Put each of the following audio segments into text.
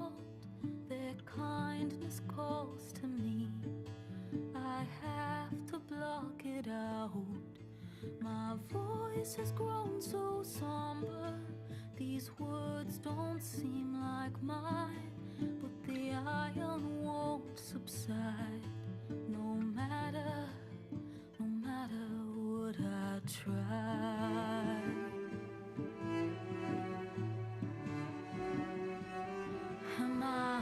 salt. Their kindness calls to me. I have to block it out. My voice has grown so somber. These words don't seem like mine, but the iron won't subside. No matter, no matter what I try. Am I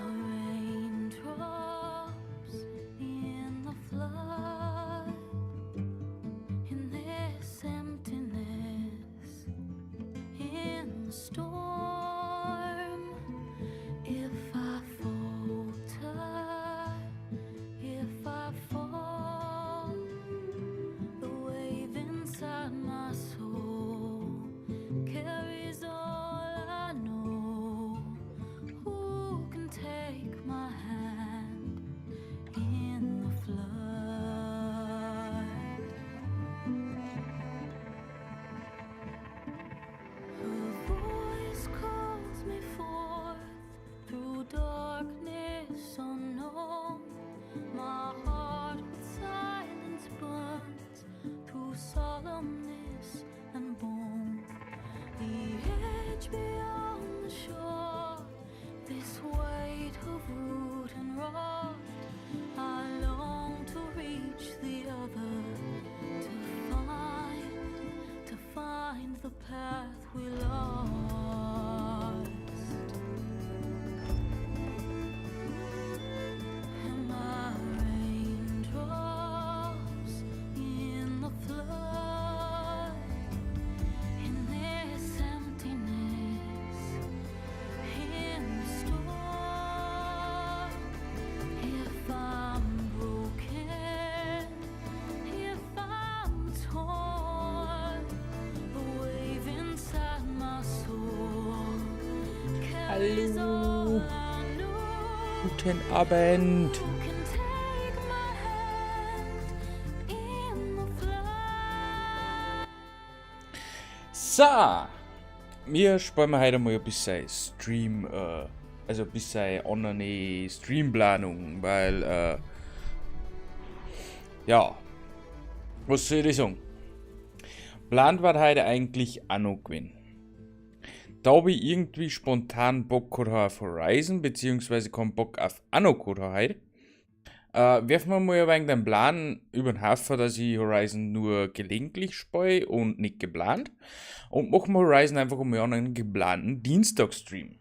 raindrops in the flood? In this emptiness, in the storm, if I falter, if I fall, the wave inside my soul carries all I know. Who can take my hand in the flood? Her voice calls me forth through darkness unknown. My heart with silence burns through solemnness and bone. The edge beyond the shore, this weight of root and rot. I long to reach the other, to find the path we lost. Am I raindrops in the flood? In this emptiness, in the storm, if I'm broken, if I'm torn, the wave inside my soul carries Hallo. all I know. Guten Abend. Who can take my hand in the flood? So, wir spielen heute mal ein bisschen Stream, also ein bisschen andere Streamplanung, weil, ja, was soll ich sagen? Plan war heute eigentlich auch noch gewesen. Da hab ich irgendwie spontan Bock gehabt auf Horizon, beziehungsweise keinen Bock auf Anno gehabt heute. Werfen wir mal ein wenig den Plan über den Haufen, dass ich Horizon nur gelegentlich spiele und nicht geplant. Und machen wir Horizon einfach einmal an einen geplanten Dienstagstream.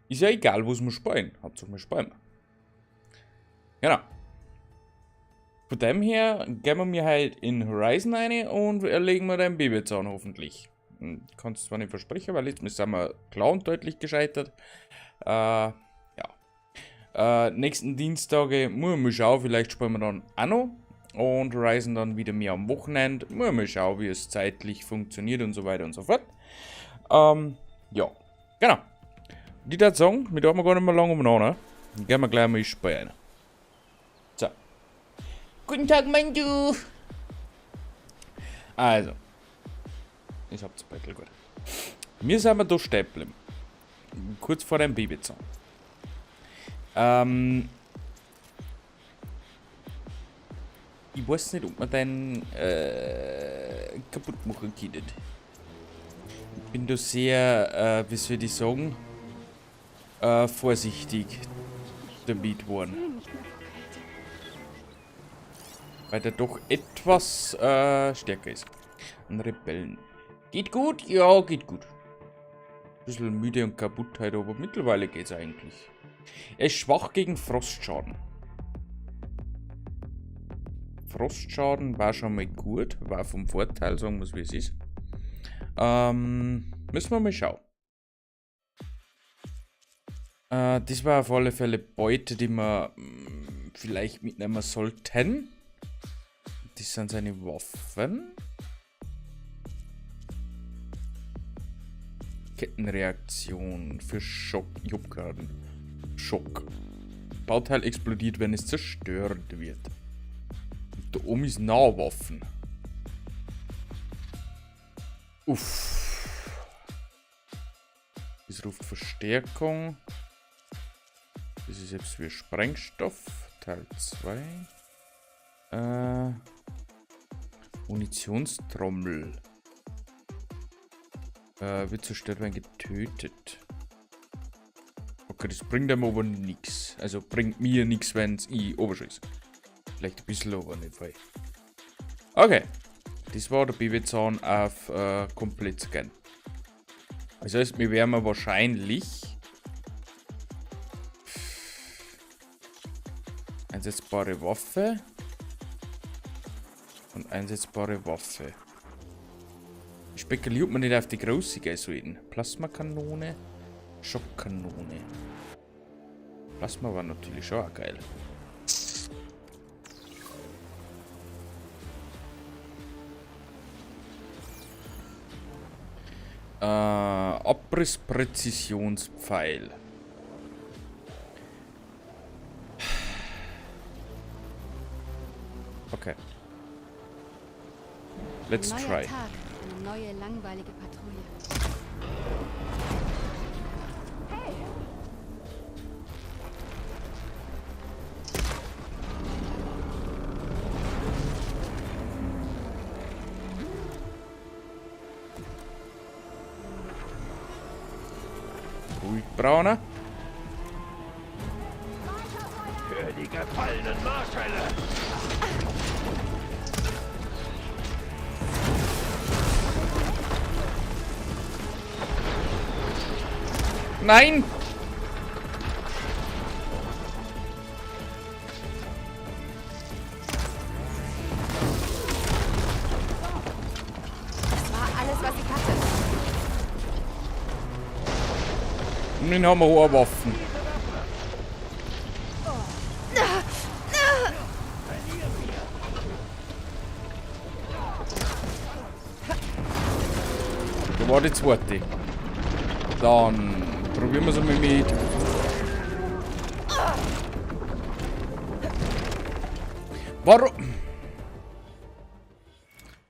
Ist ja egal, was wir spielen. Hauptsache wir spielen. Genau. Von dem her gehen wir mir halt in Horizon rein und erlegen wir den Babyzahn hoffentlich. Kannst zwar nicht versprechen, weil jetzt sind wir klar und deutlich gescheitert. Ja. Nächsten Dienstag muss ich mal schauen, vielleicht spielen wir dann auch noch. Und Horizon dann wieder mehr am Wochenende. Muss ich mal schauen, wie es zeitlich funktioniert und so weiter und so fort. Ja, genau. Die da sagen, wir dauern gar nicht mehr lange umeinander. Dann gehen wir gleich mal ins Spiel rein. So. Guten Tag, mein Du. Also. Ich hab's Bettel gut. Wir sind wir da stehen geblieben. Kurz vor dem Babyzahn. Ich weiß nicht, ob man den kaputt machen kann. Ich bin da sehr, wie soll ich sagen, vorsichtig damit geworden. Weil der doch etwas stärker ist. Ein Rebellen. Geht gut? Ja, geht gut. Bisschen müde und kaputt heute, aber mittlerweile geht's eigentlich. Er ist schwach gegen Frostschaden. Frostschaden war schon mal gut, war vom Vorteil, sagen wir es, wie es ist. Müssen wir mal schauen. Das war auf alle Fälle Beute, die wir vielleicht mitnehmen sollten. Das sind seine Waffen. Kettenreaktion für Schock. Ich hab keinen Schock. Bauteil explodiert, wenn es zerstört wird. Und da oben ist Nahwaffen. Uff. Das ruft Verstärkung. Das ist jetzt wie Sprengstoff, Teil 2. Munitionstrommel. Wird zerstört werden, getötet. Okay, das bringt einem aber nix. Also bringt mir nix, wenn's ich oberschieß. Vielleicht ein bisschen, aber nicht viel. Okay. Das war der Babyzahn auf komplett Scan. Das heißt, wir werden wahrscheinlich einsetzbare Waffe und einsetzbare Waffe. Ich spekuliere, ob man nicht auf die große gehen sollten. Plasmakanone, Schockkanone. Plasma war natürlich schon auch geil. Abriss-Präzisionspfeil. Okay. Let's Neuer try. Tag, eine neue langweilige Patrouille. Hey! Ruhig, Brauner. Für die gefallenen Marschälle! Nein! Das war alles, was ich hatte. Und den haben wir hohe Waffen. Da war die zweite. Dann probieren wir es einmal mit. Warum?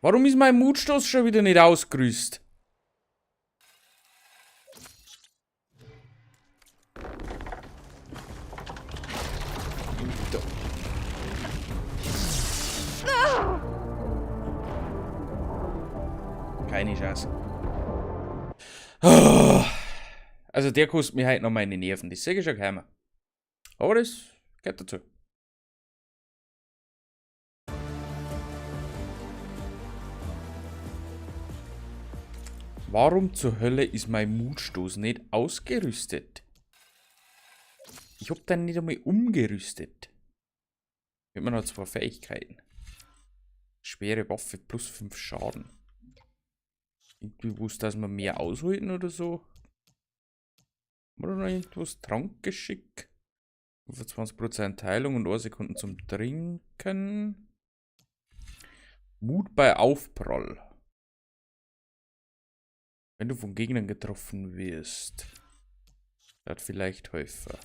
Warum ist mein Mutstoß schon wieder nicht ausgerüstet? Da. Keine Chance. Also der kostet mir heute noch meine Nerven. Das sehe ich schon keiner. Aber das gehört dazu. Warum zur Hölle ist mein Mutstoß nicht ausgerüstet? Ich hab den nicht einmal umgerüstet. Ich hab noch 2 Fähigkeiten. Schwere Waffe plus 5 Schaden. Irgendwie wusste, dass wir mehr aushalten oder so. Oder noch irgendwas? Trankgeschick. 25% Heilung und 1 Sekunde zum Trinken. Mut bei Aufprall. Wenn du von Gegnern getroffen wirst. Das hat vielleicht Häufer.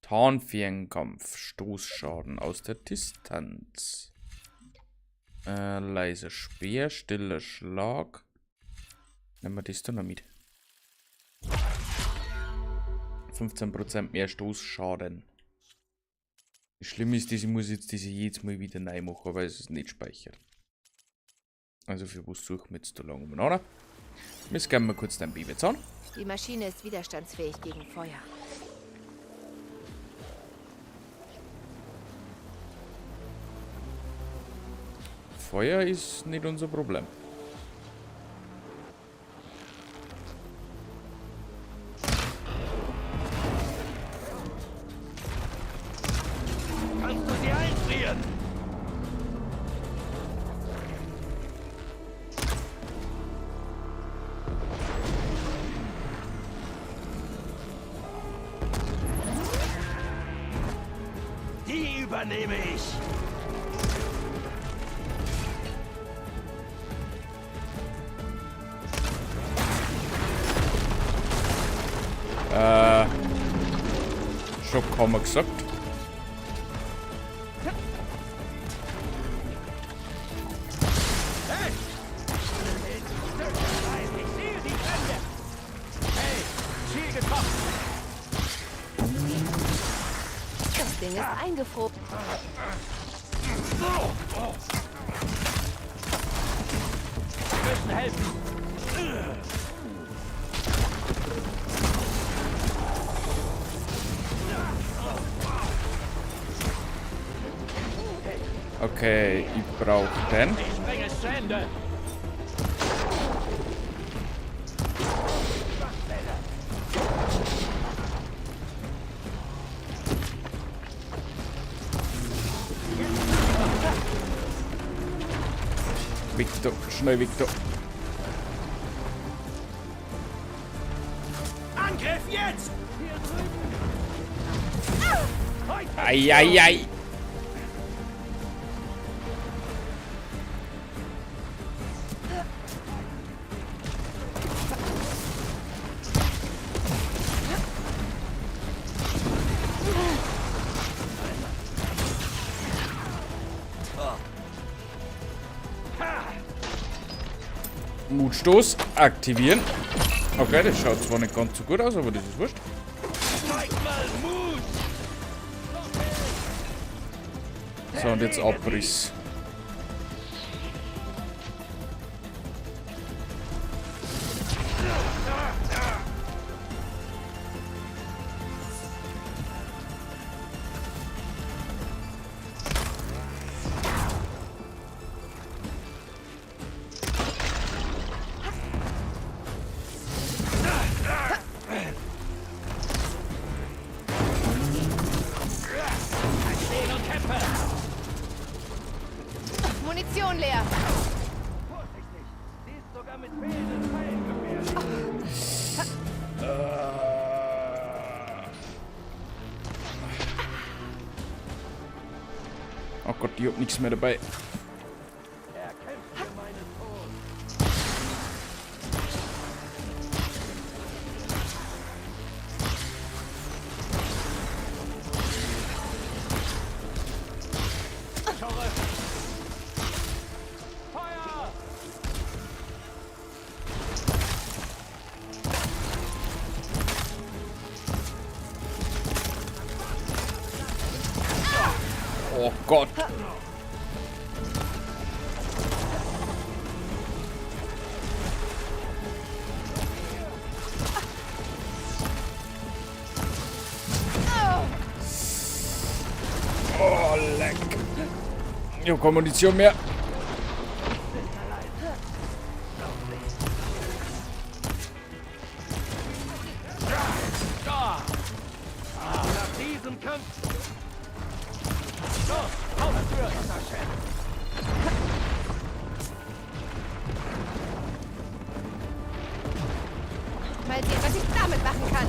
Tarnfernkampf, Stoßschaden aus der Distanz. Leiser Speer, stiller Schlag. Nehmen wir das da noch mit. 15% mehr Stoßschaden. Das Schlimme ist, ich muss jetzt diese jedes Mal wieder neu machen, weil es nicht speichert. Also für was suchen wir jetzt da lange umeinander? Wir scannen mal kurz dein Baby an. Die Maschine ist widerstandsfähig gegen Feuer. Feuer ist nicht unser Problem. Kannst du sie einfrieren? Die übernehme ich. Schock haben wir gesagt. Hey! Ich sehe die Brände. Ding ist eingefroren. Wir müssen helfen! Okay, ich brauche den. Ich bringe es zu Ende! Victor, schnell Victor. Angriff jetzt! Hier drüben! Ei, ei, ei. Mutstoß aktivieren. Okay, das schaut zwar nicht ganz so gut aus, aber das ist wurscht. Zeig mal Mut! So, und jetzt Abriss. Stehen und kämpfe! Munition leer. Vorsichtig! Sie ist sogar mit fehlenden Pfeilen gefährlich! Oh Gott, ich hab nichts mehr dabei. Er kämpft für meinen Tod! Zurück! Feuer! Oh Gott. Oh, leck. Ich hab keine Munition mehr. Nach diesem Kampf! Los, aufführen! Chef! Mal sehen, was ich damit machen kann.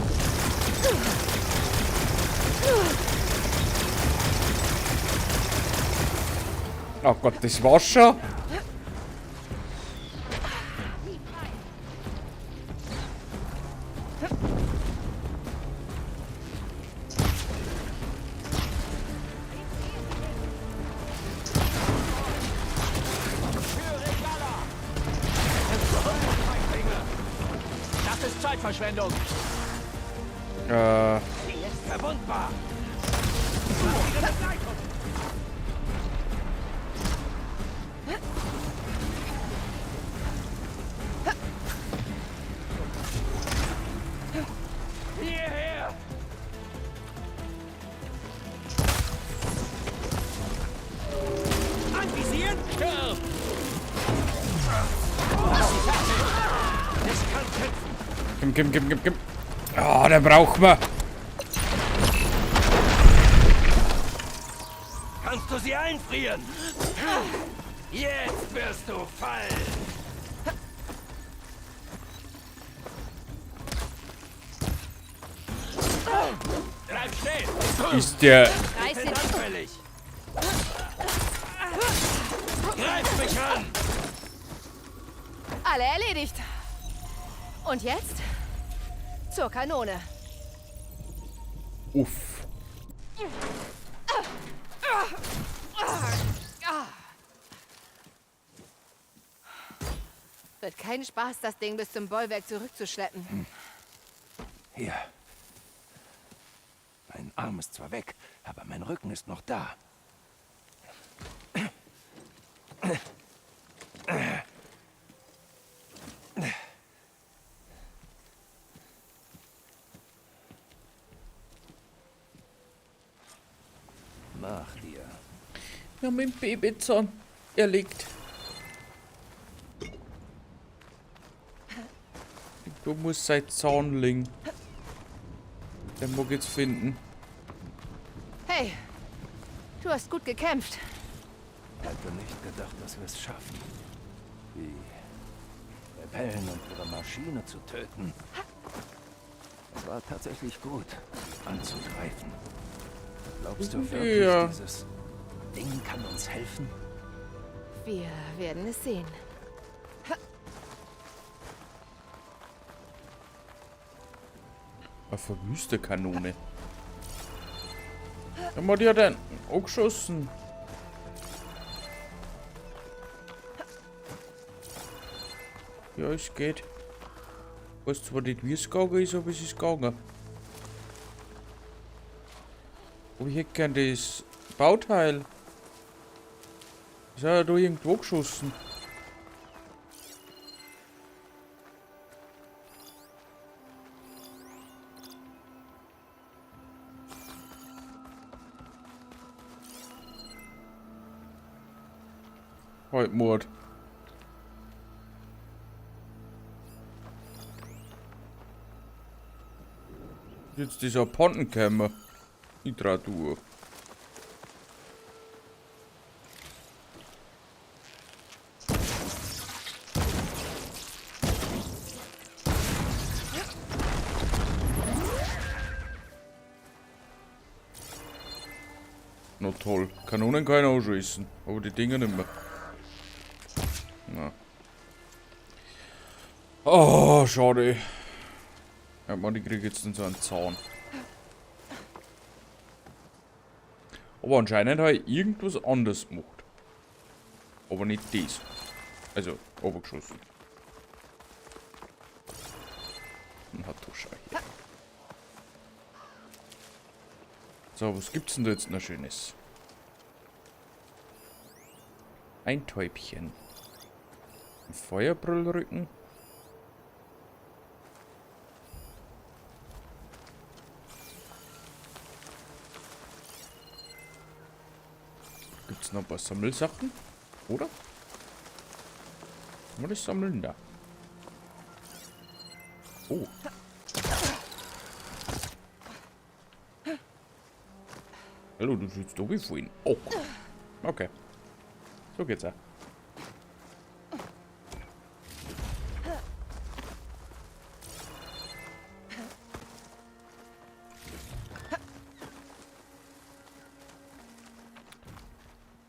Oh Gott, das war's schon. Das ist Zeitverschwendung! Sie ist verwundbar! Ihre Begleitung! Hierher! Anvisieren! Stirb! Sie fertig! Ich kann kämpfen! Komm, komm, komm, komm, komm. Ah, den brauchen wir. Kannst du sie einfrieren? Jetzt wirst du fallen! Bleib stehen! Ist der... Reiß Bin den anfällig! Greif mich an! Alle erledigt. Und jetzt? Zur Kanone. Uff. Wird kein Spaß, das Ding bis zum Bollwerk zurückzuschleppen. Hier. Mein Arm ist zwar weg, aber mein Rücken ist noch da. Nach dir. Wir haben den Babyzahn erlegt. Du musst sein Zahn liegen. Den mag ich jetzt finden. Hey, du hast gut gekämpft. Hätte nicht gedacht, dass wir es schaffen. Die Rebellen und ihre Maschine zu töten. Es war tatsächlich gut, sie anzugreifen. Glaubst du wirklich, Ja. dieses Ding kann uns helfen? Wir werden es sehen. Eine verwüste Kanone. Dann hat ja dann angeschossen. Ja, es geht. Weiß zwar nicht, wie es gegangen ist, aber es ist gegangen. Aber ich hätte gern das Bauteil. Ist ja da irgendwo geschossen. Halt Mord. Jetzt dieser Pontenkämmer. Ich trau durch. Na toll. Kanonen kann ich auch schießen, aber die Dinger nicht mehr. Na. Oh, schade. Ja, man, die krieg jetzt so einen Zaun. Aber anscheinend habe ich irgendwas anderes gemacht. Aber nicht das. Also, obergeschossen. Na, du schau her. So, was gibt's denn da jetzt noch Schönes? Ein Täubchen. Ein Feuerbrüllrücken. Gibt's noch ein paar Sammelsachen? Oder? Kann man das sammeln da? Oh. Hallo, du sitzt doch wie vorhin. Oh. Okay. So geht's auch.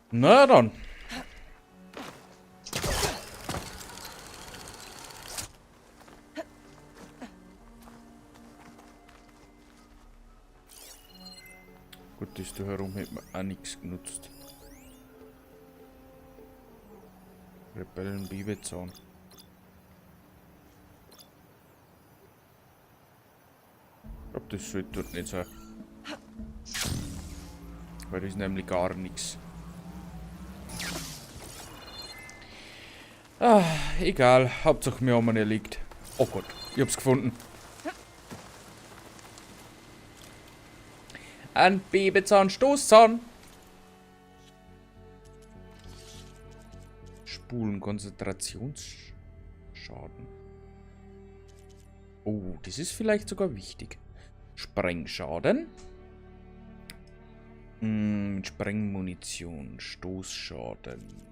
Na dann. Gut, das da herum hätte man auch nichts genutzt. Rebellen Bibezahn. Ich glaub, das sollte dort nicht sein. Weil das ist nämlich gar nichts. Ah, egal. Hauptsache wir haben ihn erlegt. Oh Gott, ich hab's gefunden. Ein Babezahn, Stoßzahn. Spulen, Konzentrationsschaden. Oh, das ist vielleicht sogar wichtig. Sprengschaden. Sprengmunition, Stoßschaden.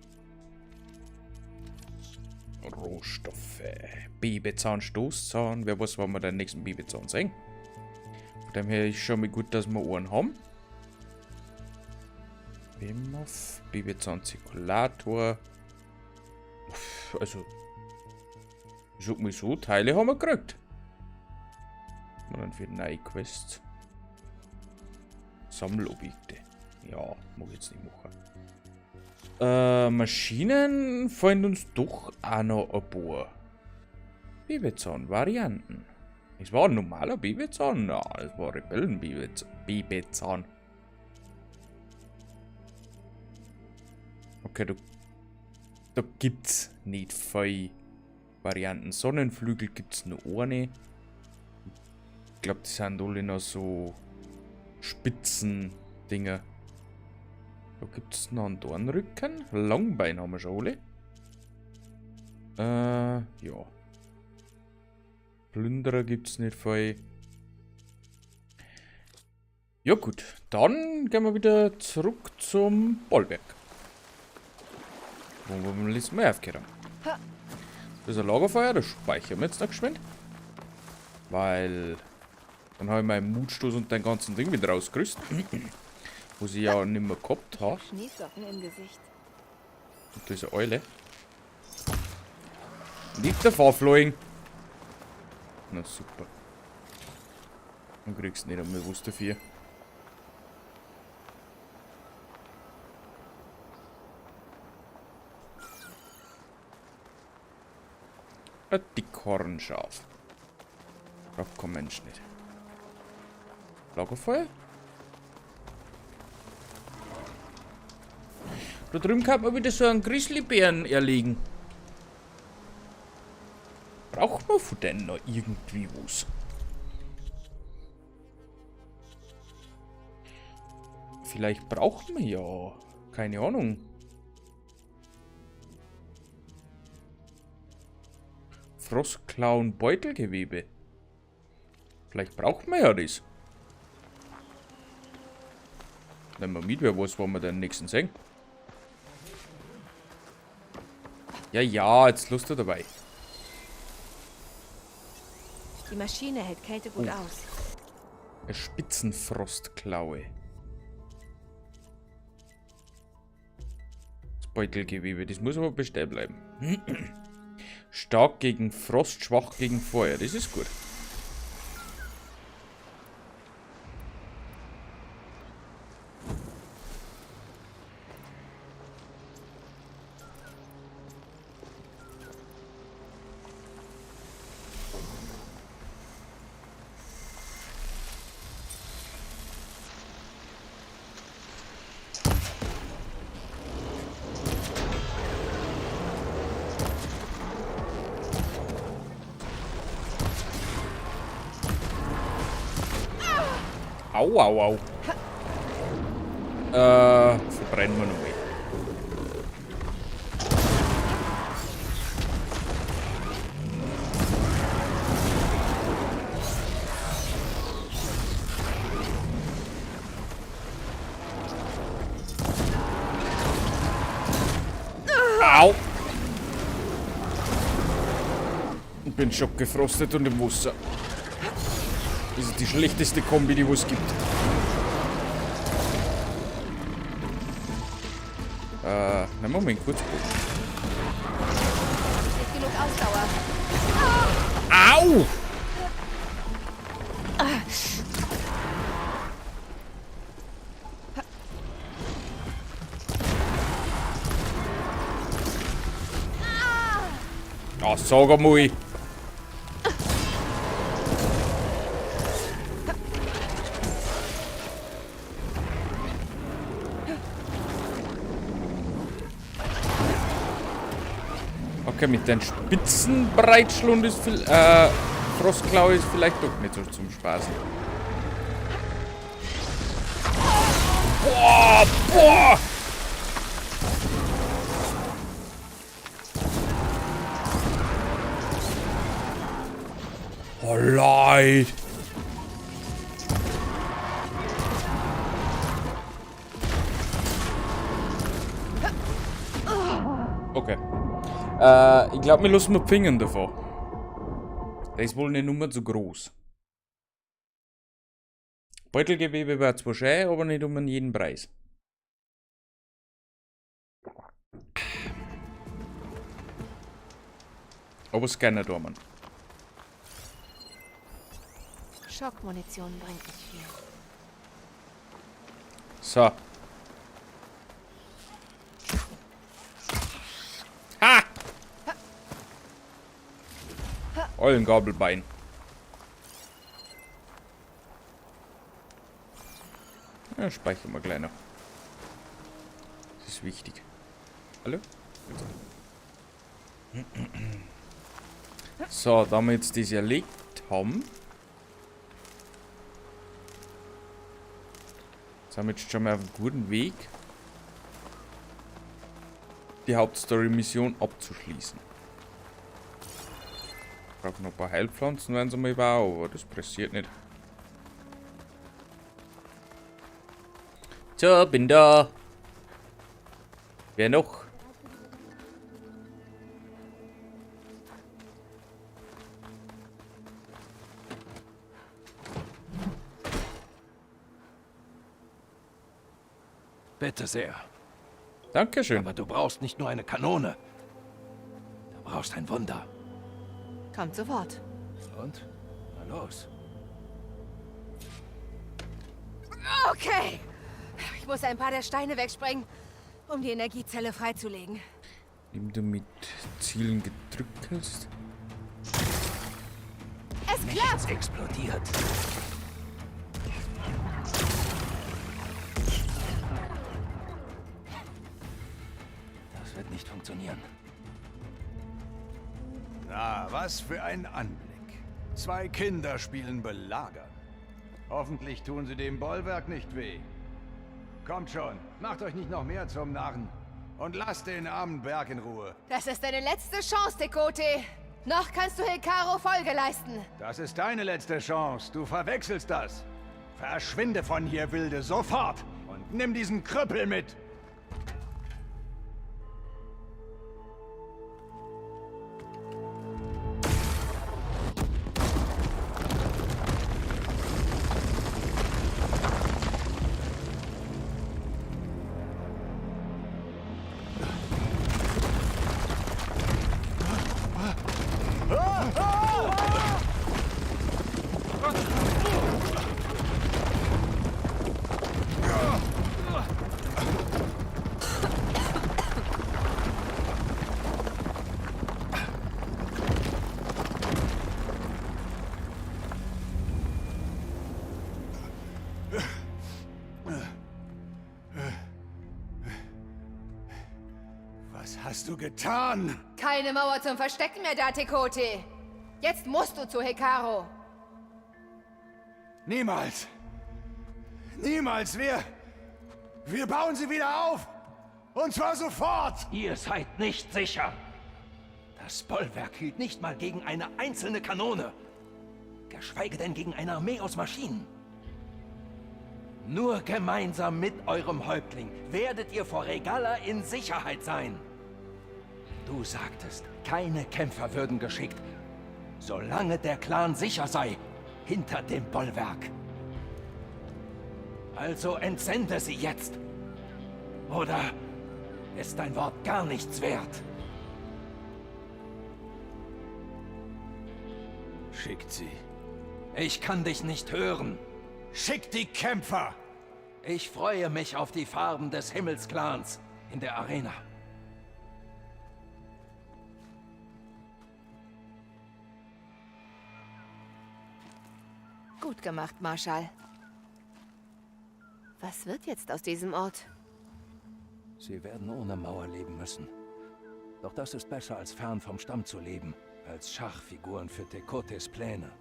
Rohstoffe. Babezahn, Stoßzahn. Wer weiß, wann wir den nächsten Babezahn sehen. Von dem her ist schon mal gut, dass wir einen haben. Bimov, Babezahn-Zirkulator. Also, ich sag mal so, Teile haben wir gekriegt. Und dann für neue Quests. Sammelobjekte. Ja, mag ich jetzt nicht machen. Maschinen fallen uns doch auch noch ein paar. Babezahn-Varianten. Es war ein normaler Babezahn? Nein, das war Rebellen-Babezahn. Okay, da gibt's nicht viele Varianten. Sonnenflügel gibt's nur eine. Ich glaube, die sind alle noch so Spitzendinger. Da gibt's noch einen Dornrücken. Langbein haben wir schon alle. Ja. Plünderer gibt's nicht viel. Ja gut, dann gehen wir wieder zurück zum Bollwerk. Wo wir beim letzten Mal aufgehört haben. Das ist ein Lagerfeuer, das speichern wir jetzt noch geschwind. Weil dann habe ich meinen Mutstoß und den ganzen Ding wieder rausgerissen. Was ich ja nicht mehr gehabt habe. Schneeflocken im Gesicht. Und da ist eine Eule. Nicht der Fahrfloing. Na super. Dann kriegst du nicht einmal was dafür. Ein Dickhornschaf. Braucht kein Mensch nicht. Lagerfeuer? Da drüben kann man wieder so einen Grizzlybären erlegen. Braucht man von denen noch irgendwie was? Vielleicht braucht man ja. Keine Ahnung. Frostklauen-Beutelgewebe. Vielleicht braucht man ja das. Nehmen wir mit, wer weiß, wo wir den nächsten sehen. Ja, ja, jetzt Lust dabei. Die Maschine hält Kälte gut aus. Eine Spitzenfrostklaue. Das Beutelgewebe, das muss aber bestehen bleiben. Stark gegen Frost, schwach gegen Feuer. Das ist gut. Au, au, au. Verbrennen wir nochmal. Au! Ich bin schockgefrostet und im Wasser. Das ist die schlechteste Kombi, die es gibt. Na Moment, kurz. Nicht genug Ausdauer. Au! Ah, sag einmal. Okay, mit den Spitzenbreitschlund ist viel, Frostklaue ist vielleicht doch nicht so zum Spaßen. Boah, boah! Oh, leid! Okay. Ich glaub, wir lassen mal Fingern davon. Der ist wohl eine Nummer zu groß. Beutelgewebe war zwar schön, aber nicht um jeden Preis. Aber Scanner da, Mann. Schockmunition bringt nicht viel. So. Ha! Eulengabelbein. Ja, speichern wir gleich noch. Das ist wichtig. Hallo? So, da wir jetzt das erlegt haben, sind wir jetzt schon mal auf einem guten Weg, die Hauptstory-Mission abzuschließen. Ich brauche noch ein paar Heilpflanzen, wenn sie mal bauen, aber das pressiert nicht. So, bin da. Wer noch? Bitte sehr. Dankeschön. Aber du brauchst nicht nur eine Kanone. Du brauchst ein Wunder. Kommt sofort. Und? Na los. Okay. Ich muss ein paar der Steine wegsprengen, um die Energiezelle freizulegen. Indem du mit Zielen gedrückt hast. Es klappt! Nichts explodiert. Das wird nicht funktionieren. Na, was für ein Anblick. Zwei Kinder spielen Belagern. Hoffentlich tun sie dem Bollwerk nicht weh. Kommt schon, macht euch nicht noch mehr zum Narren. Und lasst den armen Berg in Ruhe. Das ist deine letzte Chance, Tekote. Noch kannst du Hekaro Folge leisten. Das ist deine letzte Chance. Du verwechselst das. Verschwinde von hier, Wilde, sofort! Und nimm diesen Krüppel mit! Was hast du getan? Keine Mauer zum Verstecken mehr da, Tekote. Jetzt musst du zu Hekaro. Niemals! Niemals! Wir bauen sie wieder auf! Und zwar sofort! Ihr seid nicht sicher. Das Bollwerk hielt nicht mal gegen eine einzelne Kanone. Geschweige denn gegen eine Armee aus Maschinen. Nur gemeinsam mit eurem Häuptling werdet ihr vor Regalla in Sicherheit sein. Du sagtest, keine Kämpfer würden geschickt, solange der Clan sicher sei, hinter dem Bollwerk. Also entsende sie jetzt. Oder ist dein Wort gar nichts wert? Schickt sie. Ich kann dich nicht hören. Schickt die Kämpfer! Ich freue mich auf die Farben des Himmelsclans in der Arena. Gut gemacht, Marshall. Was wird jetzt aus diesem Ort? Sie werden ohne Mauer leben müssen. Doch das ist besser, als fern vom Stamm zu leben, als Schachfiguren für Tekotes Pläne.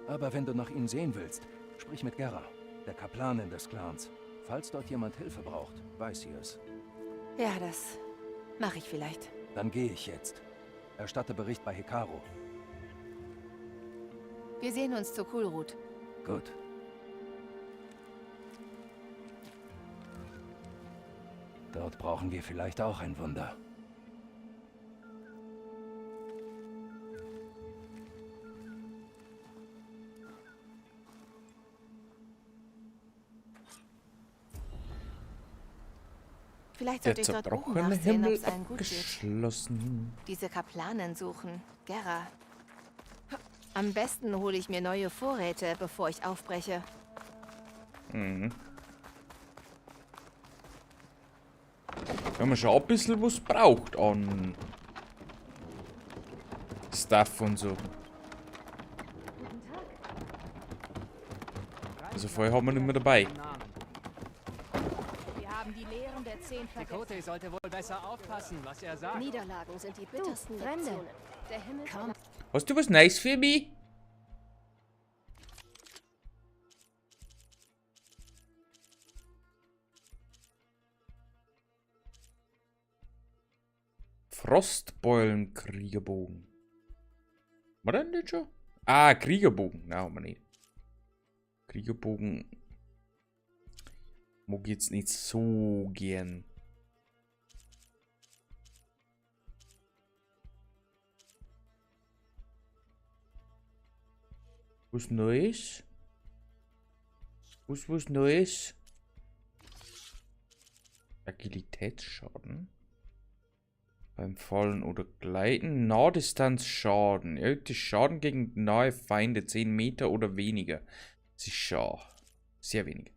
Aber wenn du nach ihnen sehen willst, sprich mit Gerra, der Kaplanin des Clans. Falls dort jemand Hilfe braucht, weiß sie es. Ja, das mache ich vielleicht. Dann gehe ich jetzt. Erstatte Bericht bei Hekaro. Wir sehen uns zu Kulrut. Gut. Dort brauchen wir vielleicht auch ein Wunder. Vielleicht Der sollte ich dort oben zerbrochene nachsehen, ob Himmel es allen gut geht. abgeschlossen. Diese Kaplanen suchen. Gera. Am besten hole ich mir neue Vorräte, bevor ich aufbreche. Wenn man schon ein bisschen was braucht an Stuff und so. Also vorher haben wir nicht mehr dabei. haben die Lehren der 10 vergessen. Tekote sollte wohl besser aufpassen, was er sagt. Niederlagen sind die bittersten Lektionen. Der Himmel Hast du was Nice für mich? Frostbeulen-Kriegerbogen. War denn das schon? Ah, Kriegerbogen. Nein, haben wir nicht. Kriegerbogen mag ich jetzt nicht so gern. Was Neues? Was Neues? Agilitätsschaden. Beim Fallen oder Gleiten. Nahdistanzschaden. Erhöhte Schaden gegen nahe Feinde 10 Meter oder weniger. Das ist schon sehr wenig.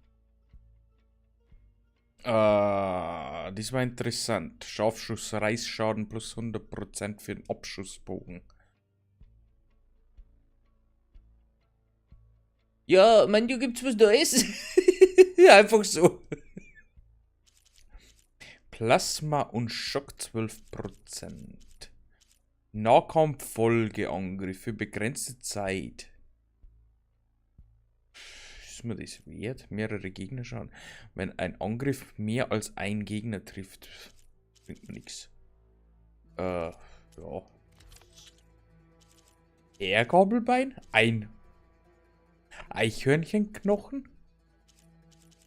Das war interessant. Scharfschuss, Reißschaden plus 100% für den Abschussbogen. Ja, mein, du gibt's was Neues? Einfach so. Plasma und Schock 12%. Nahkampffolgeangriff für begrenzte Zeit. Ist mir das wert? Mehrere Gegner schauen. Wenn ein Angriff mehr als ein Gegner trifft, bringt mir nix. Ja. Ergabelbein? Ein Eichhörnchenknochen?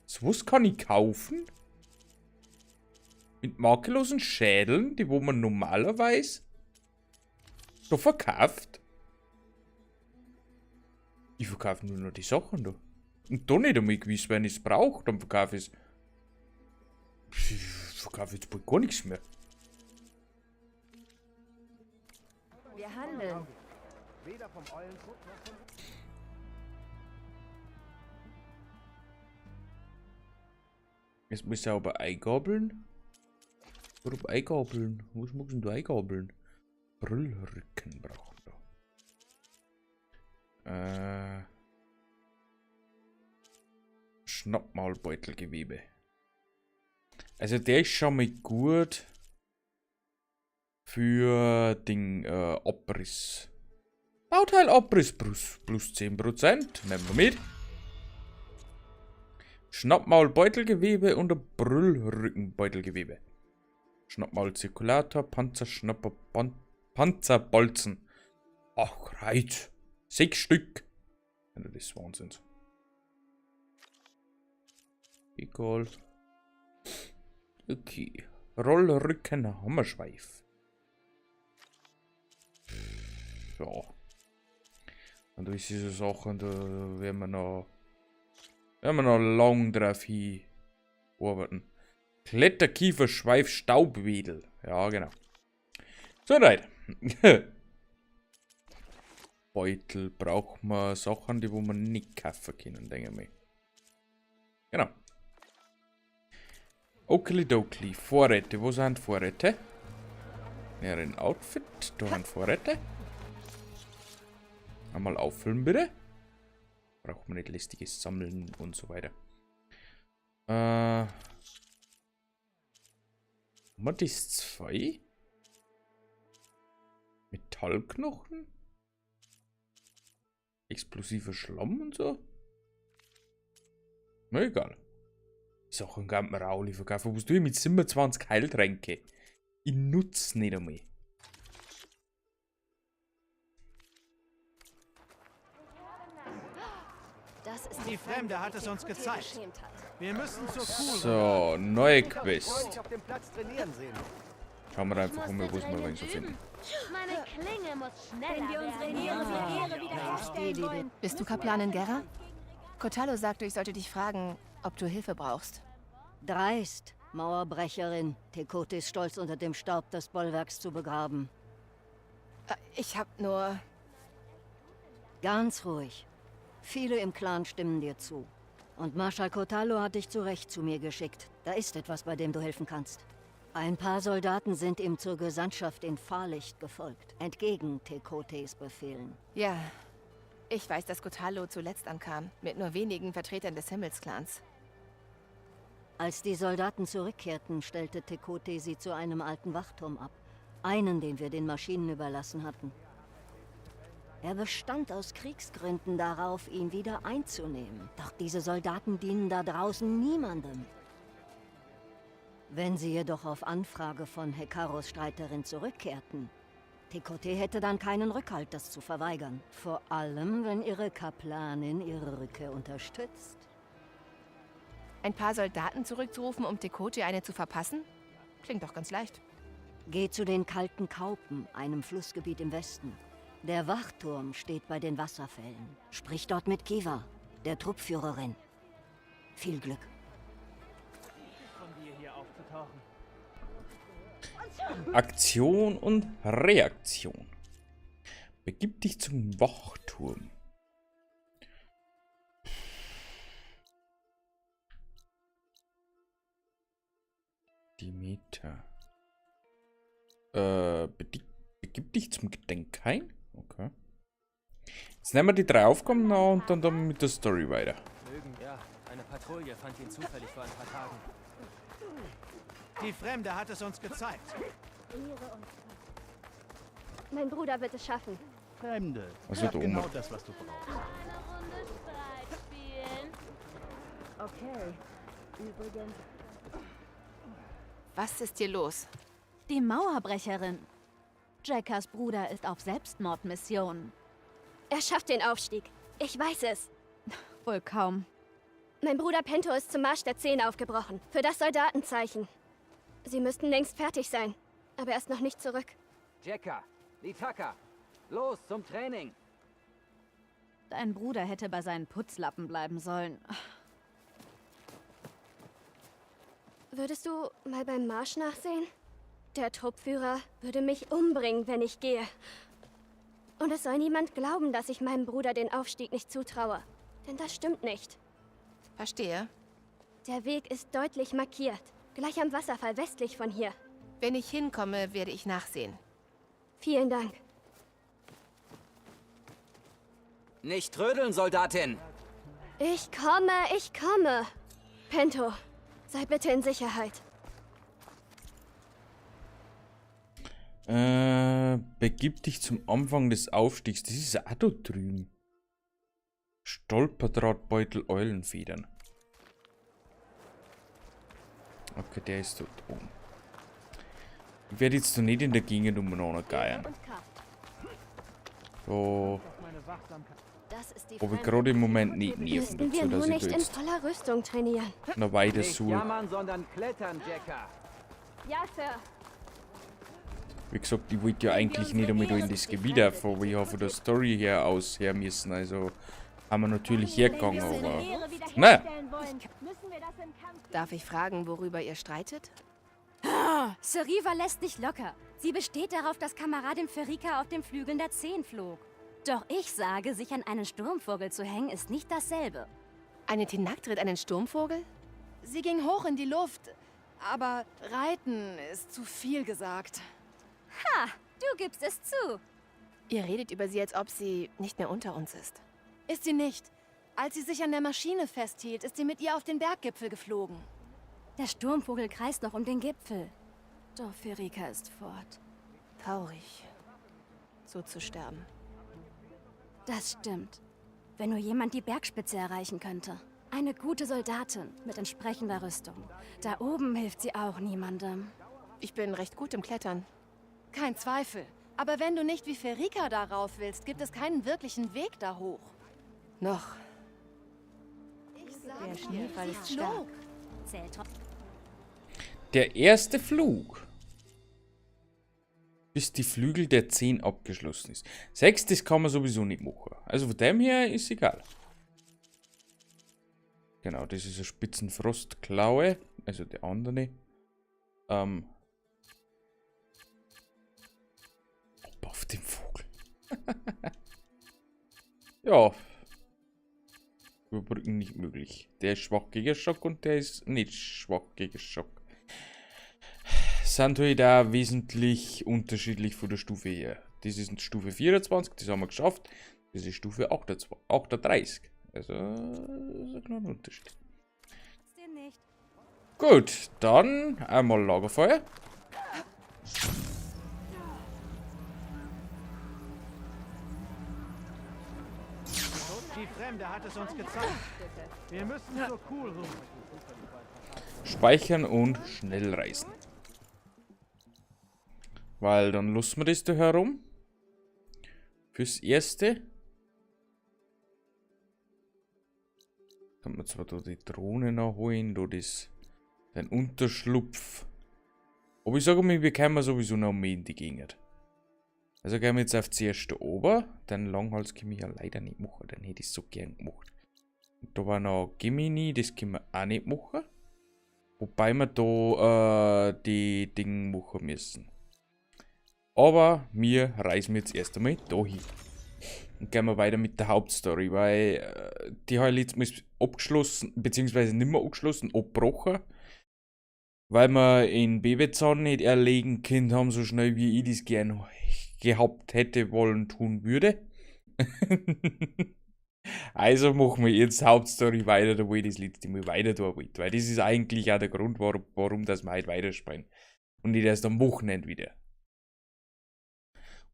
So was kann ich kaufen? Mit makellosen Schädeln, die wo man normalerweise so verkauft. Ich verkaufe nur noch die Sachen da. Und da nicht einmal gewiss, wenn ich's brauch, dann verkaufe ich's. Ich verkaufe jetzt bald gar nichts mehr. Wir handeln. Weder vom Eulentrupp noch vom Jetzt muss ich aber eingabeln. Warum eingabeln? Was magst denn du eingabeln? Brüllrücken brauchen wir da. Schnappmaulbeutelgewebe. Also der ist schon mal gut für den Abriss. Bauteilabriss plus 10%. Nehmen wir mit. Schnappmaulbeutelgewebe und ein Brüllrückenbeutelgewebe. Schnappmaulzirkulator, Panzerschnapper, Panzerbolzen. Ach, Reiz. 6 Stück. Ja, das ist Wahnsinn. Egal. Okay. Rollrücken, Hammerschweif. Ja. Und da ist diese Sache, da werden wir noch lang drauf hinarbeiten. Kletterkiefer, Schweif, Staubwedel. Ja, genau. So, right. Beutel braucht man Sachen, die wo man nicht kaufen können, denke ich mal. Genau. Okilidokli, Vorräte. Wo sind Vorräte? Näheren Outfit. Da sind Vorräte. Einmal auffüllen, bitte. Braucht man nicht lästiges Sammeln und so weiter. Haben wir das 2? Metallknochen? Explosiver Schlamm und so? Na egal. Sachen kann man auch verkaufen. Was tue ich mit 27 Heiltränke? Ich nutze nicht einmal. Das ist Die Fremde hat es uns Tekote gezeigt. beschämt hat. Wir müssen zur Kuh. So, neue Quest. auf dem Platz trainieren sehen. Schauen wir einfach um, was wir wollen so finden. Meine Klinge muss schneller werden. Bist du Kaplanin Gerra? Kotallo sagte, ich sollte dich fragen, ob du Hilfe brauchst. Dreist, Mauerbrecherin, Tekotes Stolz unter dem Staub des Bollwerks zu begraben. Ich hab nur... Ganz ruhig. Viele im Clan stimmen dir zu. Und Marschall Kotallo hat dich zu Recht zu mir geschickt. Da ist etwas, bei dem du helfen kannst. Ein paar Soldaten sind ihm zur Gesandtschaft in Fahrlicht gefolgt, entgegen Tekotes Befehlen. Ja, ich weiß, dass Kotallo zuletzt ankam, mit nur wenigen Vertretern des Himmelsclans. Als die Soldaten zurückkehrten, stellte Tekote sie zu einem alten Wachturm ab. Einen, den wir den Maschinen überlassen hatten. Er bestand aus Kriegsgründen darauf, ihn wieder einzunehmen. Doch diese Soldaten dienen da draußen niemandem. Wenn sie jedoch auf Anfrage von Hekaros Streiterin zurückkehrten, Tekote hätte dann keinen Rückhalt, das zu verweigern. Vor allem, wenn ihre Kaplanin ihre Rückkehr unterstützt. Ein paar Soldaten zurückzurufen, um Tekote eine zu verpassen? Klingt doch ganz leicht. Geh zu den Kalten Kaupen, einem Flussgebiet im Westen. Der Wachturm steht bei den Wasserfällen. Sprich dort mit Kiva, der Truppführerin. Viel Glück. Von dir hier aufzutauchen. Aktion und Reaktion. Begib dich zum Wachturm. Demeter. Begib dich zum Gedenkhain? Okay. Jetzt nehmen wir die 3 Aufgaben noch und dann mit der Story weiter. Ja, eine Patrouille fand ihn zufällig vor ein paar Tagen. Die Fremde hat es uns gezeigt. Mein Bruder wird es schaffen. Fremde. Also da oben. Genau das, was du brauchst. Eine Runde Streit spielen. Okay. Übrigens. Was ist hier los? Die Mauerbrecherin. Jackas Bruder ist auf Selbstmordmission. Er schafft den Aufstieg. Ich weiß es. Wohl kaum. Mein Bruder Pento ist zum Marsch der 10 aufgebrochen. Für das Soldatenzeichen. Sie müssten längst fertig sein. Aber er ist noch nicht zurück. Jekka, Litaka, los zum Training! Dein Bruder hätte bei seinen Putzlappen bleiben sollen. Würdest du mal beim Marsch nachsehen? Der Truppführer würde mich umbringen, wenn ich gehe. Und es soll niemand glauben, dass ich meinem Bruder den Aufstieg nicht zutraue. Denn das stimmt nicht. Verstehe. Der Weg ist deutlich markiert. Gleich am Wasserfall westlich von hier. Wenn ich hinkomme, werde ich nachsehen. Vielen Dank. Nicht trödeln, Soldatin! Ich komme, ich komme. Pento, sei bitte in Sicherheit. Begib dich zum Anfang des Aufstiegs. Das ist auch da drüben. Stolperdrahtbeutel, Eulenfedern. Okay, der ist dort oben. Ich werde jetzt da nicht in der Gegend umeinander geiern. So. Ob ich gerade im Moment nicht Nerven Müssten wir dazu, nur dass ich nicht da in jetzt voller Rüstung trainieren. noch weiter Nicht suche. jammern, sondern klettern, Jekka. Ja, Sir. Wie gesagt, ich wollte ja eigentlich nicht einmal da in das Gebiet auf, aber ich habe von der Story her aus her müssen. Also haben wir natürlich hergegangen, aber naja. Darf ich fragen, worüber ihr streitet? Seriva lässt nicht locker. Sie besteht darauf, dass Kameradin Ferika auf den Flügeln der 10 flog. Doch ich sage, sich an einen Sturmvogel zu hängen, ist nicht dasselbe. Eine Tenakt ritt einen Sturmvogel? Sie ging hoch in die Luft, aber reiten ist zu viel gesagt. Ha, du gibst es zu. Ihr redet über sie, als ob sie nicht mehr unter uns ist. Ist sie nicht. Als sie sich an der Maschine festhielt, ist sie mit ihr auf den Berggipfel geflogen. Der Sturmvogel kreist noch um den Gipfel. Doch Ferika ist fort. Traurig, so zu sterben. Das stimmt. Wenn nur jemand die Bergspitze erreichen könnte. Eine gute Soldatin mit entsprechender Rüstung. Da oben hilft sie auch niemandem. Ich bin recht gut im Klettern. Kein Zweifel. Aber wenn du nicht wie Ferika darauf willst, gibt es keinen wirklichen Weg da hoch. Noch. Ich sag Der dir, Schneefall sie ist stark. flog. Zählt Der erste Flug. Bis die Flügel der 10 abgeschlossen ist. 6, das kann man sowieso nicht machen. Also von dem her ist egal. Genau, das ist eine Spitzenfrostklaue. Also die andere. Auf den Vogel. Ja. Überbrücken nicht möglich. Der ist schwach gegen Schock und der ist nicht schwach gegen Schock. Sind halt auch wesentlich unterschiedlich von der Stufe her. Das ist Stufe 24, das haben wir geschafft. Das ist Stufe 38. Also, das ist ein kleiner Unterschied. Nicht. Gut, dann einmal Lagerfeuer. Die Fremde hat es uns gezeigt. Wir müssen zur Kulrut. Speichern und schnell reisen. Weil dann lassen wir das da herum. Fürs Erste. Kann man zwar da die Drohne noch holen, da das, den Unterschlupf. Aber ich sage mal, wir kommen sowieso noch mehr in die Gegend. Also gehen wir jetzt auf zuerst ober. Den Langhals kann ich ja leider nicht machen, den hätte ich so gern gemacht. Und da war noch Gemini, das können wir auch nicht machen. Wobei wir da die Dinge machen müssen. Aber wir reisen jetzt erst einmal da hin. Und gehen wir weiter mit der Hauptstory, weil die habe ich letztes Mal abgeschlossen, beziehungsweise nicht mehr abgeschlossen, abgebrochen. Weil wir in Babezahn nicht erlegen können haben, so schnell wie ich das gern gehabt hätte, wollen, tun würde. Also machen wir jetzt Hauptstory weiter, da wo ich das letzte Mal weiter tun wollte. Weil das ist eigentlich auch der Grund, warum das wir heute weiterspielen. Und nicht erst am Wochenende wieder.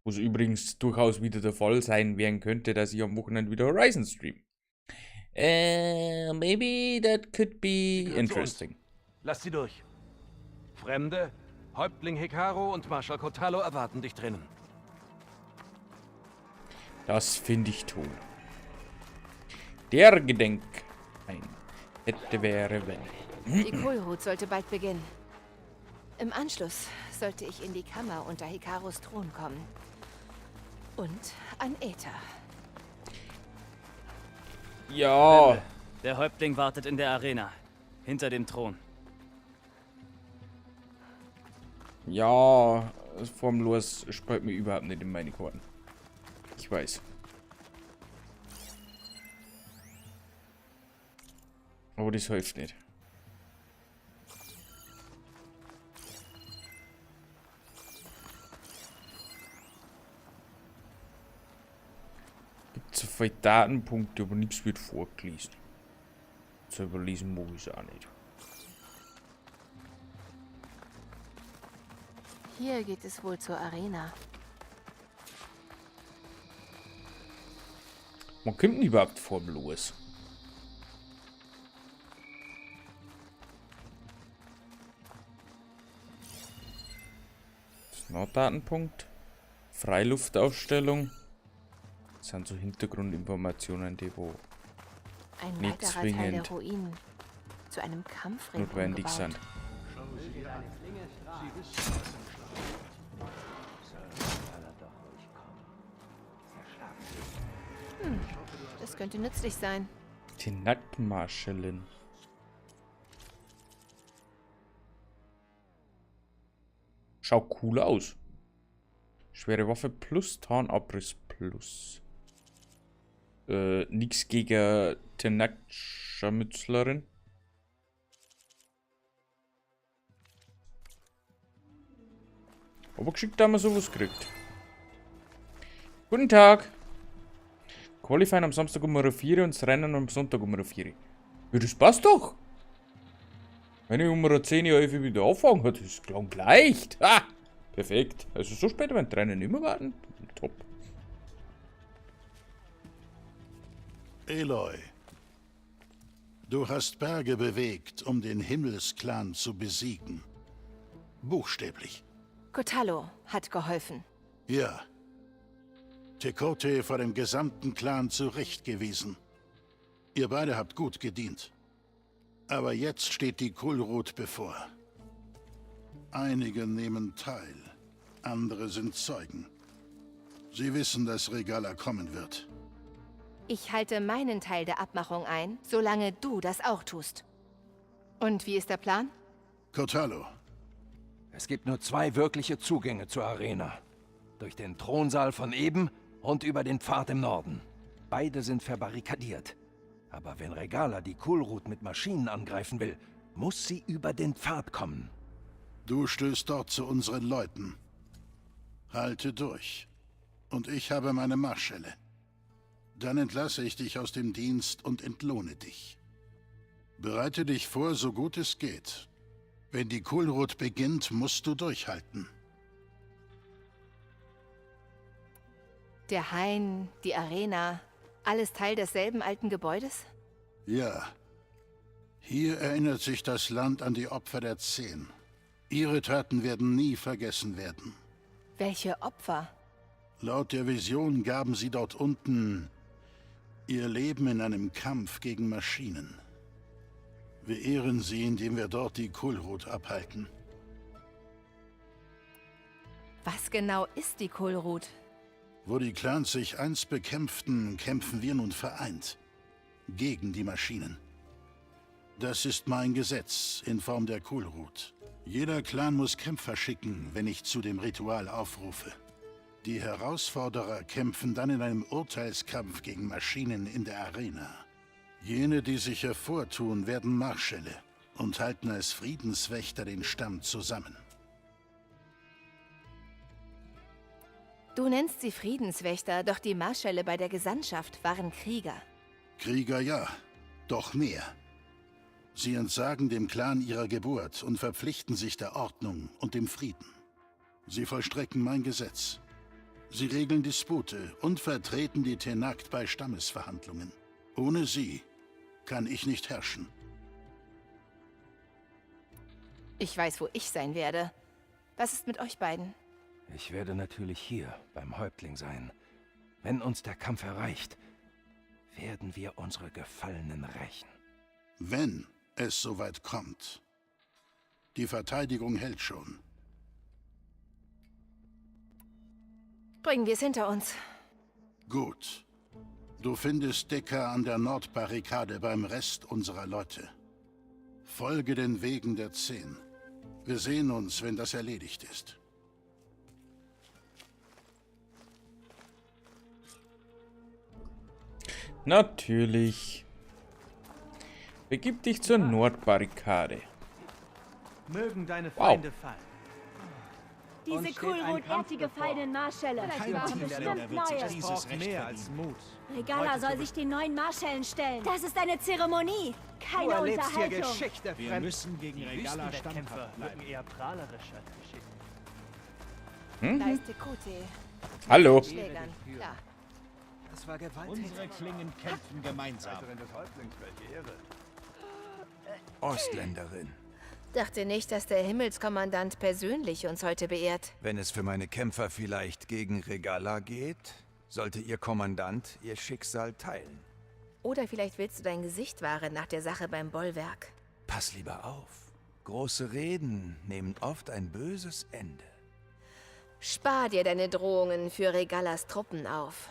Was übrigens durchaus wieder der Fall sein werden könnte, dass ich am Wochenende wieder Horizon stream. Maybe that could be interesting. Lass sie durch. Fremde, Häuptling Hekarro und Marschall Kotallo erwarten dich drinnen. Das finde ich toll. Der Gedenk ein hätte, wäre, wenn. Die Kulrut sollte bald beginnen. Im Anschluss sollte ich in die Kammer unter Hekarros Thron kommen. Und an Äther. Ja. Der Häuptling wartet in der Arena. Hinter dem Thron. Ja, formlos spielt mir überhaupt nicht in meine Karten. Ich weiß. Aber das hilft nicht. Gibt so viele Datenpunkte, aber nichts wird vorgelesen. Selber lesen mag ich es auch nicht. Hier geht es wohl zur Arena. Man kommt denn überhaupt formlos? Datenpunkt. Freiluftaufstellung. Das sind so Hintergrundinformationen, die wo Ein nicht weiterer Teil der zwingend Ruinen zu einem Kampfring notwendig umgebaut. sind. Das könnte nützlich sein. Die Nacktmarschallin. Schaut cool aus. Schwere Waffe plus Tarnabriss plus. Nix gegen Tenakt-Scharmützlerin. Aber geschickt haben wir sowas gekriegt. Guten Tag. Qualifying am Samstag um 4 Uhr und das Rennen am Sonntag um 4 Uhr. Ja, das passt doch. Wenn ich um 10 Uhr 11 wieder anfange, das klang leicht. Ha! Perfekt. Also so spät beim Rennen nicht mehr warten. Top. Aloy, du hast Berge bewegt, um den Himmelsklan zu besiegen. Buchstäblich. Kotallo hat geholfen. Ja. Tekotteh vor dem gesamten Clan zurechtgewiesen. Ihr beide habt gut gedient. Aber jetzt steht die Kulrut bevor. Einige nehmen teil, andere sind Zeugen. Sie wissen, dass Regalla kommen wird. Ich halte meinen Teil der Abmachung ein, solange du das auch tust. Und wie ist der Plan? Kotallo. Es gibt nur 2 wirkliche Zugänge zur Arena. Durch den Thronsaal von eben und über den Pfad im Norden. Beide sind verbarrikadiert. Aber wenn Regalla die Kulrut mit Maschinen angreifen will, muss sie über den Pfad kommen. Du stößt dort zu unseren Leuten. Halte durch. Und ich habe meine Marschälle. Dann entlasse ich dich aus dem Dienst und entlohne dich. Bereite dich vor, so gut es geht. Wenn die Kulrut beginnt, musst du durchhalten. Der Hain, die Arena, alles Teil desselben alten Gebäudes? Ja. Hier erinnert sich das Land an die Opfer der 10. Ihre Taten werden nie vergessen werden. Welche Opfer? Laut der Vision gaben sie dort unten ihr Leben in einem Kampf gegen Maschinen. Wir ehren sie, indem wir dort die Kulrut abhalten. Was genau ist die Kulrut? Wo die Clans sich einst bekämpften, kämpfen wir nun vereint. Gegen die Maschinen. Das ist mein Gesetz in Form der Kulrut. Jeder Clan muss Kämpfer schicken, wenn ich zu dem Ritual aufrufe. Die Herausforderer kämpfen dann in einem Urteilskampf gegen Maschinen in der Arena. Jene, die sich hervortun, werden Marschälle und halten als Friedenswächter den Stamm zusammen. Du nennst sie Friedenswächter, doch die Marschälle bei der Gesandtschaft waren Krieger. Krieger ja, doch mehr. Sie entsagen dem Clan ihrer Geburt und verpflichten sich der Ordnung und dem Frieden. Sie vollstrecken mein Gesetz. Sie regeln Dispute und vertreten die Tenakt bei Stammesverhandlungen. Ohne sie kann ich nicht herrschen. Ich weiß, wo ich sein werde. Was ist mit euch beiden? Ich werde natürlich hier beim Häuptling sein. Wenn uns der Kampf erreicht, werden wir unsere Gefallenen rächen. Wenn es soweit kommt. Die Verteidigung hält schon. Bringen wir es hinter uns. Gut. Du findest Decker an der Nordbarrikade beim Rest unserer Leute. Folge den Wegen der 10. Wir sehen uns, wenn das erledigt ist. Natürlich. Begib dich zur Nordbarrikade. Mögen deine Wow. Feinde fallen. Diese Uns steht ein Kulrut Kampf ehrt die bevor. gefallenen Marschälle. Kein Wir brauchen Team der bestimmt Länder wird sich neue. dieses braucht Recht mehr als Mut. Regalla Heute soll zu sich den neuen Marschällen stellen. Das ist eine Zeremonie, Du keine erlebst hier Unterhaltung. Geschichte, Wir Fremd. müssen gegen Die Regalla Wüstenwettkämpfer standhaft bleiben. wirken eher prahlerisch als geschickt. Hm? Da ist Tekote. Hallo. Schlägern, klar. Das war gewalttätig. Unsere Klingen kämpfen gemeinsam. Leiterin des Häuptlings, welche Ehre. Ostländerin. Dachte nicht, dass der Himmelskommandant persönlich uns heute beehrt. Wenn es für meine Kämpfer vielleicht gegen Regalla geht, sollte ihr Kommandant ihr Schicksal teilen. Oder vielleicht willst du dein Gesicht wahren nach der Sache beim Bollwerk. Pass lieber auf. Große Reden nehmen oft ein böses Ende. Spar dir deine Drohungen für Regallas Truppen auf.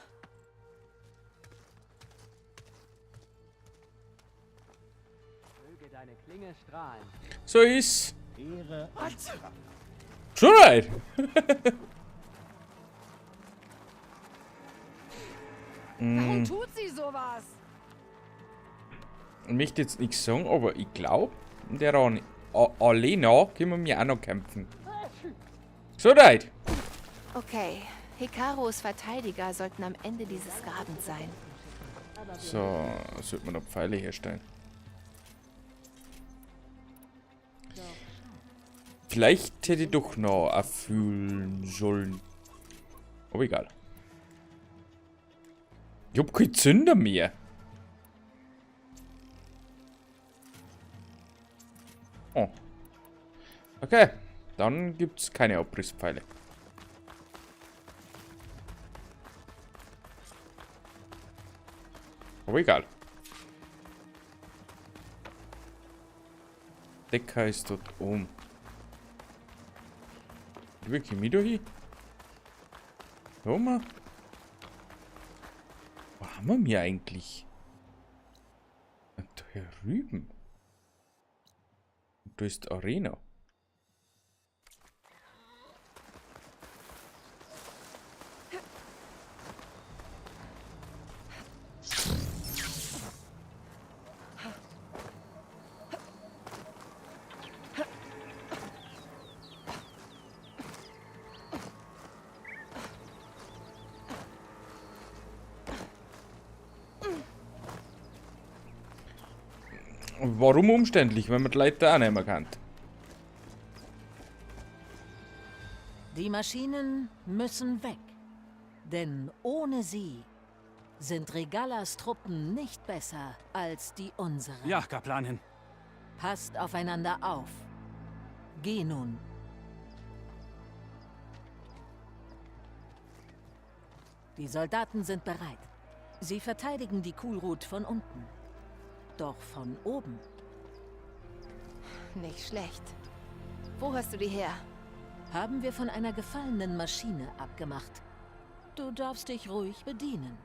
Möge deine Klinge strahlen. So ist. Ehre und Kraft. Schon right. Warum tut sie sowas? Ich möchte jetzt nichts sagen, aber ich glaube, der Alena können wir auch noch kämpfen. So right. Okay, Hekaros Verteidiger sollten am Ende dieses Grabens sein. So, sollte man noch Pfeile herstellen. Vielleicht hätte ich doch noch erfüllen sollen. Aber egal. Ich hab keine Zünder mehr. Oh. Okay. Dann gibt's keine Abrisspfeile. Aber egal. Decker ist dort oben. Wirklich mit da hin? Da oben? Wo haben wir mir eigentlich? Da drüben. Da ist Arena. Warum umständlich, wenn man die Leiter auch nicht mehr kann? Die Maschinen müssen weg. Denn ohne sie sind Regallas Truppen nicht besser als die unseren. Ja, Kaplanin. Passt aufeinander auf. Geh nun. Die Soldaten sind bereit. Sie verteidigen die Kulrut von unten. Doch von oben. Nicht schlecht. Wo hast du die her? Haben wir von einer gefallenen Maschine abgemacht. Du darfst dich ruhig bedienen.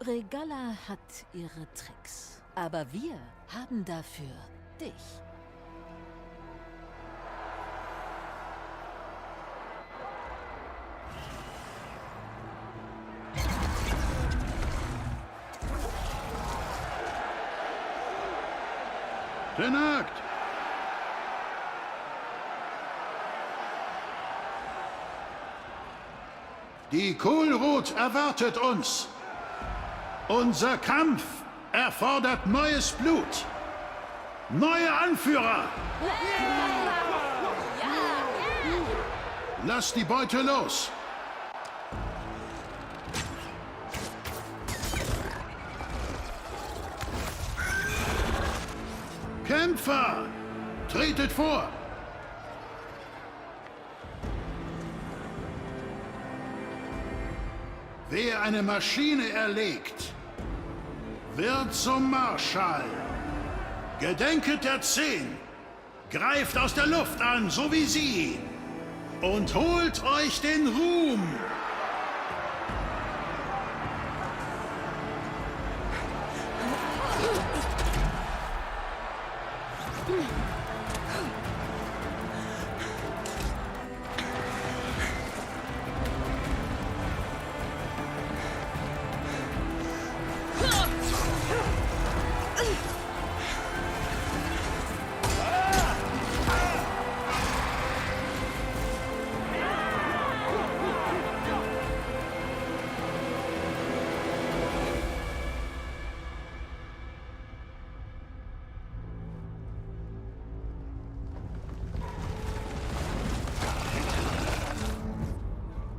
Regalla hat ihre Tricks. Aber wir haben dafür dich. Tenakt! Die Kohlrut erwartet uns. Unser Kampf erfordert neues Blut. Neue Anführer! Lass die Beute los! Kämpfer! Tretet vor! Wer eine Maschine erlegt, wird zum Marschall. Gedenket der 10. Greift aus der Luft an, so wie sie. Und holt euch den Ruhm.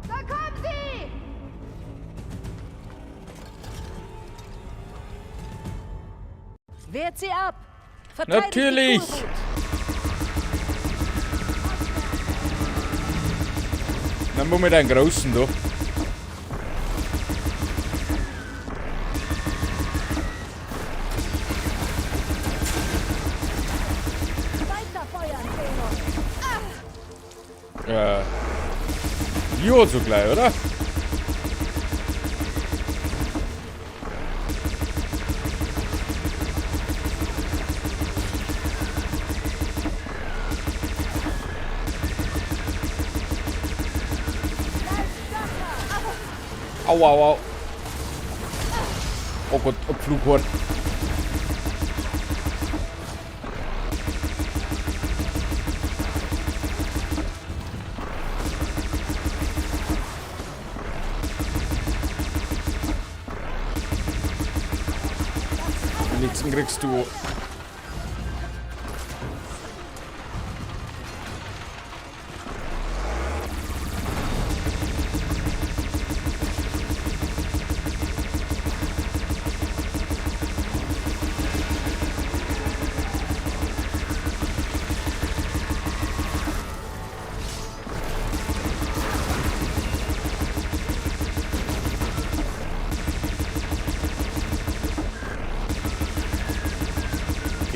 Da kommen sie! Wehrt sie ab! Verteidigt die Natürlich! Kulrut! Dann wo mit einem großen da. Jo, so gleich, oder? Au, au, au. Oh Gott, ein Flughorn. Den nächsten kriegst du.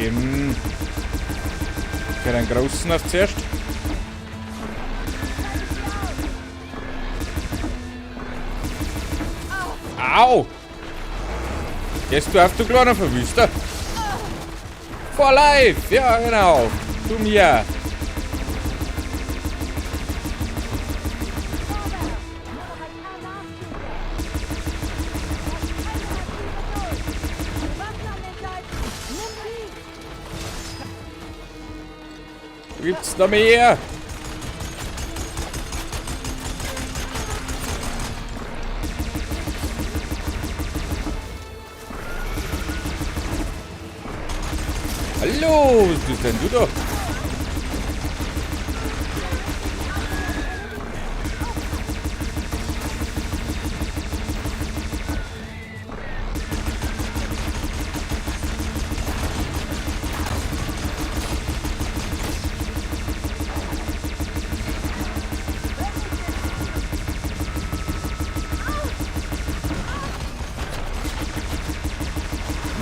Okay. Okay, den großen hast du zuerst. Au! Gehst du auf, du kleiner Verwüster? For life! Ja, genau. Zu mir. Gibt's da mehr? Hallo, was bist denn du da?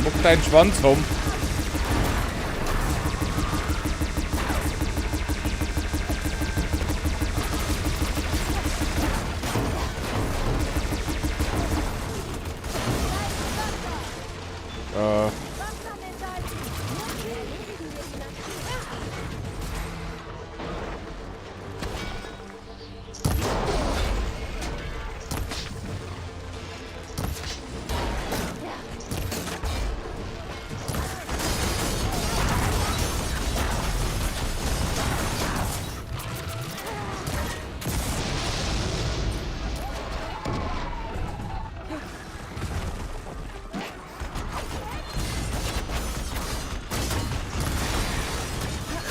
Mag deinen Schwanz haben.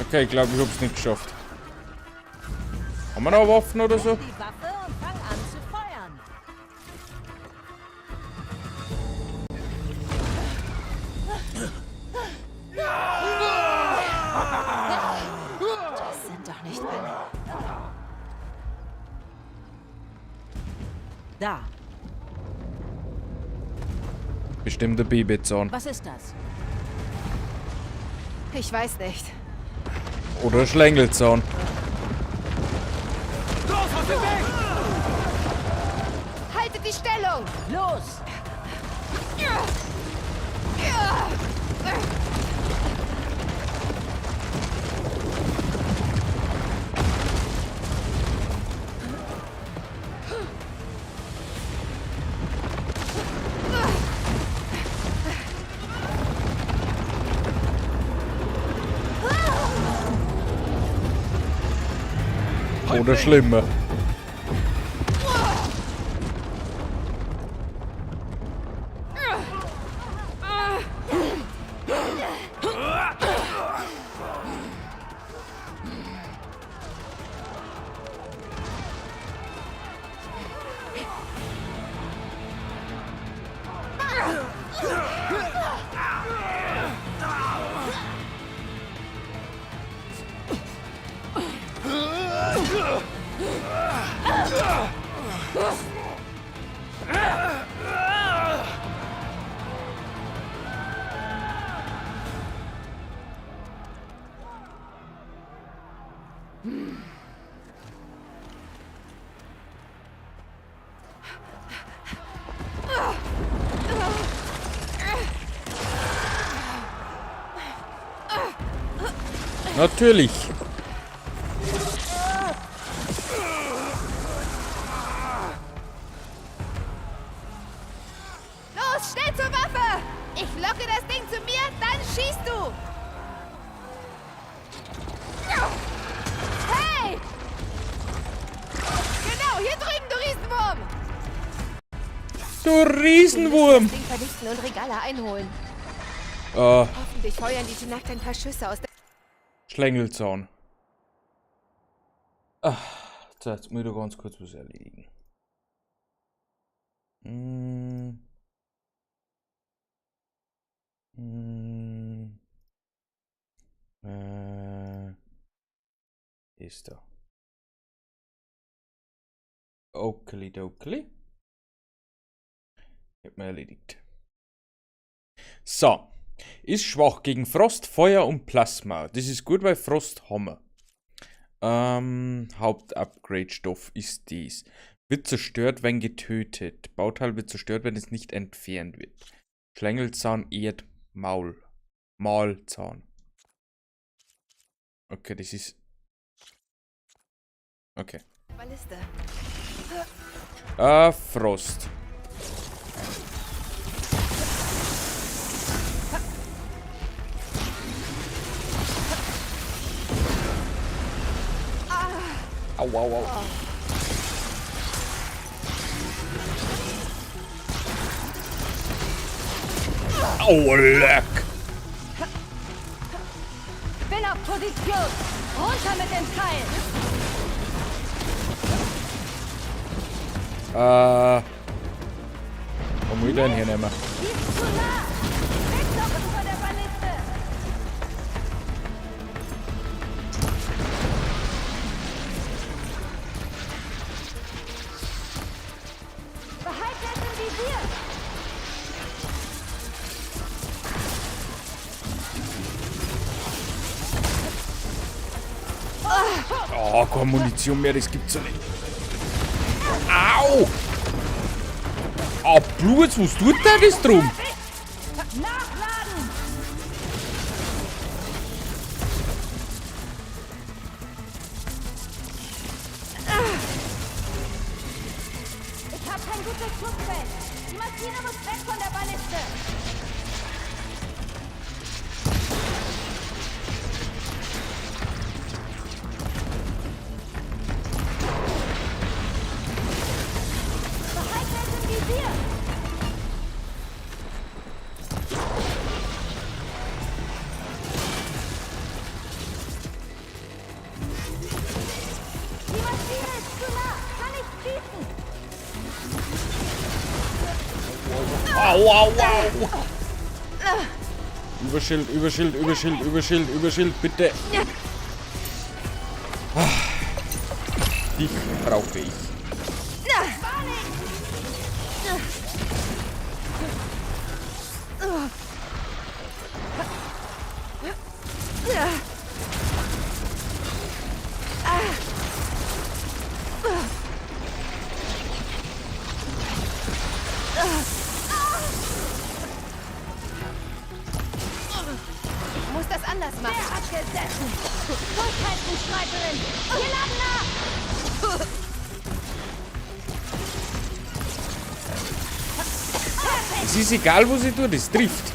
Okay, ich glaube, ich hab's nicht geschafft. Haben wir noch Waffen oder so? Die Waffe und fang an zu feuern. Das sind doch nicht alle. Da. Bestimmt der Babyzahn. Was ist das? Ich weiß nicht. Oder Schlängelzahn. Los, aus dem Weg! Haltet die Stellung! Los! Oder schlimmer. Natürlich. Los, schnell zur Waffe! Ich locke das Ding zu mir, dann schießt du! Hey! Genau, hier drüben, du Riesenwurm! Du Riesenwurm! Das Ding vernichten und Regalla einholen. Hoffentlich feuern die Tenakth ein paar Schüsse aus der... Schlängelzahn. Ach, so, jetzt muss ich da ganz kurz was erledigen. Ist da. Okeli-dokeli. Hätten wir erledigt. So. Ist schwach gegen Frost, Feuer und Plasma. Das ist gut, weil Frost haben wir. Hauptupgrade-Stoff ist dies. Wird zerstört, wenn getötet. Bauteil wird zerstört, wenn es nicht entfernt wird. Schlängelzahn ehrt Maul. Mahlzahn. Okay, das ist... Okay. Balliste. Frost. Au, au, au. Au, leck. Bin auf Position. Runter mit dem Teil. Wo muss ich denn hier nehmen? Die ist zu nah. Weg noch über der Balliste. Behalte es im Visier. Oh, keine Munition mehr, das gibt's ja nicht. Au! Ah, Blut, was tut der das drum? Nachladen! Ich habe kein gutes Schussfeld. Die Maschine muss weg von der Balliste. Behalte es im Visier! Die Maschine ist zu nah! Kann nicht schießen! Au, au, au! Überschild, Überschild, Überschild, Überschild, Überschild, bitte. Dich brauche ich. Ich muss das anders machen. Wer hat gesessen? Durchhalten, Streiterin! Wir laden nach! Es ist egal, was ich tue, das trifft.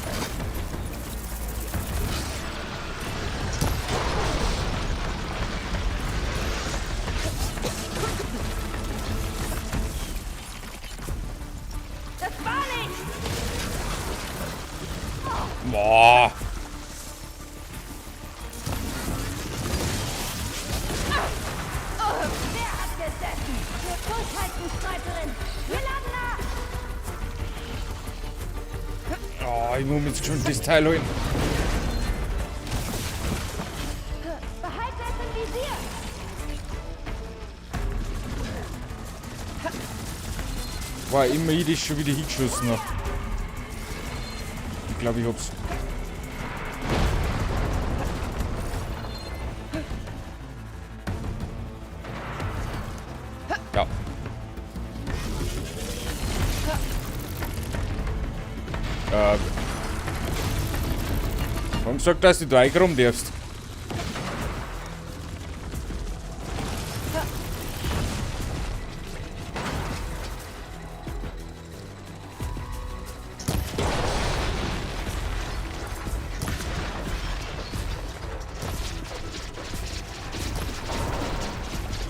Das war nicht! Boah. Wer hat gesessen? Durchhalten, Streiterin! Wir laden nach! Oh, ich muss jetzt schon das Teil holen. Behalte es im Visier! War immer ich das schon wieder hingeschossen hab. Ich glaube, ich hab's. Ja. Warum sagt, dass du da rum darfst?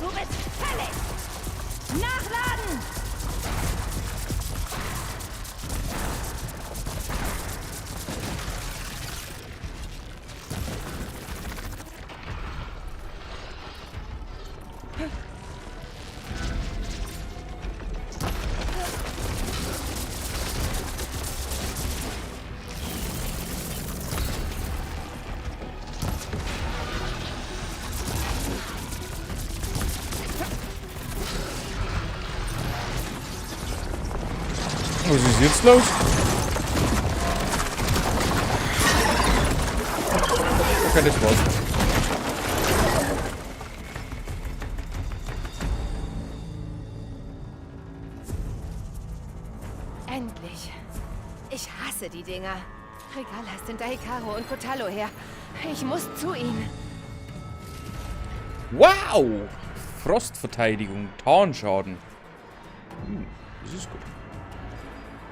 Du bist fällig! Nachladen! Was ist jetzt los? Okay, das war's. Endlich. Ich hasse die Dinger. Regalla ist hinter Hekarro und Kotallo her. Ich muss zu ihnen. Wow! Frostverteidigung, Tarnschaden. Das ist gut.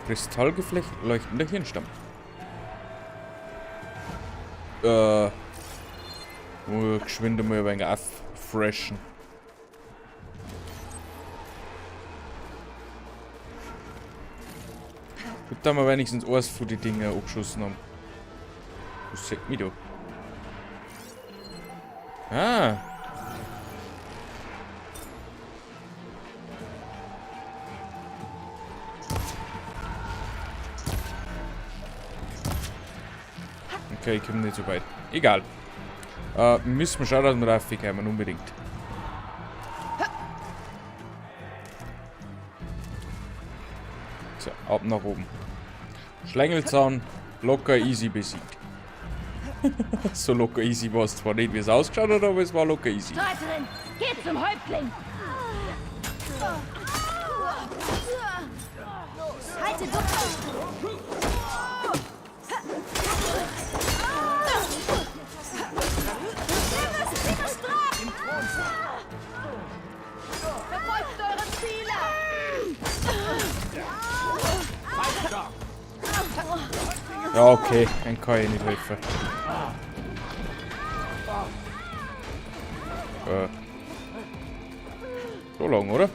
Kristallgeflecht, leuchtender Hirnstamm. Geschwind mal ein wenig auffreshen. Gut, da haben wir wenigstens eins von den Dingen angeschossen haben. Was sagt mich da? Ah. Okay, ich komme nicht so weit. Egal. Müssen wir schauen, dass wir raufkommen, unbedingt. So, ab nach oben. Schlängelzahn, locker, easy besiegt. So locker easy war es zwar nicht, wie es ausgeschaut hat, aber es war locker easy. Streiterin, geht zum Häuptling! Halte durch! Verfolgt eure Ziele! Ja, okay, dann kann ich nicht helfen. So lang, oder?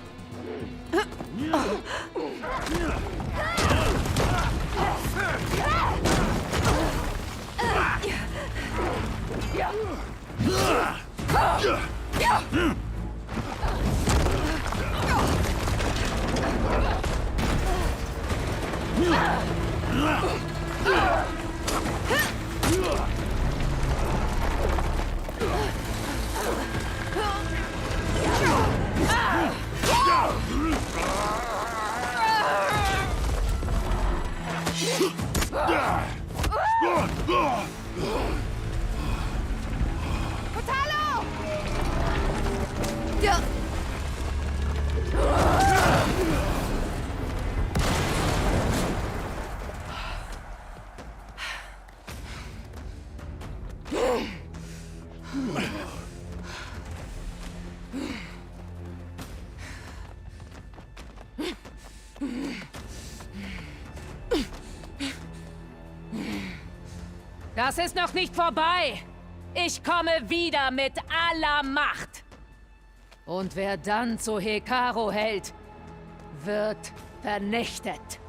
Kotallo! Ja. Das ist noch nicht vorbei. Ich komme wieder mit aller Macht. Und wer dann zu Hekaro hält, wird vernichtet.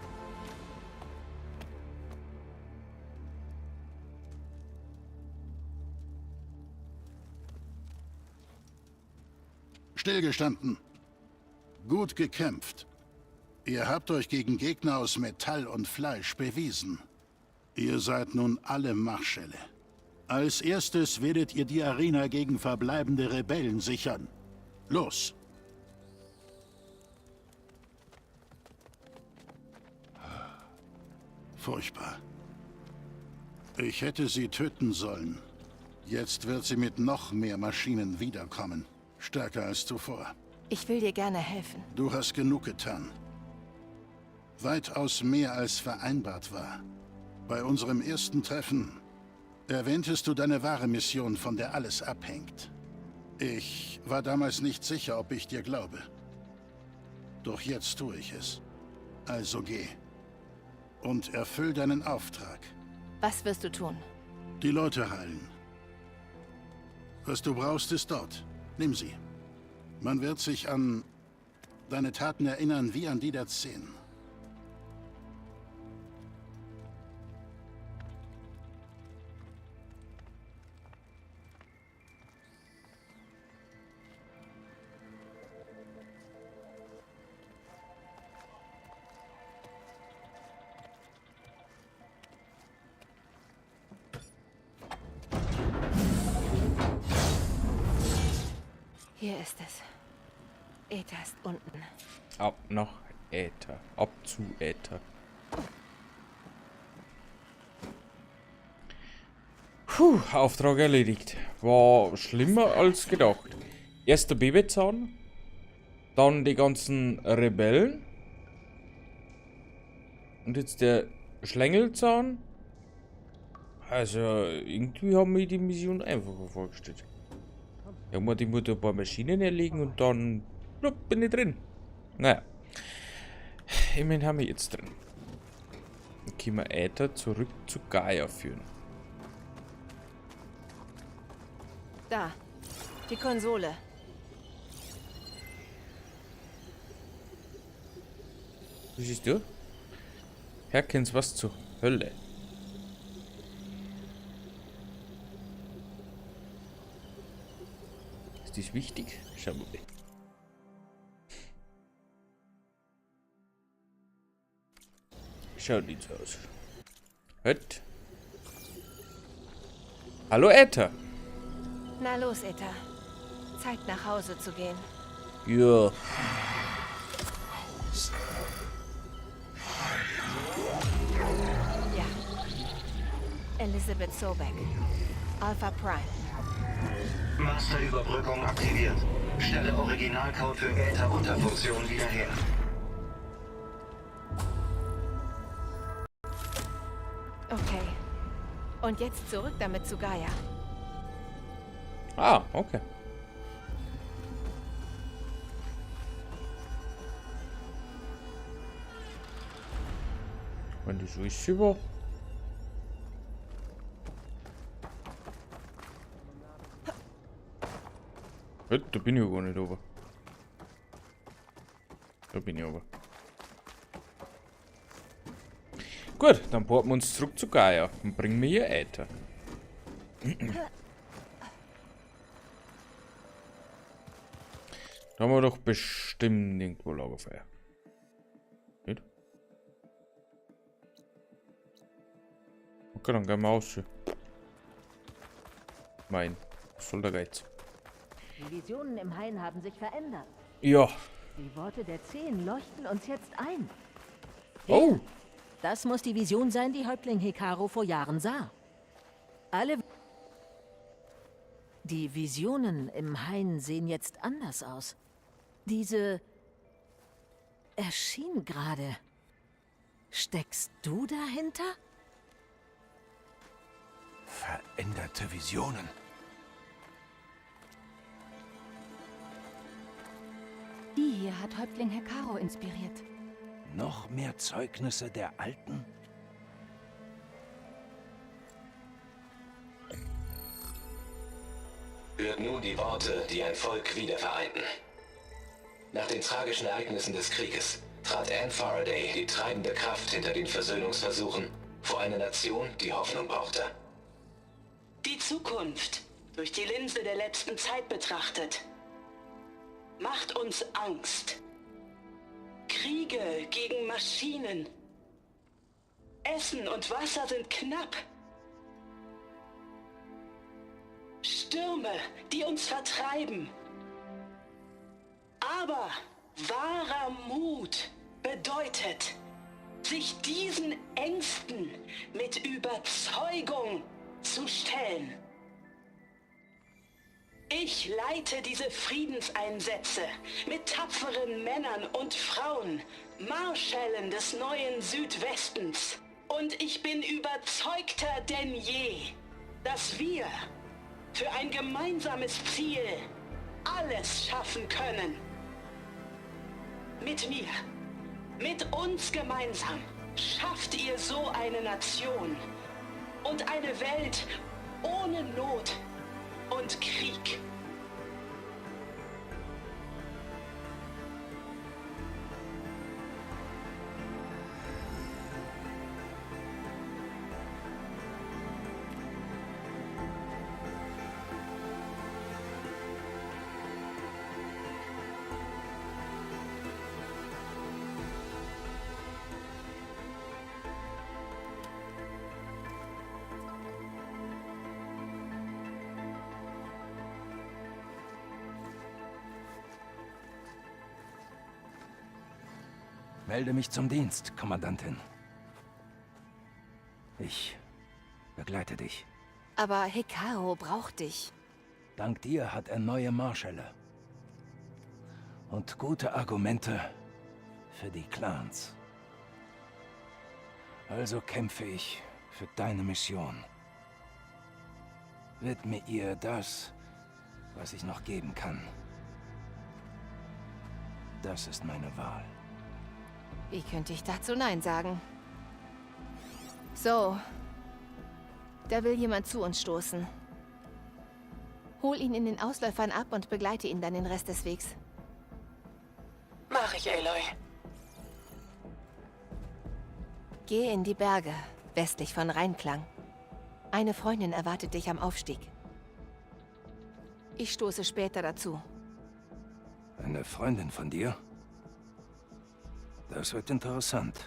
Stillgestanden. Gut gekämpft. Ihr habt euch gegen Gegner aus Metall und Fleisch bewiesen. Ihr seid nun alle Marschälle. Als erstes werdet ihr die Arena gegen verbleibende Rebellen sichern. Los! Furchtbar. Ich hätte sie töten sollen. Jetzt wird sie mit noch mehr Maschinen wiederkommen. Stärker als zuvor. Ich will dir gerne helfen. Du hast genug getan. Weitaus mehr als vereinbart war. Bei unserem ersten Treffen erwähntest du deine wahre Mission, von der alles abhängt. Ich war damals nicht sicher, ob ich dir glaube. Doch jetzt tue ich es. Also geh. Und erfüll deinen Auftrag. Was wirst du tun? Die Leute heilen. Was du brauchst, ist dort. Nimm sie. Man wird sich an deine Taten erinnern wie an die der 10. Hier ist es. Aether ist unten. Ab nach Aether. Ab zu Aether. Puh, Auftrag erledigt. War schlimmer als gedacht. Erst der Babezahn, dann die ganzen Rebellen und jetzt der Schlängelzahn. Also irgendwie haben wir die Mission einfacher vorgestellt. Ja, man, die muss ein paar Maschinen erlegen und dann blub, bin ich drin. Naja. Immerhin haben wir jetzt drin. Dann können wir Aether zurück zu Gaia führen. Da. Die Konsole. Was siehst du? Perkins, was zur Hölle? Ist das wichtig? Schauen wir mal. Schaut nicht so aus. Halt. Hallo, Aether. Na los, Aether. Zeit, nach Hause zu gehen. Ja. Ja. Elizabeth Sobeck. Alpha Prime. Masterüberbrückung aktiviert. Stelle Originalcode für Äther-Unterfunktion wieder her. Okay. Und jetzt zurück damit zu Gaia. Ah, okay. Wenn das so ist, über. Da bin ich ja gar nicht oben. Da bin ich oben. Gut, dann porten wir uns zurück zu Gaia und bringen wir ihr Äther. Da haben wir doch bestimmt irgendwo Lagerfeuer. Nicht? Okay, dann gehen wir raus. Mein, was soll der Geiz? Die Visionen im Hain haben sich verändert. Ja. Die Worte der Zehn leuchten uns jetzt ein. Oh! Das muss die Vision sein, die Häuptling Hekaro vor Jahren sah. Alle... Die Visionen im Hain sehen jetzt anders aus. Diese... erschien gerade. Steckst du dahinter? Veränderte Visionen. Die hier hat Häuptling Hekaro inspiriert. Noch mehr Zeugnisse der Alten? Hört nun die Worte, die ein Volk wiedervereinten. Nach den tragischen Ereignissen des Krieges trat Anne Faraday, die treibende Kraft hinter den Versöhnungsversuchen, vor eine Nation, die Hoffnung brauchte. Die Zukunft, durch die Linse der letzten Zeit betrachtet, macht uns Angst. Kriege gegen Maschinen. Essen und Wasser sind knapp. Stürme, die uns vertreiben. Aber wahrer Mut bedeutet, sich diesen Ängsten mit Überzeugung zu stellen. Ich leite diese Friedenseinsätze mit tapferen Männern und Frauen, Marschällen des neuen Südwestens. Und ich bin überzeugter denn je, dass wir für ein gemeinsames Ziel alles schaffen können. Mit mir, mit uns gemeinsam schafft ihr so eine Nation und eine Welt ohne Not und Krieg. Melde mich zum Dienst, Kommandantin. Ich begleite dich. Aber Hekaro braucht dich. Dank dir hat er neue Marschälle. Und gute Argumente für die Clans. Also kämpfe ich für deine Mission. Widme ihr das, was ich noch geben kann. Das ist meine Wahl. Wie könnte ich dazu Nein sagen? So. Da will jemand zu uns stoßen. Hol ihn in den Ausläufern ab und begleite ihn dann den Rest des Wegs. Mach ich, Aloy. Geh in die Berge, westlich von Rheinklang. Eine Freundin erwartet dich am Aufstieg. Ich stoße später dazu. Eine Freundin von dir? Das wird interessant.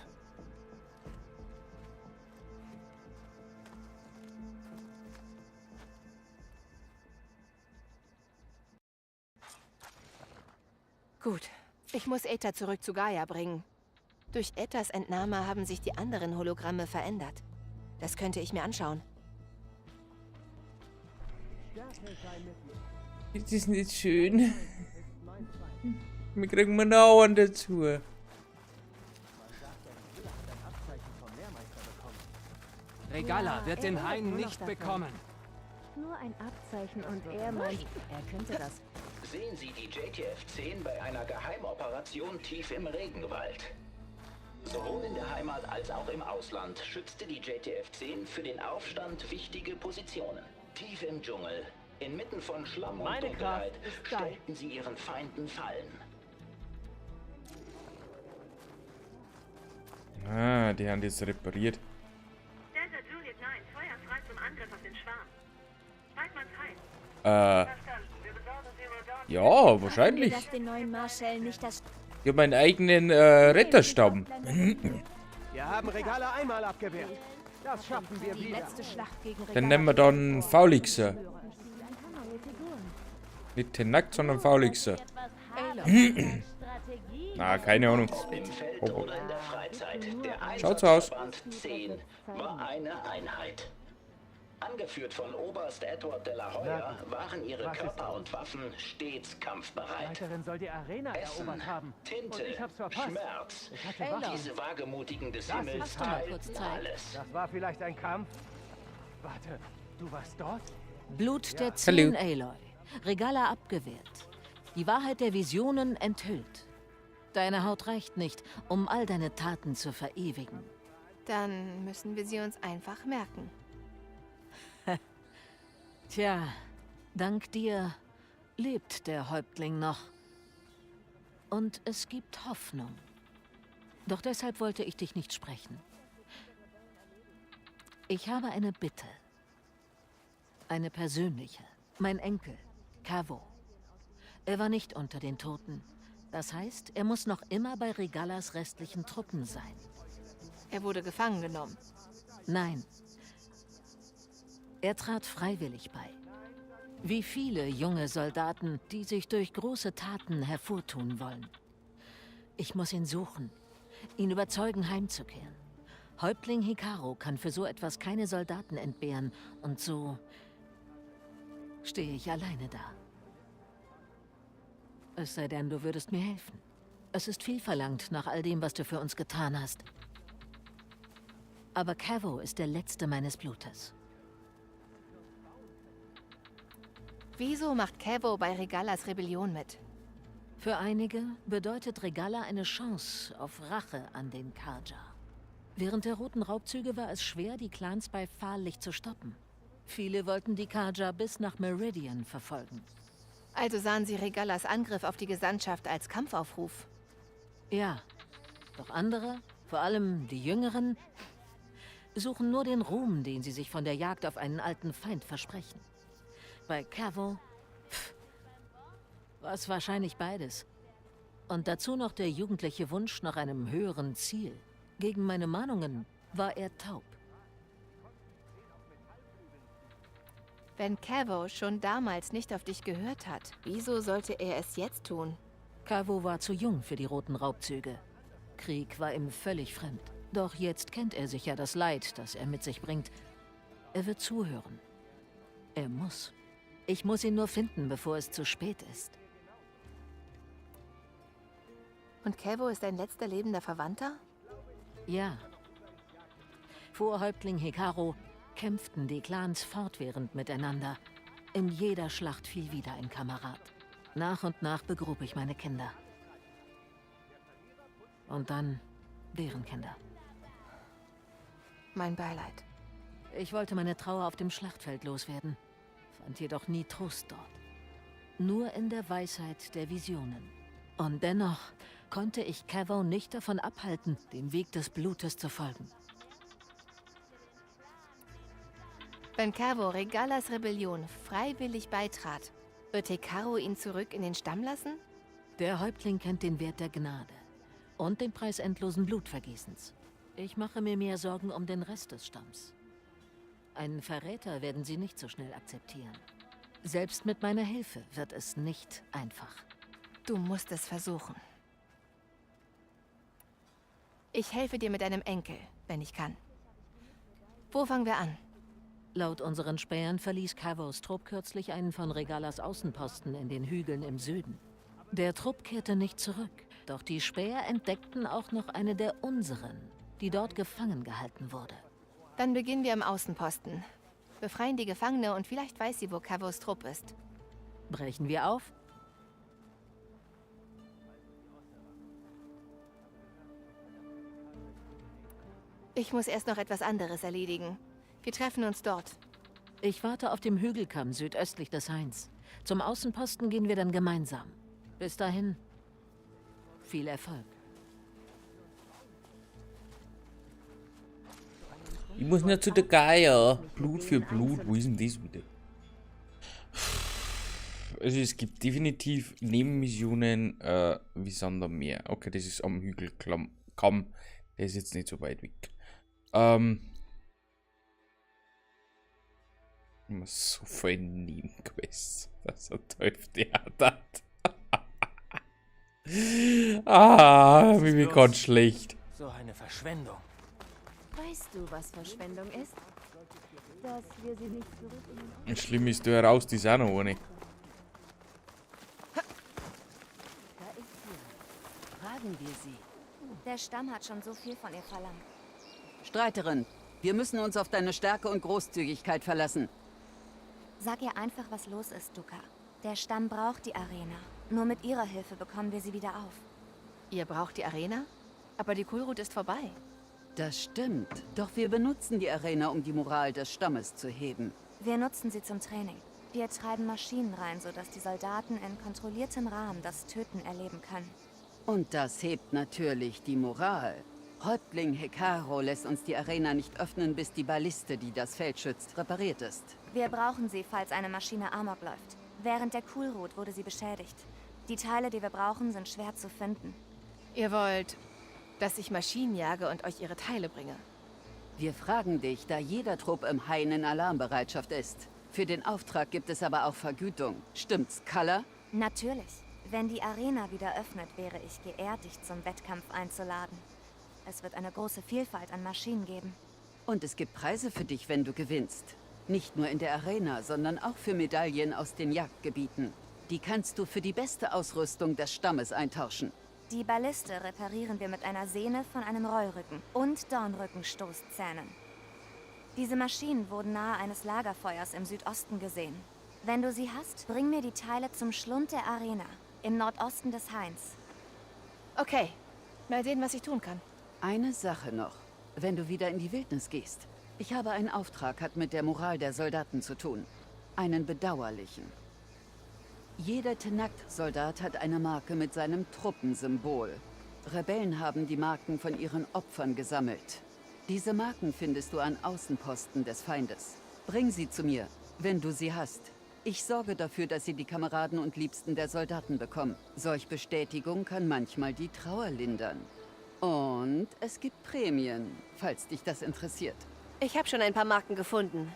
Gut. Ich muss Aether zurück zu Gaia bringen. Durch Aethers Entnahme haben sich die anderen Hologramme verändert. Das könnte ich mir anschauen. Ist das nicht schön? Wir kriegen wir noch einen dazu. Regalla wird den er Hain redet nur noch nicht davon. bekommen. Nur ein Abzeichen und er meint, er könnte das. Sehen Sie die JTF-10 bei einer Geheimoperation tief im Regenwald. Sowohl in der Heimat als auch im Ausland schützte die JTF-10 für den Aufstand wichtige Positionen. Tief im Dschungel, inmitten von Schlamm und Meine Dunkelheit, Kraft ist dein. stellten sie ihren Feinden Fallen. Ah, die haben das repariert. Delta Juliet 9, Feuer frei zum Angriff auf den Schwarm. Weidmanns Heil. Ja, wahrscheinlich. Lass den neuen Marschall nicht das. Ich habe meinen eigenen Retterstamm. Wir haben Regale einmal abgewehrt. Das schaffen wir Die wieder. letzte Schlacht gegen Dann nennen wir dann Faulixer. Nicht Tenakt, sondern Faulixer. Na, keine Ahnung. Im Feld Oh, oder in der Freizeit, der Schaut so aus. Einsatzverband 10 war eine Einheit. Angeführt von Oberst Edward de la Hoya waren ihre Was ist Körper und Waffen stets kampfbereit. Leiterin soll die Arena Essen, erobert haben. Tinte, Und ich hab's verpasst. Schmerz. Ich hatte Waffen. Diese Wagemutigen des Das Himmels ist mal kurz teilten Zeit. alles. Das war vielleicht ein Kampf. Warte, du warst dort? Blut der Hallo. 10 Aloy. Regalla abgewehrt. Die Wahrheit der Visionen enthüllt. Deine Haut reicht nicht, um all deine Taten zu verewigen. Dann müssen wir sie uns einfach merken. Tja, dank dir lebt der Häuptling noch. Und es gibt Hoffnung. Doch deshalb wollte ich dich nicht sprechen. Ich habe eine Bitte. Eine persönliche. Mein Enkel, Cavo. Er war nicht unter den Toten. Das heißt, er muss noch immer bei Regallas restlichen Truppen sein. Er wurde gefangen genommen. Nein. Er trat freiwillig bei. Wie viele junge Soldaten, die sich durch große Taten hervortun wollen. Ich muss ihn suchen, ihn überzeugen, heimzukehren. Häuptling Hikaru kann für so etwas keine Soldaten entbehren und so stehe ich alleine da. Es sei denn, du würdest mir helfen. Es ist viel verlangt nach all dem, was du für uns getan hast. Aber Cavo ist der letzte meines Blutes. Wieso macht Kevo bei Regallas Rebellion mit? Für einige bedeutet Regalla eine Chance auf Rache an den Karja. Während der Roten Raubzüge war es schwer, die Clans bei Fahllicht zu stoppen. Viele wollten die Karja bis nach Meridian verfolgen. Also sahen sie Regallas Angriff auf die Gesandtschaft als Kampfaufruf. Ja, doch andere, vor allem die Jüngeren, suchen nur den Ruhm, den sie sich von der Jagd auf einen alten Feind versprechen. Bei Cavo war es wahrscheinlich beides. Und dazu noch der jugendliche Wunsch nach einem höheren Ziel. Gegen meine Mahnungen war er taub. Wenn Kevo schon damals nicht auf dich gehört hat, wieso sollte er es jetzt tun? Cavo war zu jung für die roten Raubzüge. Krieg war ihm völlig fremd. Doch jetzt kennt er sicher das Leid, das er mit sich bringt. Er wird zuhören. Er muss. Ich muss ihn nur finden, bevor es zu spät ist. Und Kevo ist dein letzter lebender Verwandter? Ja. Vor Häuptling Hikaru kämpften die Clans fortwährend miteinander. In jeder Schlacht fiel wieder ein Kamerad. Nach und nach begrub ich meine Kinder. Und dann deren Kinder. Mein Beileid. Ich wollte meine Trauer auf dem Schlachtfeld loswerden, fand jedoch nie Trost dort. Nur in der Weisheit der Visionen. Und dennoch konnte ich Cavo nicht davon abhalten, dem Weg des Blutes zu folgen. Wenn Kevo Regallas Rebellion freiwillig beitrat, wird Hikaru ihn zurück in den Stamm lassen? Der Häuptling kennt den Wert der Gnade und den Preis endlosen Blutvergießens. Ich mache mir mehr Sorgen um den Rest des Stamms. Einen Verräter werden sie nicht so schnell akzeptieren. Selbst mit meiner Hilfe wird es nicht einfach. Du musst es versuchen. Ich helfe dir mit deinem Enkel, wenn ich kann. Wo fangen wir an? Laut unseren Spähern verließ Cavos Trupp kürzlich einen von Regalas Außenposten in den Hügeln im Süden. Der Trupp kehrte nicht zurück, doch die Späher entdeckten auch noch eine der unseren, die dort gefangen gehalten wurde. Dann beginnen wir am Außenposten. Befreien die Gefangene und vielleicht weiß sie, wo Cavos Trupp ist. Brechen wir auf? Ich muss erst noch etwas anderes erledigen. Wir treffen uns dort. Ich warte auf dem Hügelkamm südöstlich des Hains. Zum Außenposten gehen wir dann gemeinsam. Bis dahin, viel Erfolg. Ich muss nicht zu der Geier. Blut für Blut, wo ist denn das wieder? Also es gibt definitiv Nebenmissionen wie Sand am Meer. Okay, das ist am Hügelkamm. Der ist jetzt nicht so weit weg. Immer so viel Nebenquests, dass er Teufel hat. Ah, mir wird ganz schlecht. So eine Verschwendung. Weißt du, was Verschwendung ist? Dass wir sie nicht zurück in den Schlimm ist, du heraus, die ist auch noch eine. Da ist sie. Fragen wir sie. Der Stamm hat schon so viel von ihr verlangt. Streiterin, wir müssen uns auf deine Stärke und Großzügigkeit verlassen. Sag ihr einfach, was los ist, Duka. Der Stamm braucht die Arena. Nur mit ihrer Hilfe bekommen wir sie wieder auf. Ihr braucht die Arena? Aber die Kulrut ist vorbei. Das stimmt. Doch wir benutzen die Arena, um die Moral des Stammes zu heben. Wir nutzen sie zum Training. Wir treiben Maschinen rein, sodass die Soldaten in kontrolliertem Rahmen das Töten erleben können. Und das hebt natürlich die Moral. Häuptling Hekaro lässt uns die Arena nicht öffnen, bis die Balliste, die das Feld schützt, repariert ist. Wir brauchen sie, falls eine Maschine amok läuft. Während der Kulrut wurde sie beschädigt. Die Teile, die wir brauchen, sind schwer zu finden. Ihr wollt, dass ich Maschinen jage und euch ihre Teile bringe. Wir fragen dich, da jeder Trupp im Hain in Alarmbereitschaft ist. Für den Auftrag gibt es aber auch Vergütung. Stimmt's, Kalla? Natürlich. Wenn die Arena wieder öffnet, wäre ich geehrt, dich zum Wettkampf einzuladen. Es wird eine große Vielfalt an Maschinen geben. Und es gibt Preise für dich, wenn du gewinnst. Nicht nur in der Arena, sondern auch für Medaillen aus den Jagdgebieten. Die kannst du für die beste Ausrüstung des Stammes eintauschen. Die Balliste reparieren wir mit einer Sehne von einem Rollrücken und Dornrückenstoßzähnen. Diese Maschinen wurden nahe eines Lagerfeuers im Südosten gesehen. Wenn du sie hast, bring mir die Teile zum Schlund der Arena, im Nordosten des Hains. Okay, mal sehen, was ich tun kann. Eine Sache noch. Wenn du wieder in die Wildnis gehst. Ich habe einen Auftrag, hat mit der Moral der Soldaten zu tun. Einen bedauerlichen. Jeder Tenakt-Soldat hat eine Marke mit seinem Truppensymbol. Rebellen haben die Marken von ihren Opfern gesammelt. Diese Marken findest du an Außenposten des Feindes. Bring sie zu mir, wenn du sie hast. Ich sorge dafür, dass sie die Kameraden und Liebsten der Soldaten bekommen. Solch Bestätigung kann manchmal die Trauer lindern. Und es gibt Prämien, falls dich das interessiert. Ich habe schon ein paar Marken gefunden.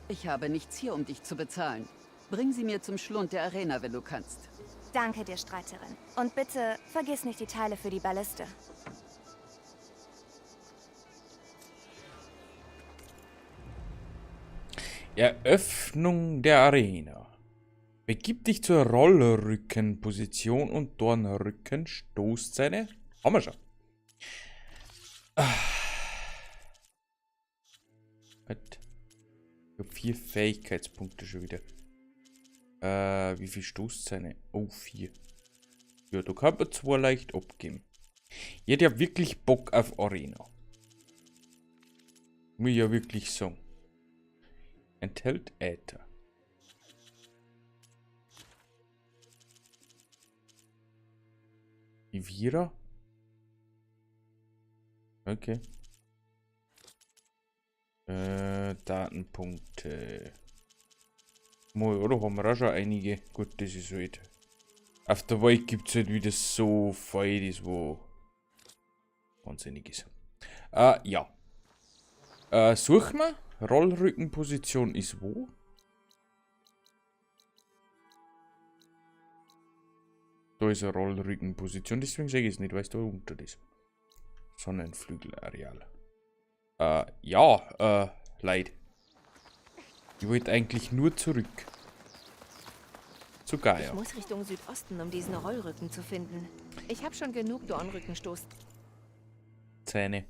Ich habe nichts hier, um dich zu bezahlen. Bring sie mir zum Schlund der Arena, wenn du kannst. Danke dir, Streiterin. Und bitte vergiss nicht die Teile für die Balliste. Eröffnung der Arena. Begib dich zur Rollrückenposition und Dornrückenstoßzähne. Haben wir schon. Ich hab 4 Fähigkeitspunkte schon wieder. Wie viel Stoßzähne? Oh, 4. Ja, da kann man 2 leicht abgeben. Ich hätte ja wirklich Bock auf Arena. Muss ich ja wirklich sagen. Enthält Äther. Ivira? Okay. Datenpunkte. Mal, oder? Haben wir auch schon einige. Gut, das ist halt. Auf der Welt gibt es halt wieder so viel, das wo wahnsinnig ist. Ja. Suchen wir. Rollrückenposition ist wo? Da ist eine Rollrückenposition, deswegen sage ich es nicht, weil es da unter ist. Sonnenflügelareal. Ja, Leid. Ich wollte eigentlich nur zurück. Zu Gaia. Ich muss Richtung Südosten, um diesen Rollrücken zu finden. Ich habe schon genug Dornrückenstoß. Zähne.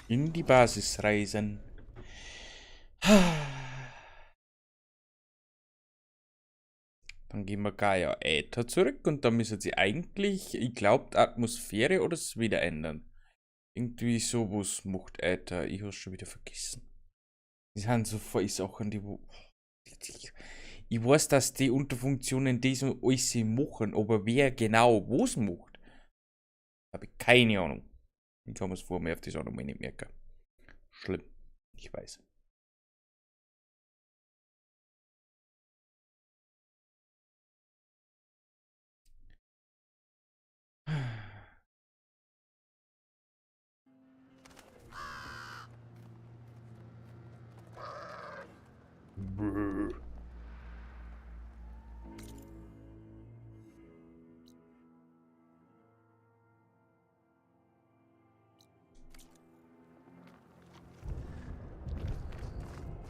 In die Basis reisen. Dann gehen wir Gaia Äther zurück und dann müssen sie eigentlich, ich glaube, die Atmosphäre oder es wieder ändern. Irgendwie sowas macht Äther. Ich hab's schon wieder vergessen. Die sind so voll Sachen, die wo. Ich weiß, dass die Unterfunktionen das und alles machen, aber wer genau was macht, habe ich keine Ahnung. Ich kann mir's vor mir auf die Sache nochmal nicht merken. Schlimm. Ich weiß. Brr.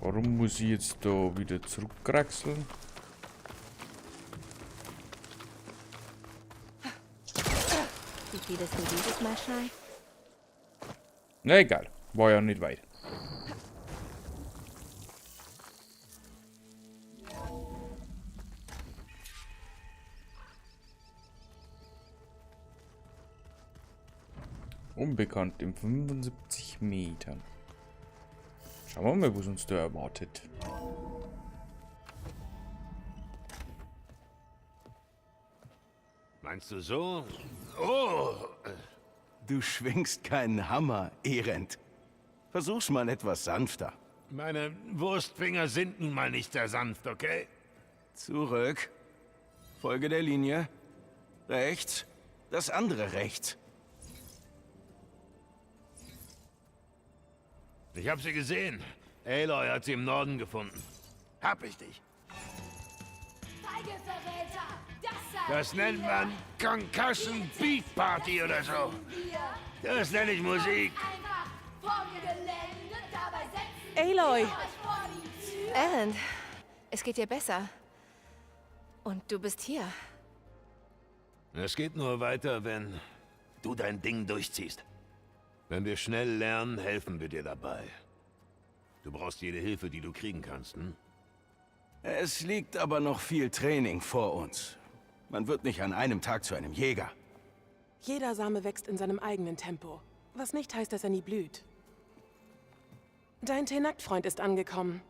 Warum muss ich jetzt da wieder zurückkraxeln? Wie viel ist denn dieses Mal, Schnei? Na egal, war ja nicht weit. Unbekannt in 75 Metern. Schauen wir mal, was uns da erwartet. Meinst du so? Oh! Du schwingst keinen Hammer, Erend. Versuch's mal etwas sanfter. Meine Wurstfinger sind nun mal nicht sehr sanft, okay? Zurück. Folge der Linie. Rechts. Das andere rechts. Ich hab sie gesehen. Aloy hat sie im Norden gefunden. Hab ich dich. Das nennt man Concussion Beat Party oder so. Das nenne ich Musik. Aloy! Erend, es geht dir besser. Und du bist hier. Es geht nur weiter, wenn du dein Ding durchziehst. Wenn wir schnell lernen, helfen wir dir dabei. Du brauchst jede Hilfe, die du kriegen kannst, hm? Es liegt aber noch viel Training vor uns. Man wird nicht an einem Tag zu einem Jäger. Jeder Same wächst in seinem eigenen Tempo, was nicht heißt, dass er nie blüht. Dein Tenakt-Freund ist angekommen.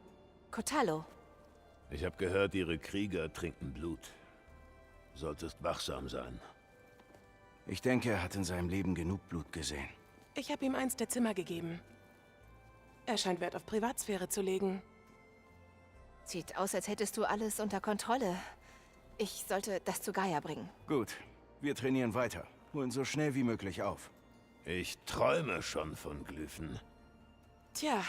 Kotallo. Ich habe gehört, ihre Krieger trinken Blut. Solltest wachsam sein. Ich denke, er hat in seinem Leben genug Blut gesehen. Ich habe ihm eins der Zimmer gegeben. Er scheint Wert auf Privatsphäre zu legen. Sieht aus, als hättest du alles unter Kontrolle. Ich sollte das zu Gaia bringen. Gut, wir trainieren weiter. Holen so schnell wie möglich auf. Ich träume schon von Glyphen. Tja,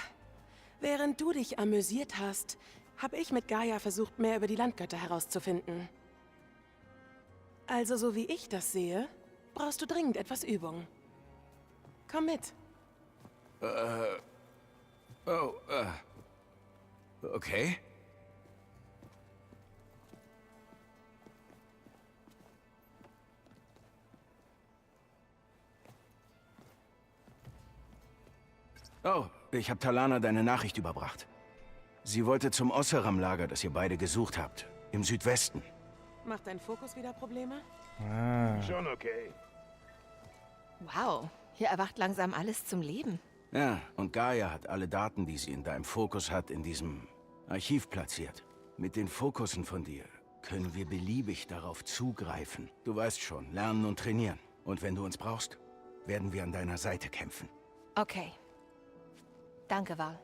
während du dich amüsiert hast, habe ich mit Gaia versucht, mehr über die Landgötter herauszufinden. Also, so wie ich das sehe, brauchst du dringend etwas Übung. Komm mit. Okay. Oh, ich habe Talana deine Nachricht überbracht. Sie wollte zum Osseram-Lager, das ihr beide gesucht habt. Im Südwesten. Macht dein Fokus wieder Probleme? Ah. Schon okay. Wow, hier erwacht langsam alles zum Leben. Ja, und Gaia hat alle Daten, die sie in deinem Fokus hat, in diesem Archiv platziert. Mit den Fokussen von dir können wir beliebig darauf zugreifen. Du weißt schon, lernen und trainieren. Und wenn du uns brauchst, werden wir an deiner Seite kämpfen. Okay. Danke, Val.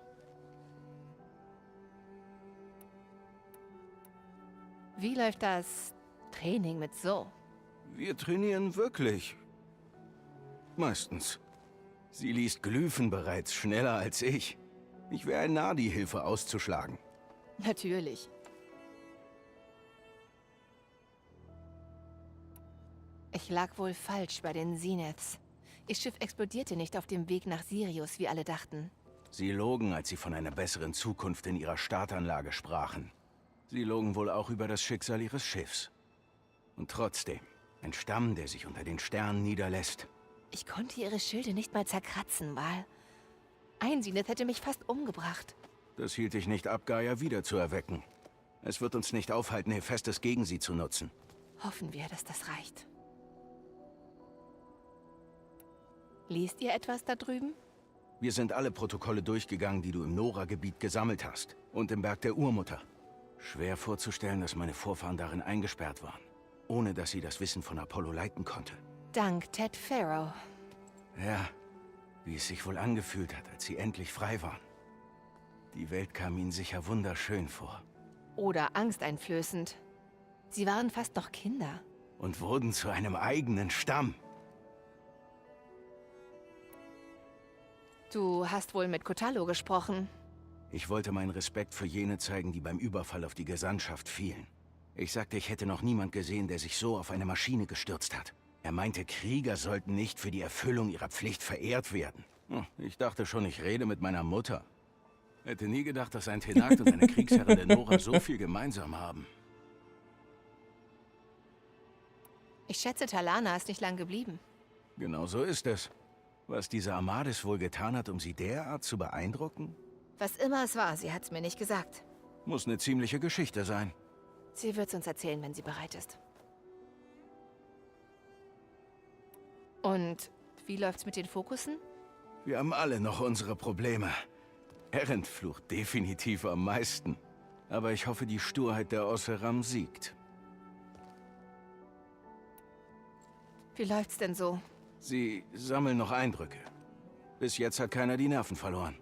Wie läuft das Training mit so? Wir trainieren wirklich. Meistens. Sie liest Glyphen bereits schneller als ich. Ich wäre ein Narr, die Hilfe auszuschlagen. Natürlich. Ich lag wohl falsch bei den Zeniths. Ihr Schiff explodierte nicht auf dem Weg nach Sirius, wie alle dachten. Sie logen, als sie von einer besseren Zukunft in ihrer Startanlage sprachen. Sie logen wohl auch über das Schicksal ihres Schiffs. Und trotzdem, ein Stamm, der sich unter den Sternen niederlässt. Ich konnte ihre Schilde nicht mal zerkratzen, Val. Ein Zenith hätte mich fast umgebracht. Das hielt dich nicht ab, Gaia wiederzuerwecken. Es wird uns nicht aufhalten, Hephaestus gegen sie zu nutzen. Hoffen wir, dass das reicht. Liest ihr etwas da drüben? Wir sind alle Protokolle durchgegangen, die du im Nora-Gebiet gesammelt hast. Und im Berg der Urmutter. Schwer vorzustellen, dass meine Vorfahren darin eingesperrt waren. Ohne dass sie das Wissen von Apollo leiten konnte. Dank Ted Farrow. Ja, wie es sich wohl angefühlt hat, als sie endlich frei waren. Die Welt kam ihnen sicher wunderschön vor. Oder angsteinflößend. Sie waren fast noch Kinder. Und wurden zu einem eigenen Stamm. Du hast wohl mit Kotallo gesprochen. Ich wollte meinen Respekt für jene zeigen, die beim Überfall auf die Gesandtschaft fielen. Ich sagte, ich hätte noch niemand gesehen, der sich so auf eine Maschine gestürzt hat. Er meinte, Krieger sollten nicht für die Erfüllung ihrer Pflicht verehrt werden. Ich dachte schon, ich rede mit meiner Mutter. Hätte nie gedacht, dass ein Tenakt und eine Kriegsherrin der Nora so viel gemeinsam haben. Ich schätze, Talana ist nicht lang geblieben. Genau so ist es. Was diese Amadis wohl getan hat, um sie derart zu beeindrucken? Was immer es war, sie hat's mir nicht gesagt. Muss eine ziemliche Geschichte sein. Sie wird's uns erzählen, wenn sie bereit ist. Und wie läuft's mit den Fokussen? Wir haben alle noch unsere Probleme. Erend flucht definitiv am meisten. Aber ich hoffe, die Sturheit der Osseram siegt. Wie läuft's denn so? Sie sammeln noch Eindrücke. Bis jetzt hat keiner die Nerven verloren.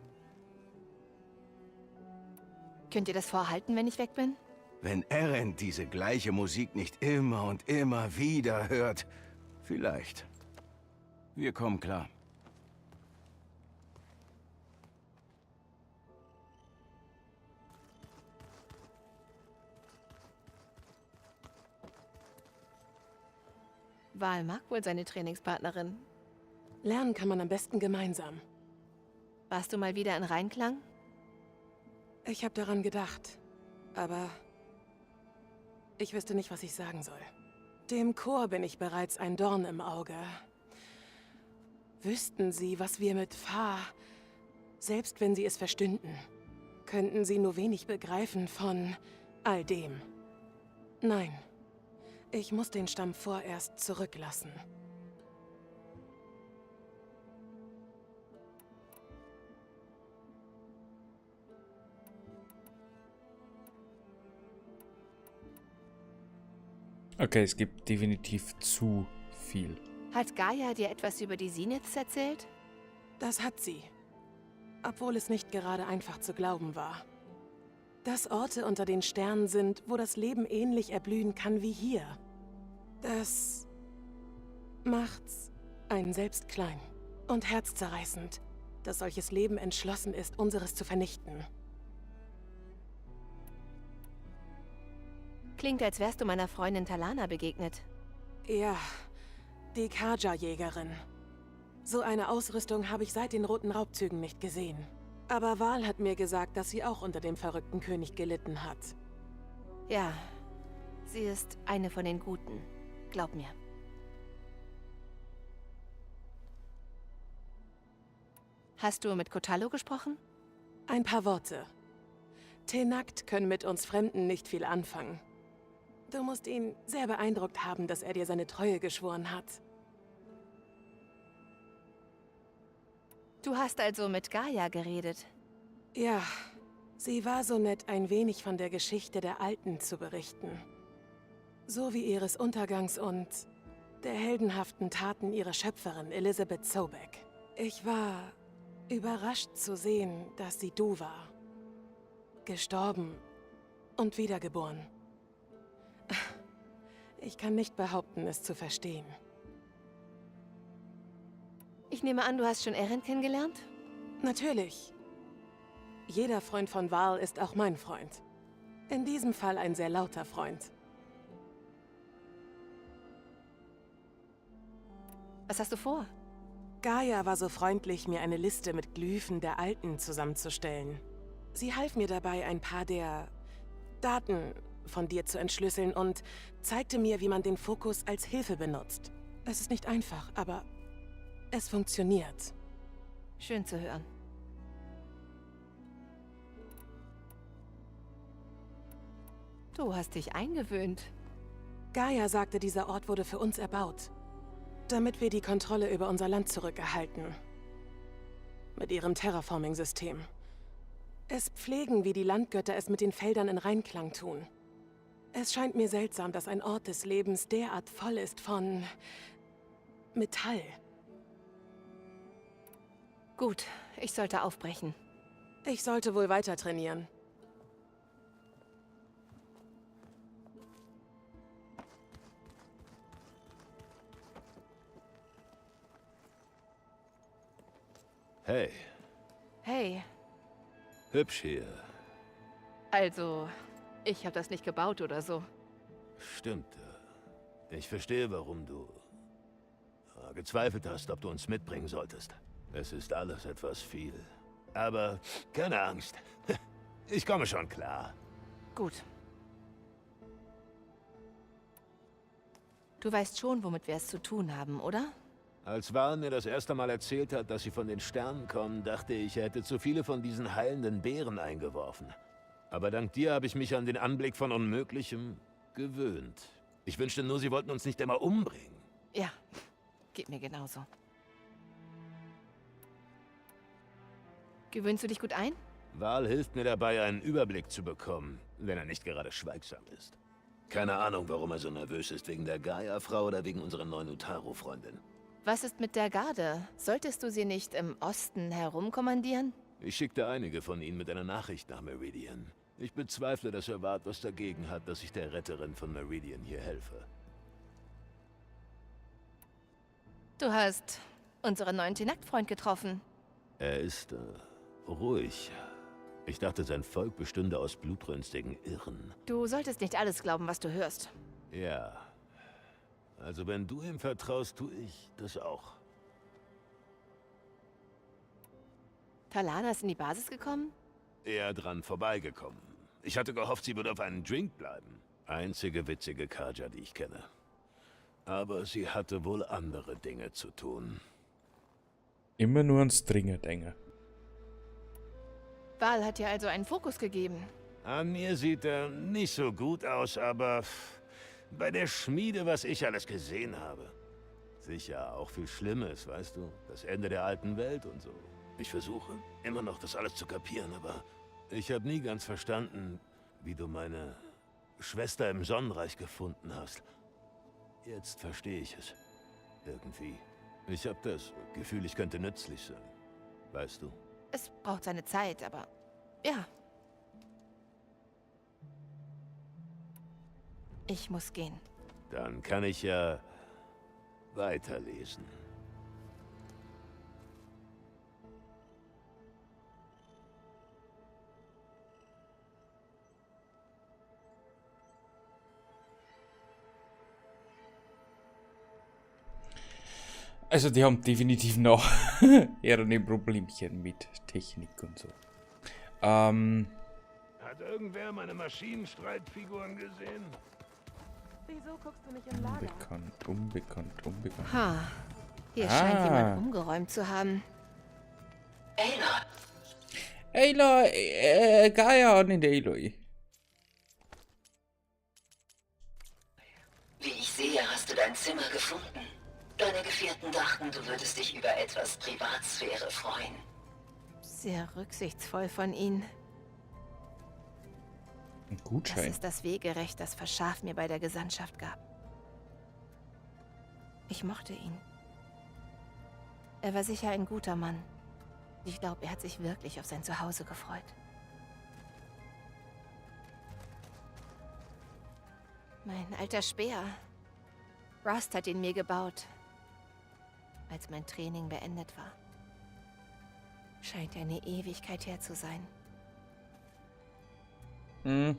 Könnt ihr das vorhalten, wenn ich weg bin? Wenn Erend diese gleiche Musik nicht immer und immer wieder hört, vielleicht. Wir kommen klar. Val mag wohl seine Trainingspartnerin. Lernen kann man am besten gemeinsam. Warst du mal wieder in Reinklang? Ich habe daran gedacht, aber ich wüsste nicht, was ich sagen soll. Dem Chor bin ich bereits ein Dorn im Auge. Wüssten sie, was wir mit Fa, selbst wenn sie es verstünden, könnten sie nur wenig begreifen von all dem. Nein, ich muss den Stamm vorerst zurücklassen. Okay, es gibt definitiv zu viel. Hat Gaia dir etwas über die Zeniths erzählt? Das hat sie. Obwohl es nicht gerade einfach zu glauben war. Dass Orte unter den Sternen sind, wo das Leben ähnlich erblühen kann wie hier. Das macht's einen selbst klein und herzzerreißend, dass solches Leben entschlossen ist, unseres zu vernichten. Klingt, als wärst du meiner Freundin Talana begegnet. Ja, die Kaja-Jägerin. So eine Ausrüstung habe ich seit den Roten Raubzügen nicht gesehen. Aber Val hat mir gesagt, dass sie auch unter dem verrückten König gelitten hat. Ja, sie ist eine von den Guten. Glaub mir. Hast du mit Kotallo gesprochen? Ein paar Worte. Tenakt können mit uns Fremden nicht viel anfangen. Du musst ihn sehr beeindruckt haben, dass er dir seine Treue geschworen hat. Du hast also mit Gaia geredet? Ja, sie war so nett, ein wenig von der Geschichte der Alten zu berichten. So wie ihres Untergangs und der heldenhaften Taten ihrer Schöpferin Elizabeth Sobek. Ich war überrascht zu sehen, dass sie du war. Gestorben und wiedergeboren. Ich kann nicht behaupten, es zu verstehen. Ich nehme an, du hast schon Eren kennengelernt? Natürlich. Jeder Freund von Val ist auch mein Freund. In diesem Fall ein sehr lauter Freund. Was hast du vor? Gaia war so freundlich, mir eine Liste mit Glyphen der Alten zusammenzustellen. Sie half mir dabei, ein paar der Daten von dir zu entschlüsseln und zeigte mir, wie man den Fokus als Hilfe benutzt. Es ist nicht einfach, aber es funktioniert. Schön zu hören. Du hast dich eingewöhnt. Gaia sagte, dieser Ort wurde für uns erbaut, damit wir die Kontrolle über unser Land zurückerhalten. Mit ihrem Terraforming-System. Es pflegen, wie die Landgötter es mit den Feldern in Reinklang tun. Es scheint mir seltsam, dass ein Ort des Lebens derart voll ist von Metall. Gut, ich sollte aufbrechen. Ich sollte wohl weiter trainieren. Hey, Hey, hübsch hier. also, ich habe das nicht gebaut oder so. Stimmt. Ich verstehe, warum du gezweifelt hast, ob du uns mitbringen solltest. Es ist alles etwas viel. Aber keine Angst. Ich komme schon klar. Gut. Du weißt schon, womit wir es zu tun haben, oder? Als Val mir das erste Mal erzählt hat, dass sie von den Sternen kommen, dachte ich, er hätte zu viele von diesen heilenden Beeren eingeworfen. Aber dank dir habe ich mich an den Anblick von Unmöglichem gewöhnt. Ich wünschte nur, sie wollten uns nicht immer umbringen. Ja, geht mir genauso. Gewöhnst du dich gut ein? Val hilft mir dabei, einen Überblick zu bekommen, wenn er nicht gerade schweigsam ist. Keine Ahnung, warum er so nervös ist, wegen der Gaia-Frau oder wegen unserer neuen Utaru-Freundin. Was ist mit der Garde? Solltest du sie nicht im Osten herumkommandieren? Ich schickte einige von ihnen mit einer Nachricht nach Meridian. Ich bezweifle, dass er Ward was dagegen hat, dass ich der Retterin von Meridian hier helfe. Du hast unseren neuen Tenakt-Freund getroffen. Er ist ruhig. Ich dachte, sein Volk bestünde aus blutrünstigen Irren. Du solltest nicht alles glauben, was du hörst. Ja. Also wenn du ihm vertraust, tue ich das auch. Talana ist in die Basis gekommen? Eher dran vorbeigekommen. Ich hatte gehofft, sie würde auf einen Drink bleiben. Einzige witzige Kaja, die ich kenne. Aber sie hatte wohl andere Dinge zu tun. Immer nur ans Dringer denken. Val hat dir also einen Fokus gegeben. An mir sieht er nicht so gut aus, aber bei der Schmiede, was ich alles gesehen habe. Sicher auch viel Schlimmes, weißt du? Das Ende der alten Welt und so. Ich versuche immer noch, das alles zu kapieren, aber ich habe nie ganz verstanden, wie du meine Schwester im Sonnenreich gefunden hast. Jetzt verstehe ich es. Irgendwie. Ich habe das Gefühl, ich könnte nützlich sein. Weißt du? Es braucht seine Zeit, aber ja. Ich muss gehen. Dann kann ich ja weiterlesen. Also die haben definitiv noch eher ein Problemchen mit Technik und so. Hat irgendwer meine Maschinenstreitfiguren gesehen? Wieso guckst du nicht im Lager? Unbekannt, unbekannt, unbekannt. Ha. Hier scheint jemand umgeräumt zu haben. Aloy, Gaia und in der Aloy. Wie ich sehe, hast du dein Zimmer gefunden. Deine Gefährten dachten, du würdest dich über etwas Privatsphäre freuen. Sehr rücksichtsvoll von ihnen. Ein Gutschein. Das ist das Wegerecht, das Verschaf mir bei der Gesandtschaft gab. Ich mochte ihn. Er war sicher ein guter Mann. Ich glaube, er hat sich wirklich auf sein Zuhause gefreut. Mein alter Speer. Rust hat ihn mir gebaut, als mein Training beendet war. Scheint eine Ewigkeit her zu sein. Hm.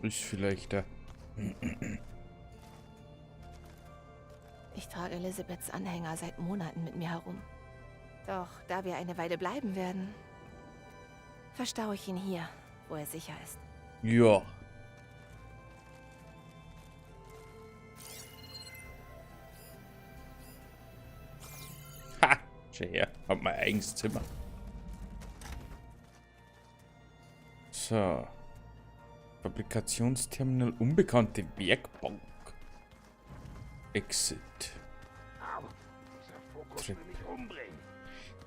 Ist vielleicht da. Ich trage Elizabeths Anhänger seit Monaten mit mir herum. Doch da wir eine Weile bleiben werden, verstaue ich ihn hier, wo er sicher ist. Ja. Ha! Schau her, hab mein eigenes Zimmer. So. Fabrikationsterminal, unbekannte Werkbank. Exit. Trip.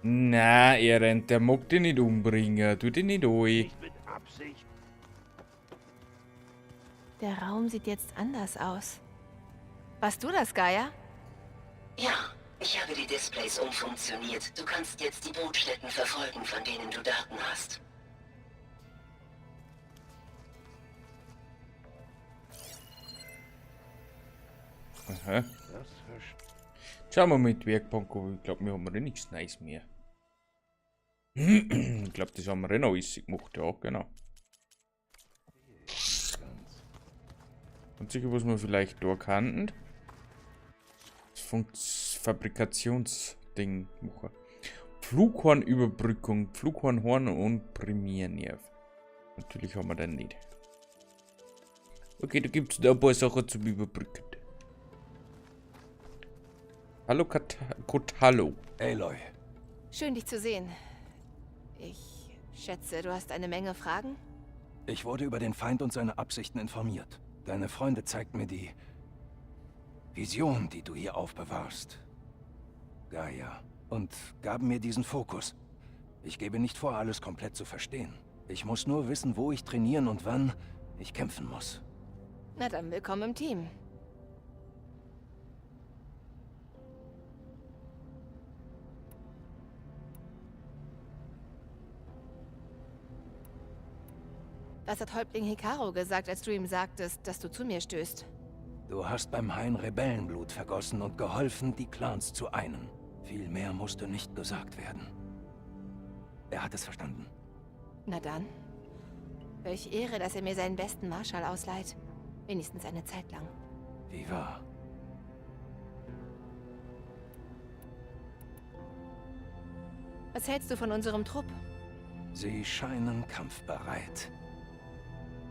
Na, er rennt, der mag dich nicht umbringen. Tu dich nicht an. Der Raum sieht jetzt anders aus. Warst du das, Gaia? Ja, ich habe die Displays umfunktioniert. Du kannst jetzt die Bootstätten verfolgen, von denen du Daten hast. Aha. Schauen wir mal mit Werkbank, aber ich glaube, wir haben eh nichts Neues mehr. Ich glaube, das haben wir eh noch alles gemacht, ja, genau. Und sicher, was wir vielleicht da kannten. Das Fabrikationsding machen. Flughornüberbrückung, Flughornhorn und Primärnerv. Natürlich haben wir den nicht. Okay, da gibt es noch ein paar Sachen zum Überbrücken. Hallo Kotallo. Aloy. Schön, dich zu sehen. Ich schätze, du hast eine Menge Fragen? Ich wurde über den Feind und seine Absichten informiert. Deine Freunde zeigten mir die Vision, die du hier aufbewahrst, Gaia, und gaben mir diesen Fokus. Ich gebe nicht vor, alles komplett zu verstehen. Ich muss nur wissen, wo ich trainieren und wann ich kämpfen muss. Na dann, willkommen im Team. Was hat Häuptling Hikaru gesagt, als du ihm sagtest, dass du zu mir stößt? Du hast beim Hain Rebellenblut vergossen und geholfen, die Clans zu einen. Viel mehr musste nicht gesagt werden. Er hat es verstanden. Na dann. Welch Ehre, dass er mir seinen besten Marschall ausleiht. Wenigstens eine Zeit lang. Wie wahr? Was hältst du von unserem Trupp? Sie scheinen kampfbereit.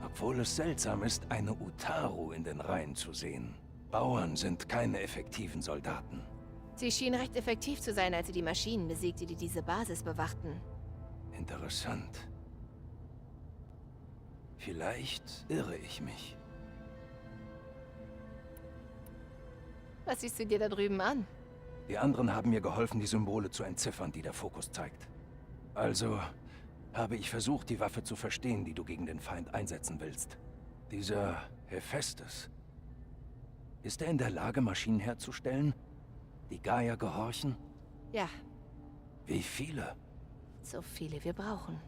Obwohl es seltsam ist, eine Utaru in den Reihen zu sehen. Bauern sind keine effektiven Soldaten. Sie schien recht effektiv zu sein, als sie die Maschinen besiegte, die diese Basis bewachten. Interessant. Vielleicht irre ich mich. Was siehst du dir da drüben an? Die anderen haben mir geholfen, die Symbole zu entziffern, die der Fokus zeigt. Also habe ich versucht, die Waffe zu verstehen, die du gegen den Feind einsetzen willst. Dieser Hephaestus. Ist er in der Lage, Maschinen herzustellen, die Gaia gehorchen? Ja. Wie viele? So viele wir brauchen.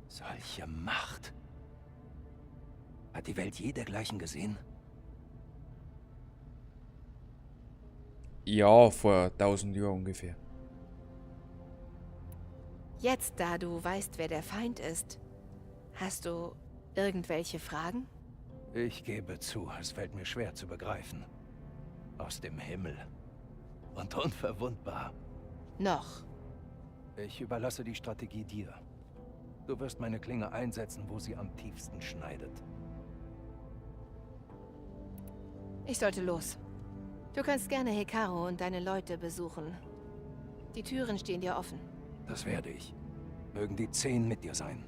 Solche Macht. Hat die Welt je dergleichen gesehen? Ja, vor 1000 Jahren ungefähr. Jetzt, da du weißt, wer der Feind ist, hast du irgendwelche Fragen? Ich gebe zu, es fällt mir schwer zu begreifen. Aus dem Himmel. Und unverwundbar. Noch. Ich überlasse die Strategie dir. Du wirst meine Klinge einsetzen, wo sie am tiefsten schneidet. Ich sollte los. Du kannst gerne Hikaru und deine Leute besuchen. Die Türen stehen dir offen. Das werde ich. Mögen die 10 mit dir sein.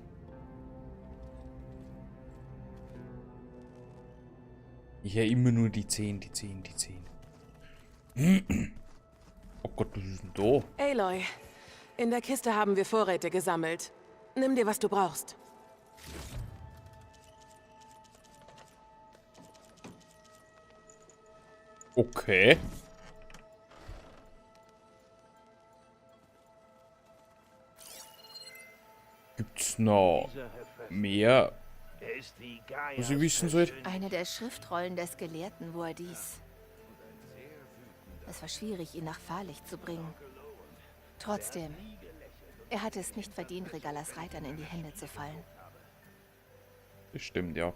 Ich höre immer nur die 10, die 10, die 10. Oh Gott, was ist denn da? Aloy, in der Kiste haben wir Vorräte gesammelt. Nimm dir, was du brauchst. Okay. Gibt's noch mehr, was ich wissen soll? Eine der Schriftrollen des Gelehrten Vuadis. Es war schwierig, ihn nach Fahrlicht zu bringen. Trotzdem, er hatte es nicht verdient, Regallas Reitern in die Hände zu fallen. Das stimmt, ja.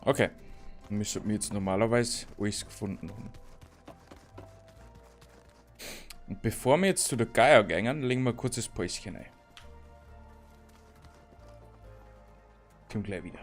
Okay. Müssen wir jetzt normalerweise alles gefunden haben. Und bevor wir jetzt zu der Gaia gehen, legen wir ein kurzes Päuschen ein. Komm gleich wieder.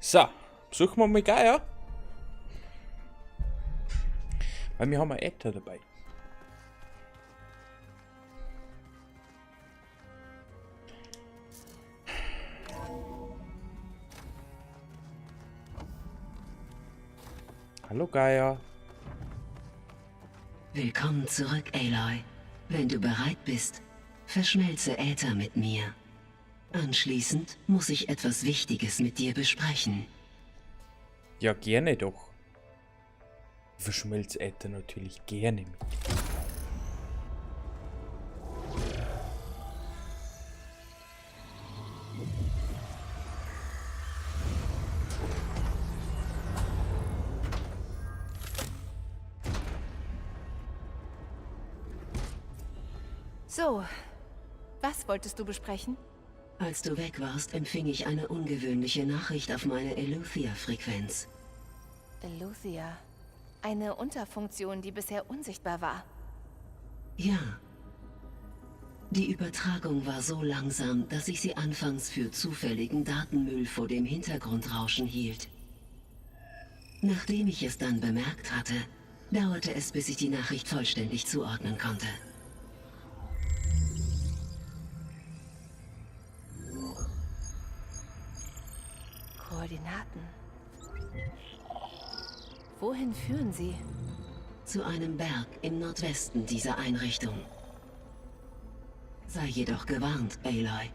So, besuchen wir mal Gaia. Weil wir haben ein Äther dabei. Hallo Gaia. Willkommen zurück, Aloy. Wenn du bereit bist, verschmelze Äther mit mir. Anschließend muss ich etwas Wichtiges mit dir besprechen. Ja, gerne doch. Verschmelze Äther natürlich gerne mit dir. So, was wolltest du besprechen? Als du weg warst, empfing ich eine ungewöhnliche Nachricht auf meine Eleuthia-Frequenz. Eleuthia. Eine Unterfunktion, die bisher unsichtbar war. Ja. Die Übertragung war so langsam, dass ich sie anfangs für zufälligen Datenmüll vor dem Hintergrundrauschen hielt. Nachdem ich es dann bemerkt hatte, dauerte es, bis ich die Nachricht vollständig zuordnen konnte. Koordinaten. Wohin führen sie? Zu einem Berg im Nordwesten dieser Einrichtung. Sei jedoch gewarnt, Aloy.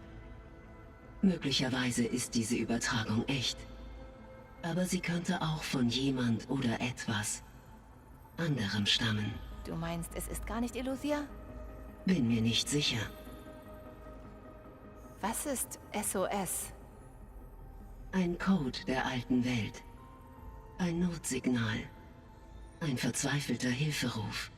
Möglicherweise ist diese Übertragung echt. Aber sie könnte auch von jemand oder etwas anderem stammen. Du meinst, es ist gar nicht Eleuthia? Bin mir nicht sicher. Was ist SOS? Ein Code der alten Welt. Ein Notsignal. Ein verzweifelter Hilferuf.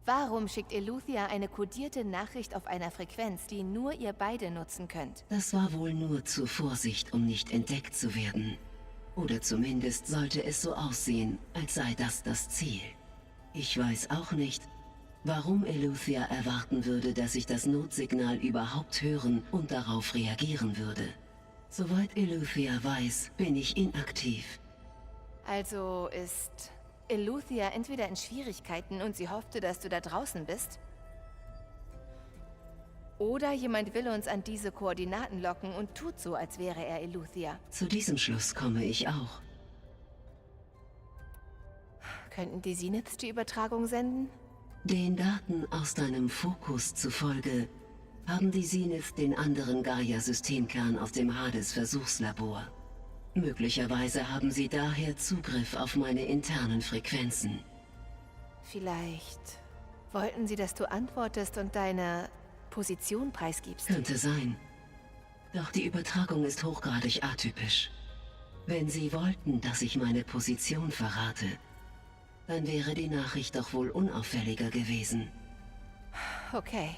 Warum schickt Eleuthia eine kodierte Nachricht auf einer Frequenz, die nur ihr beide nutzen könnt? Das war wohl nur zur Vorsicht, um nicht entdeckt zu werden. Oder zumindest sollte es so aussehen, als sei das das Ziel. Ich weiß auch nicht, warum Eleuthia erwarten würde, dass ich das Notsignal überhaupt hören und darauf reagieren würde. Soweit Eleuthia weiß, bin ich inaktiv. Also ist Eleuthia entweder in Schwierigkeiten und sie hoffte, dass du da draußen bist, oder jemand will uns an diese Koordinaten locken und tut so, als wäre er Eleuthia. Zu diesem Schluss komme ich auch. Könnten die Zeniths die Übertragung senden? Den Daten aus deinem Fokus zufolge haben die Zeniths den anderen Gaia-Systemkern aus dem Hades-Versuchslabor. Möglicherweise haben sie daher Zugriff auf meine internen Frequenzen. Vielleicht wollten sie, dass du antwortest und deine Position preisgibst. Könnte sein. Doch die Übertragung ist hochgradig atypisch. Wenn sie wollten, dass ich meine Position verrate, dann wäre die Nachricht doch wohl unauffälliger gewesen. Okay,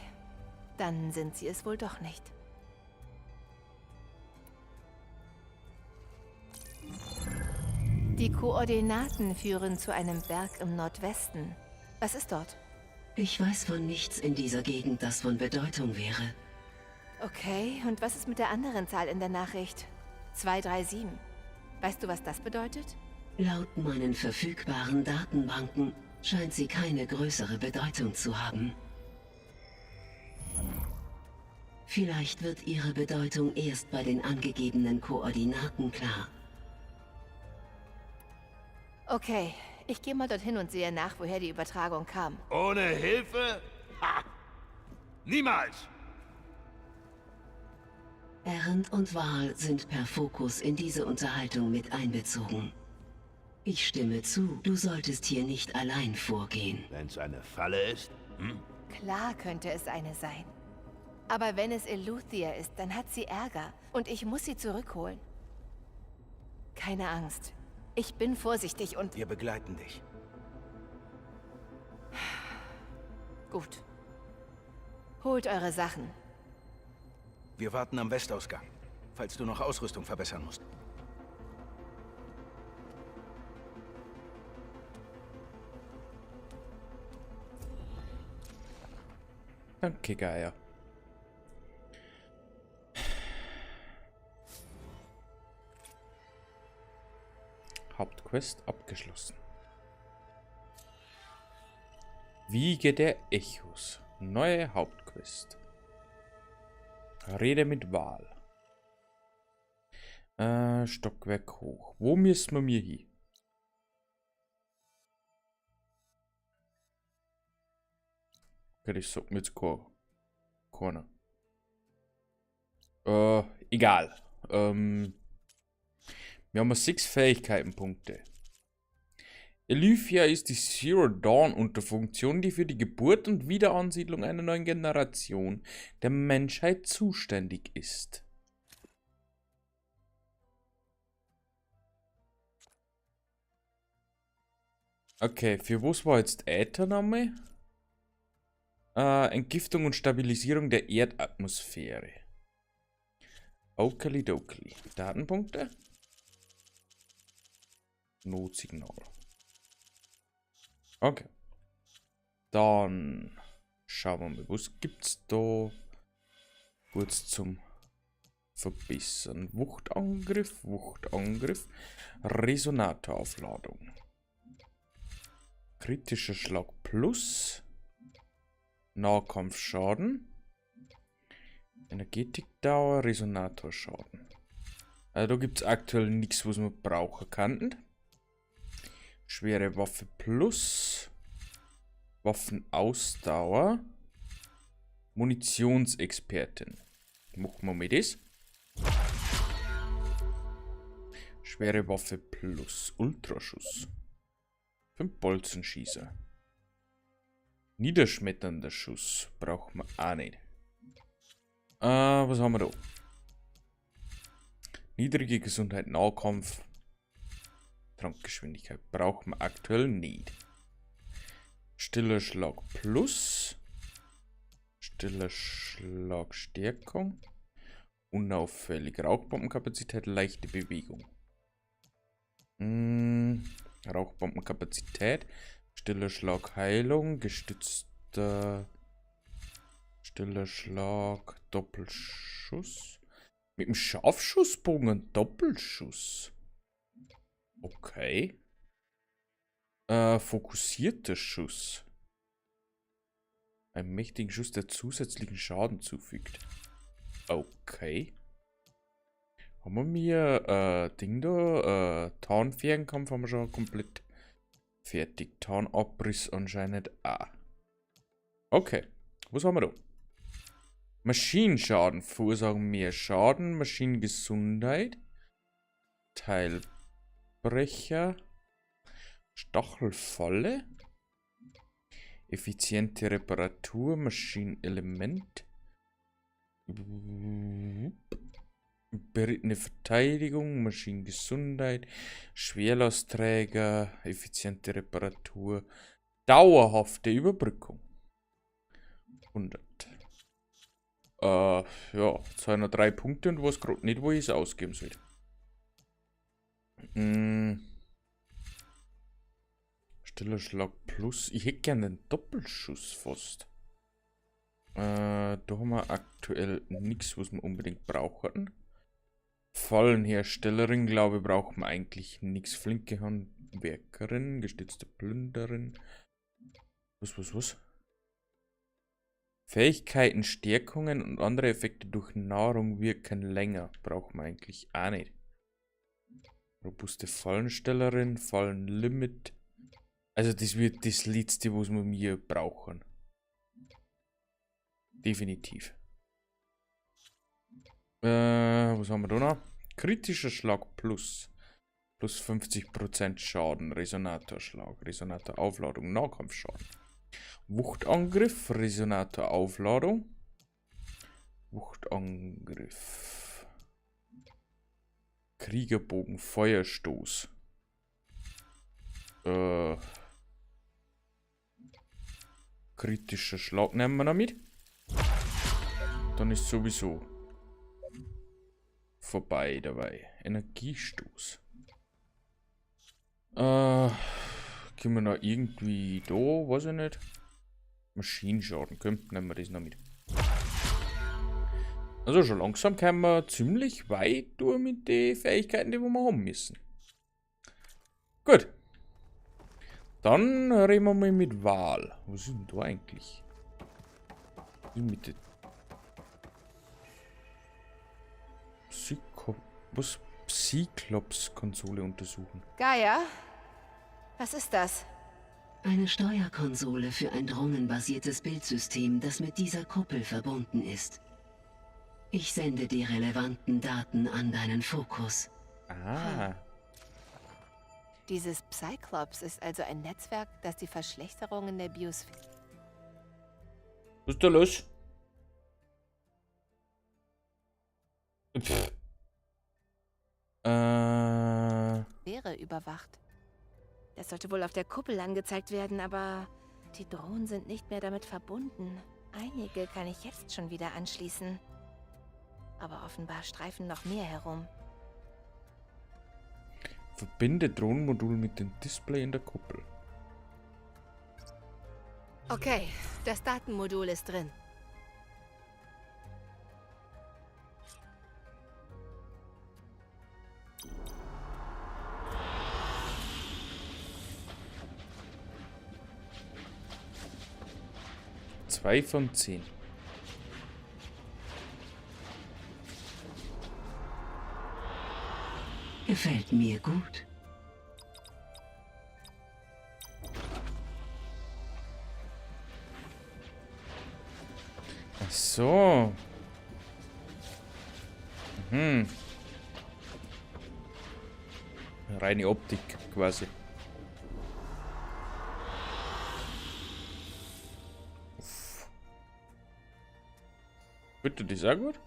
dann sind sie es wohl doch nicht. Die Koordinaten führen zu einem Berg im Nordwesten. Was ist dort? Ich weiß von nichts in dieser Gegend, das von Bedeutung wäre. Okay, und was ist mit der anderen Zahl in der Nachricht? 237. Weißt du, was das bedeutet? Laut meinen verfügbaren Datenbanken scheint sie keine größere Bedeutung zu haben. Vielleicht wird ihre Bedeutung erst bei den angegebenen Koordinaten klar. Okay, ich gehe mal dorthin und sehe nach, woher die Übertragung kam. Ohne Hilfe? Ha! Niemals! Erend und Varl sind per Fokus in diese Unterhaltung mit einbezogen. Ich stimme zu, du solltest hier nicht allein vorgehen. Wenn's eine Falle ist? Hm? Klar könnte es eine sein. Aber wenn es Eleuthia ist, dann hat sie Ärger und ich muss sie zurückholen. Keine Angst. Ich bin vorsichtig und... Wir begleiten dich. Gut. Holt eure Sachen. Wir warten am Westausgang, falls du noch Ausrüstung verbessern musst. Danke, Gaia. Hauptquest abgeschlossen. Wiege der Echos. Neue Hauptquest. Rede mit Wahl. Stockwerk hoch. Wo müssen wir mir hin? Okay, das sagt mir jetzt keiner. Egal. Wir haben 6 Fähigkeitenpunkte. Elythia ist die Zero Dawn Unterfunktion, die für die Geburt und Wiederansiedlung einer neuen Generation der Menschheit zuständig ist. Okay, für was war jetzt Äther-Name? Entgiftung und Stabilisierung der Erdatmosphäre. Okely-dokely. Datenpunkte? Notsignal. Okay. Dann schauen wir mal, was gibt's da kurz zum Verbessern. Wuchtangriff, Wuchtangriff, Resonatoraufladung. Kritischer Schlag plus. Nahkampfschaden. Energetikdauer, Resonatorschaden. Also da gibt's aktuell nichts, was wir brauchen könnten. Schwere Waffe plus. Waffenausdauer. Munitionsexpertin. Machen wir mal das. Schwere Waffe plus. Ultraschuss. 5 Bolzenschießer. Niederschmetternder Schuss braucht man auch nicht. Was haben wir da? Niedrige Gesundheit, Nahkampf. Trankgeschwindigkeit braucht man aktuell nicht. Stiller Schlag plus. Stiller Schlag Stärkung. Unauffällig. Rauchbombenkapazität, leichte Bewegung. Rauchbombenkapazität. Stiller Schlag Heilung. Gestützter Stiller Schlag Doppelschuss. Mit dem Scharfschussbogen ein Doppelschuss. Okay. Fokussierter Schuss. Einen mächtigen Schuss, der zusätzlichen Schaden zufügt. Okay. Haben wir mir Ding da? Tarnfernkampf haben wir schon komplett fertig. Tarnabriss anscheinend auch. Okay. Was haben wir da? Maschinenschaden verursachen mehr Schaden. Maschinengesundheit. Teilbrecher. Stachelfalle. Effiziente Reparatur. Maschinenelement. Berittene Verteidigung, Maschinengesundheit, Schwerlastträger, effiziente Reparatur, dauerhafte Überbrückung. 100. Ja, 203 Punkte und weiß grad nicht, wo ich es ausgeben soll. Stiller Schlag plus. Ich hätte gern den Doppelschuss fast. Da haben wir aktuell nichts, was wir unbedingt brauchen. Fallenherstellerin, glaube ich, braucht man eigentlich nichts. Flinke Handwerkerin, gestützte Plünderin. Was? Fähigkeiten, Stärkungen und andere Effekte durch Nahrung wirken länger. Braucht man eigentlich auch nicht. Robuste Fallenstellerin, Fallenlimit. Also das wird das Letzte, was wir mir brauchen. Definitiv. Was haben wir da noch? Kritischer Schlag plus. Plus 50% Schaden. Resonatorschlag. Resonatoraufladung. Nahkampfschaden. Wuchtangriff. Resonatoraufladung. Wuchtangriff. Kriegerbogen. Feuerstoß. Kritischer Schlag nehmen wir noch mit. Dann ist sowieso vorbei dabei. Energiestoß. Können wir noch irgendwie da, weiß ich nicht. Maschinenschaden, könnten nehmen wir das noch mit. Also schon langsam kommen wir ziemlich weit durch mit den Fähigkeiten, die wir haben müssen. Gut. Dann reden wir mal mit Wahl. Was ist denn da eigentlich? Was ist mit der Was? Psyklops-Konsole untersuchen. Gaia? Was ist das? Eine Steuerkonsole für ein drohnenbasiertes Bildsystem, das mit dieser Kuppel verbunden ist. Ich sende die relevanten Daten an deinen Fokus. Ah. Dieses Psyklops ist also ein Netzwerk, das die Verschlechterungen der Biosphäre... Was ist da los? Pff. Überwacht. Das sollte wohl auf der Kuppel angezeigt werden, aber die Drohnen sind nicht mehr damit verbunden. Einige kann ich jetzt schon wieder anschließen. Aber offenbar streifen noch mehr herum. Verbinde Drohnenmodul mit dem Display in der Kuppel. Okay, das Datenmodul ist drin. Zwei von 10. Gefällt mir gut. Ach so. Mhm. Reine Optik quasi. Uff. Bitte, die ist auch gut?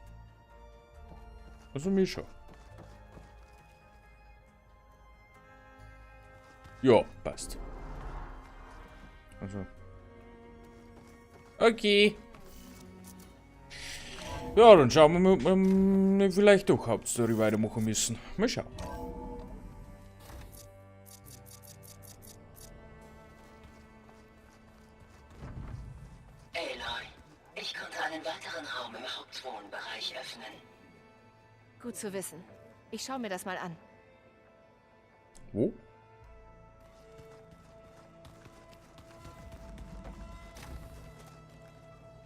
Also mir schon. Ja, passt. Also. Okay. Ja, dann schauen wir mal, ob wir vielleicht doch Hauptstory weitermachen müssen. Mal schauen. Aloy, ich konnte einen weiteren Raum im Hauptwohnbereich öffnen. Gut zu wissen. Ich schaue mir das mal an. Wo?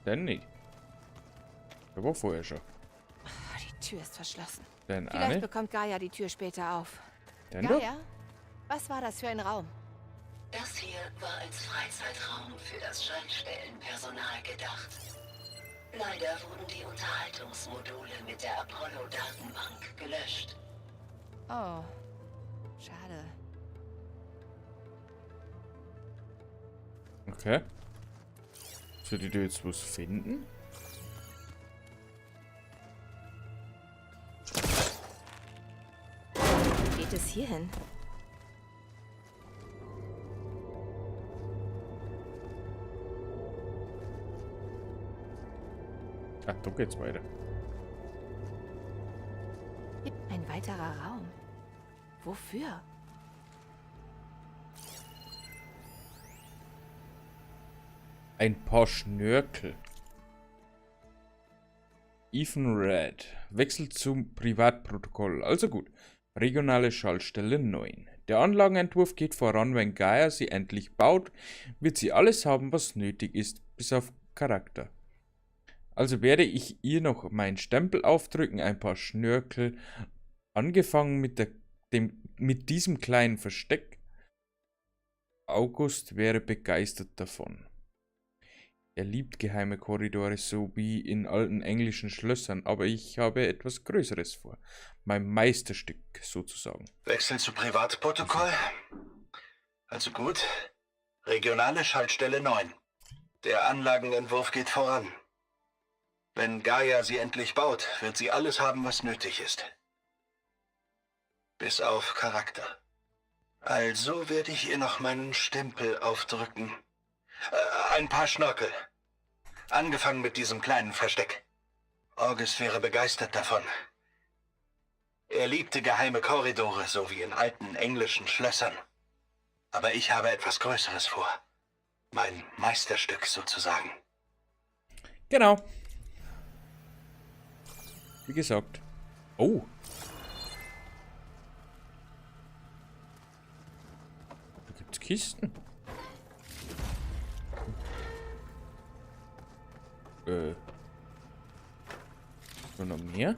Denn nicht. Der war vorher schon. Die Tür ist verschlossen. Denn Vielleicht eine? bekommt Gaia die Tür später auf. Denn Gaia? Was war das für ein Raum? Das hier war als Freizeitraum für das Schaltstellenpersonal gedacht. Leider wurden die Unterhaltungsmodule mit der Apollo-Datenbank gelöscht. Oh, schade. Okay. Soll ich da jetzt was finden? Wo geht es hier hin? Ach, da geht's weiter. Ein weiterer Raum. Wofür? Ein paar Schnörkel. Ethan Red. Wechsel zum Privatprotokoll. Also gut. Regionale Schaltstelle 9. Der Anlagenentwurf geht voran. Wenn Gaia sie endlich baut, wird sie alles haben, was nötig ist, bis auf Charakter. Also werde ich ihr noch meinen Stempel aufdrücken, ein paar Schnörkel, angefangen mit, mit diesem kleinen Versteck. August wäre begeistert davon. Er liebt geheime Korridore, so wie in alten englischen Schlössern, aber ich habe etwas Größeres vor. Mein Meisterstück sozusagen. Wechsel zu Privatprotokoll? Also gut. Regionale Schaltstelle 9. Der Anlagenentwurf geht voran. Wenn Gaia sie endlich baut, wird sie alles haben, was nötig ist. Bis auf Charakter. Also werde ich ihr noch meinen Stempel aufdrücken. Ein paar Schnörkel. Angefangen mit diesem kleinen Versteck. August wäre begeistert davon. Er liebte geheime Korridore, so wie in alten englischen Schlössern. Aber ich habe etwas Größeres vor. Mein Meisterstück sozusagen. Genau. Wie gesagt. Oh. Kisten. So, noch mehr?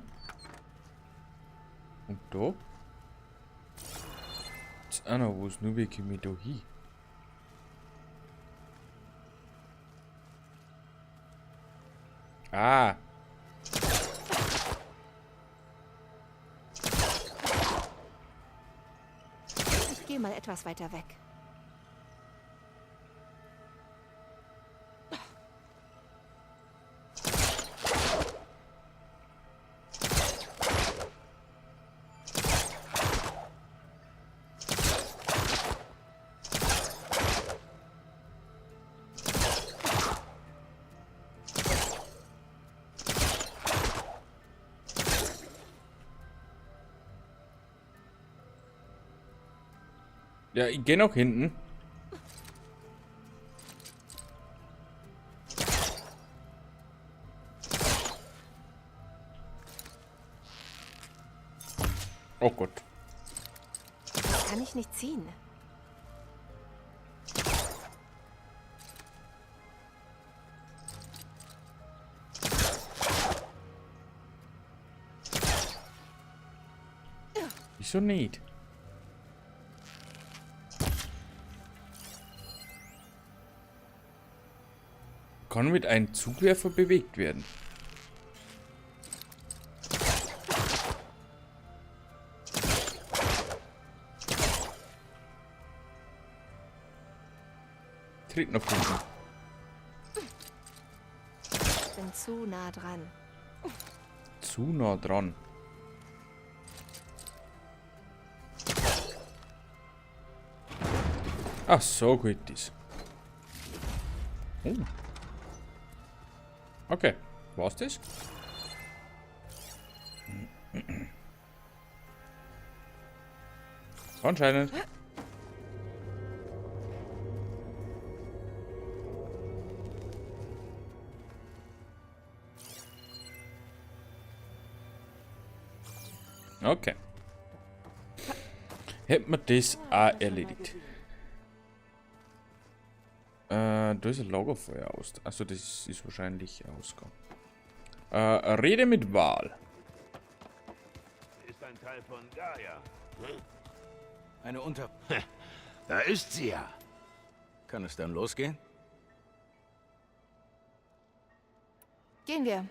Und da? Jetzt auch noch was, nur wie komme ich da hin? Ah! Ich gehe mal etwas weiter weg. Ja, ich geh noch hinten. Oh Gott. Das kann ich nicht ziehen. Wieso nicht? Kann mit einem Zugwerfer bewegt werden. Tritt noch hinten. Ich bin zu nah dran. Zu nah dran. Ach so, gut ist. Oh. Okay, war's das? Anscheinend. Okay. Hätten wir das auch erledigt. Da ist ein Lagerfeuer aus. Also das ist wahrscheinlich Ausgang. Rede mit Varl. Ist ein Teil von Gaia. Hm? Eine Unter... Da ist sie ja. Kann es dann losgehen? Gehen wir.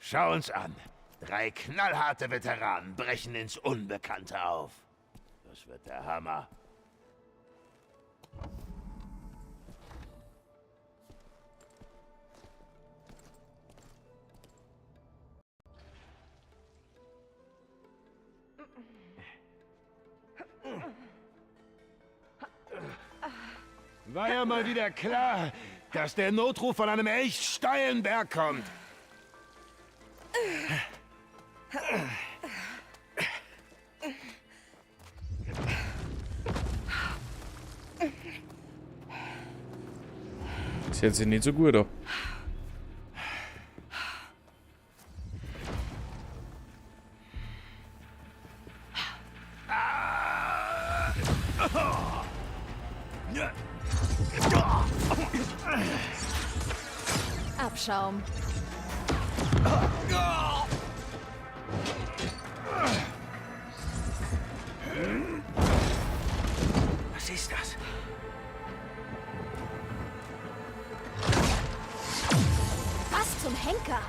Schau uns an. 3 knallharte Veteranen brechen ins Unbekannte auf. Das wird der Hammer. War ja mal wieder klar, dass der Notruf von einem echt steilen Berg kommt. Das hört sich nicht so gut an. Abschaum. Was ist das? Was zum Henker?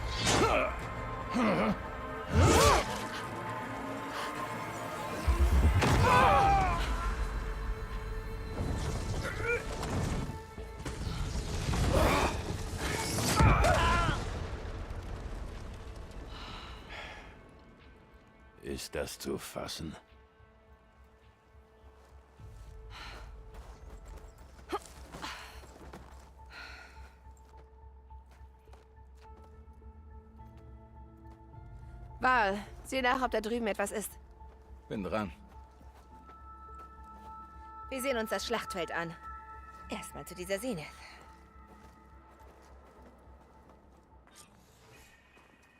Ist das zu fassen? Varl, sieh nach, ob da drüben etwas ist. Bin dran. Wir sehen uns das Schlachtfeld an. Erstmal zu dieser Zenith.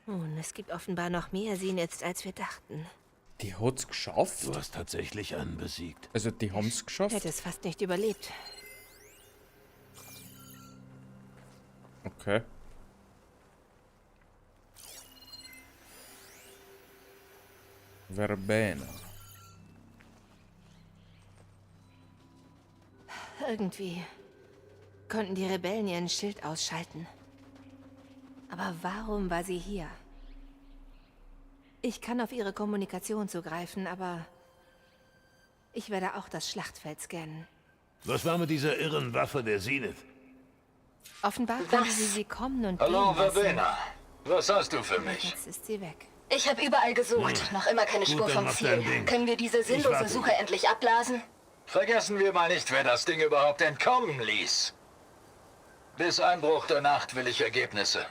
Nun, es gibt offenbar noch mehr Zeniths, als wir dachten. Die hat's geschafft? Du hast tatsächlich einen besiegt. Also die haben's geschafft? Hätte es fast nicht überlebt. Okay. Verbena. Irgendwie konnten die Rebellen ihren Schild ausschalten. Aber warum war sie hier? Ich kann auf ihre Kommunikation zugreifen, aber ich werde auch das Schlachtfeld scannen. Was war mit dieser irren Waffe der Zenith? Offenbar konnte sie sie kommen und Hallo, gehen lassen. Verbena. Was hast du für Aber mich? Jetzt ist sie weg. Ich habe überall gesucht, noch immer keine Gut, Spur dann vom mach Ziel. dein Ding. Können wir diese Ich sinnlose warte. Suche endlich abblasen? Vergessen wir mal nicht, wer das Ding überhaupt entkommen ließ. Bis Einbruch der Nacht will ich Ergebnisse.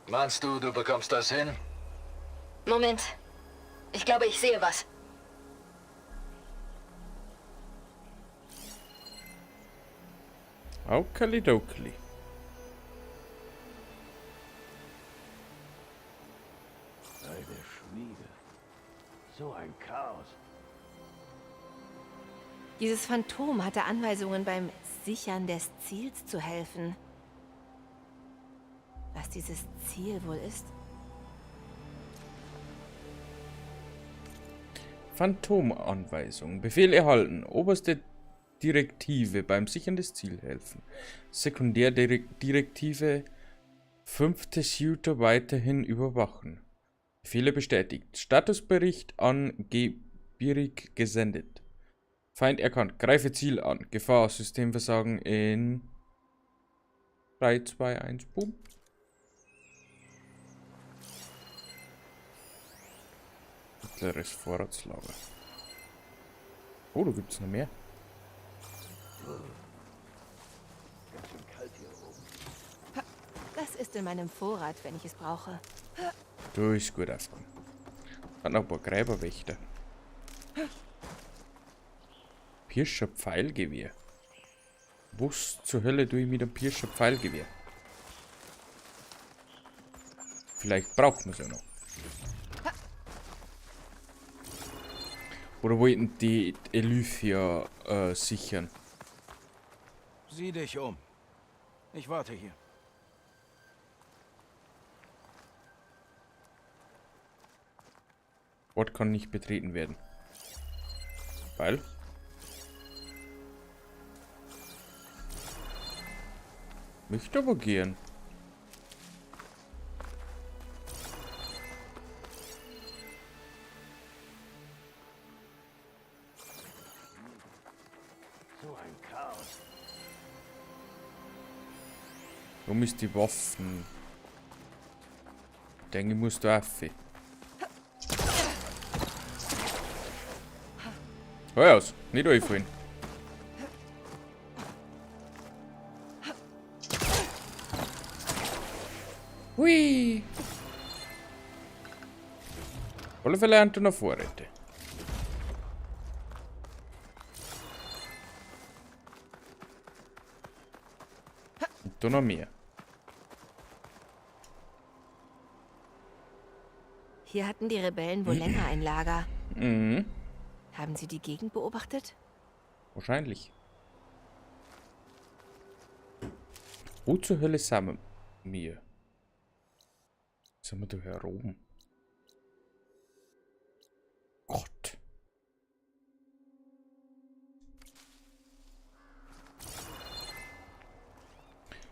Meinst du, du bekommst das hin? Moment. Ich glaube, ich sehe was. Okali-dokali. Bei der Schmiede. So ein Chaos. Dieses Phantom hatte Anweisungen beim Sichern des Ziels zu helfen. Was dieses Ziel wohl ist? Phantomanweisung. Befehl erhalten. Oberste Direktive beim Sichern des Ziels helfen. Sekundärdirektive. Fünfte Shooter weiterhin überwachen. Befehle bestätigt. Statusbericht an Gebirik gesendet. Feind erkannt. Greife Ziel an. Gefahr. Systemversagen in 3, 2, 1, boom. Mittleres Vorratslager. Oh, da gibt es noch mehr. Ganz schön kalt hier oben. Das ist in meinem Vorrat, wenn ich es brauche. Du ist gut aufgekommen. Hat noch ein paar Gräberwächter. Pirscher Pfeilgewehr. Was zur Hölle tue ich mit einem Pirscher Pfeilgewehr? Vielleicht braucht man es ja noch. Oder wollten die Elythia sichern? Sieh dich um. Ich warte hier. Ort kann nicht betreten werden. Weil? Möchte aber gehen. So ein Chaos. Warum ist die Waffen? Ich denke, ich muss da rauf. Hör aus, nicht einfallen. Hui! Auf alle Fälle haben wir noch Vorräte. Und da noch mehr. Hier hatten die Rebellen wohl länger ein Lager. Mhm. Haben sie die Gegend beobachtet? Wahrscheinlich. Wo zur Hölle sind wir? Sind wir da hier oben? Gott.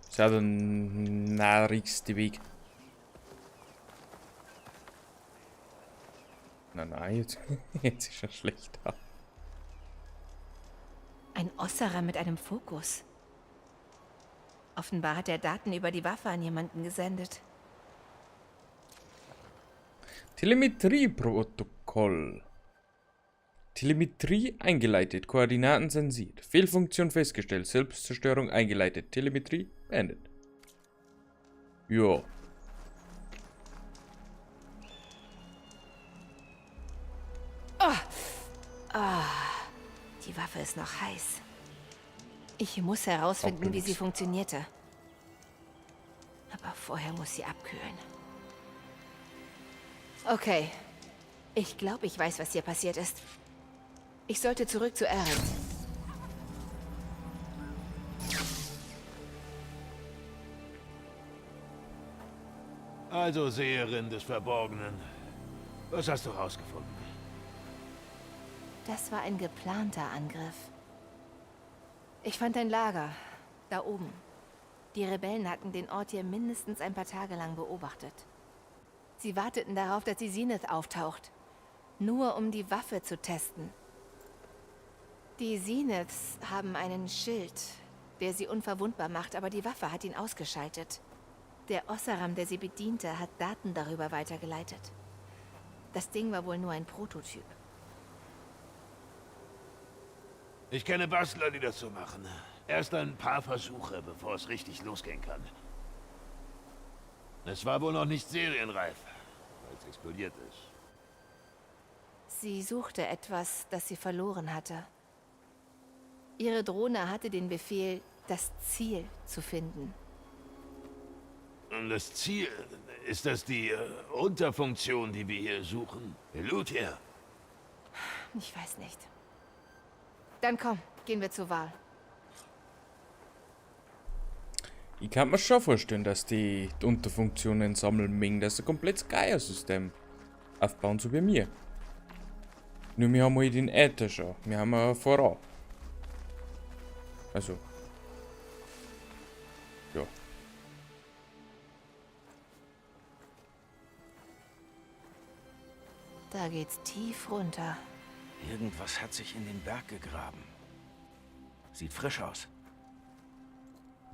Das ist ja der narrigste Weg. Nein, nein, jetzt ist er schlechter. Ein Osserer mit einem Fokus. Offenbar hat er Daten über die Waffe an jemanden gesendet. Telemetrieprotokoll. Telemetrie eingeleitet, Koordinaten zensiert. Fehlfunktion festgestellt, Selbstzerstörung eingeleitet. Telemetrie beendet. Jo. Oh. Ah, die Waffe ist noch heiß. Ich muss herausfinden, wie sie funktionierte. Aber vorher muss sie abkühlen. Okay. Ich glaube, ich weiß, was hier passiert ist. Ich sollte zurück zu Erend. Also, Seherin des Verborgenen, was hast du rausgefunden? Das war ein geplanter Angriff. Ich fand ein Lager. Da oben. Die Rebellen hatten den Ort hier mindestens ein paar Tage lang beobachtet. Sie warteten darauf, dass die Zenith auftaucht. Nur um die Waffe zu testen. Die Zeniths haben einen Schild, der sie unverwundbar macht, aber die Waffe hat ihn ausgeschaltet. Der Osseram, der sie bediente, hat Daten darüber weitergeleitet. Das Ding war wohl nur ein Prototyp. Ich kenne Bastler, die das so machen. Erst ein paar Versuche, bevor es richtig losgehen kann. Es war wohl noch nicht serienreif, als es explodiert ist. Sie suchte etwas, das sie verloren hatte. Ihre Drohne hatte den Befehl, das Ziel zu finden. Und das Ziel, ist das die Unterfunktion, die wir hier suchen? Eleuthia? Ich weiß nicht. Dann komm, gehen wir zur Wahl. Ich kann mir schon vorstellen, dass die Unterfunktionen sammeln mögen, dass ein komplettes Gaia-System aufbauen, so wie mir. Nur wir haben halt den Äther schon. Wir haben ja voran. Also. Ja. Da geht's tief runter. Irgendwas hat sich in den Berg gegraben. Sieht frisch aus.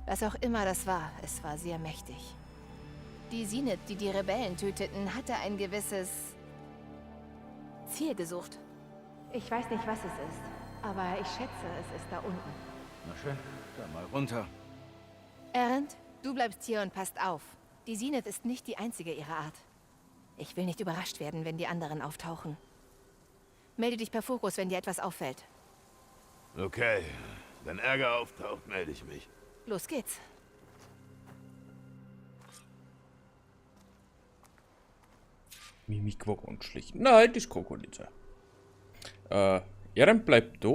Was auch immer das war, es war sehr mächtig. Die Zenith, die die Rebellen töteten, hatte ein gewisses Ziel gesucht. Ich weiß nicht, was es ist, aber ich schätze, es ist da unten. Na schön, dann mal runter. Erend, du bleibst hier und passt auf. Die Zenith ist nicht die einzige ihrer Art. Ich will nicht überrascht werden, wenn die anderen auftauchen. Melde dich per Fokus, wenn dir etwas auffällt. Okay, wenn Ärger auftaucht, melde ich mich. Los geht's. Mimik war ganz schlecht. Nein, das kann gar nicht sein. Erend bleibt da.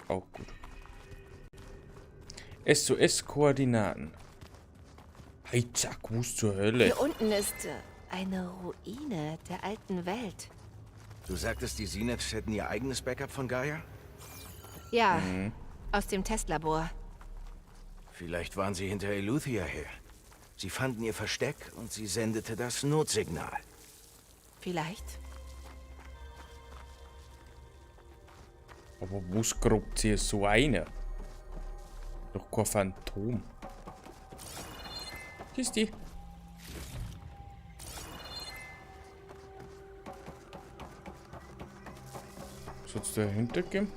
Auch gut. SOS-Koordinaten. Hey, zack, wo ist zur Hölle? Hier unten ist eine Ruine der alten Welt. Du sagtest, die Zeniths hätten ihr eigenes Backup von Gaia? Ja, aus dem Testlabor. Vielleicht waren sie hinter Eleuthia her. Sie fanden ihr Versteck und sie sendete das Notsignal. Vielleicht. Aber wo grabt sie so eine? Doch kein Phantom. Grüß dich. Soll's da hintergehen?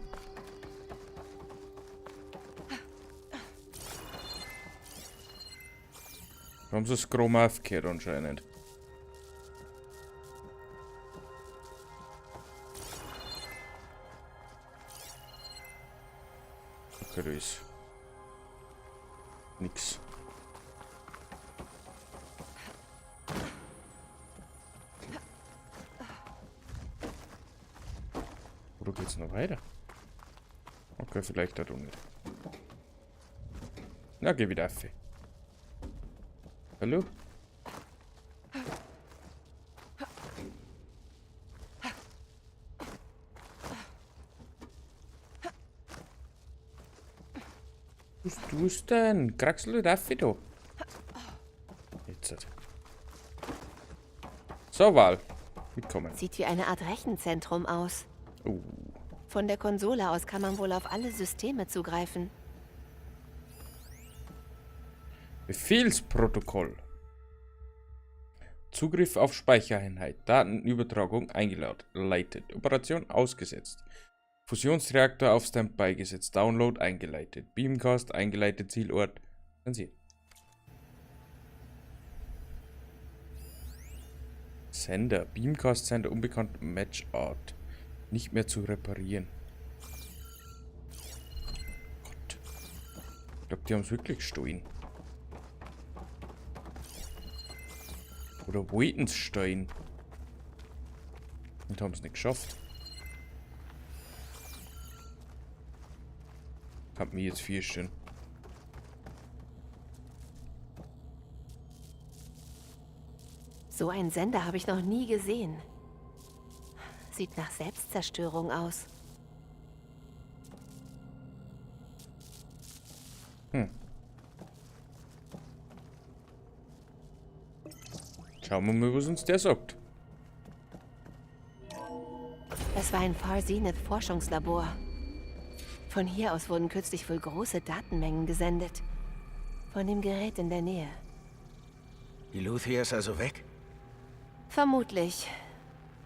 Da haben sie das Chrom aufgehört anscheinend. Okay, da ist nix. Oder geht's noch weiter? Okay, vielleicht da nicht. Na, geh wieder auf. Hallo? Was tust du denn? Kraxel du auf da? Jetzt. So, Wahl. Mitkommen. Sieht wie eine Art Rechenzentrum aus. Oh. Von der Konsole aus kann man wohl auf alle Systeme zugreifen. Befehlsprotokoll. Zugriff auf Speichereinheit. Datenübertragung eingeleitet. Operation ausgesetzt. Fusionsreaktor auf Standby gesetzt. Download eingeleitet. Beamcast eingeleitet. Zielort zensiert. Sender. Beamcast Sender unbekannt. Matchart. Nicht mehr zu reparieren. Gott. Ich glaub, die haben's wirklich gestohlen. Oder wollten's stehlen? Und haben es nicht geschafft. Hab mir jetzt 4 stehen. So einen Sender habe ich noch nie gesehen. Sieht nach Selbstzerstörung aus. Schauen wir mal, was uns der sagt. Das war ein Far Zenith Forschungslabor. Von hier aus wurden kürzlich wohl große Datenmengen gesendet. Von dem Gerät in der Nähe. Eleuthia ist also weg? Vermutlich.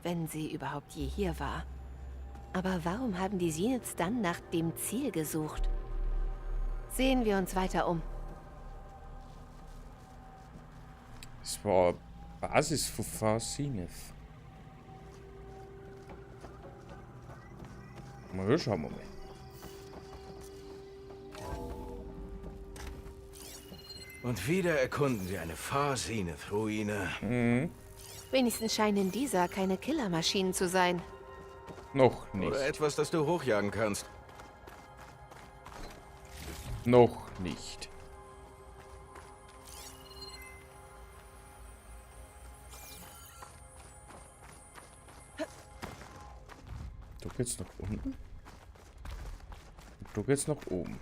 Wenn sie überhaupt je hier war. Aber warum haben die Zeniths dann nach dem Ziel gesucht? Sehen wir uns weiter um. Es war Basis von Far Zenith. Mal schauen wir mal. Und wieder erkunden sie eine Far Zenith-Ruine. Mhm. Wenigstens scheinen in dieser keine Killermaschinen zu sein. Noch nicht. Oder etwas, das du hochjagen kannst. Noch nicht. Da geht's nach unten. Da geht's nach oben.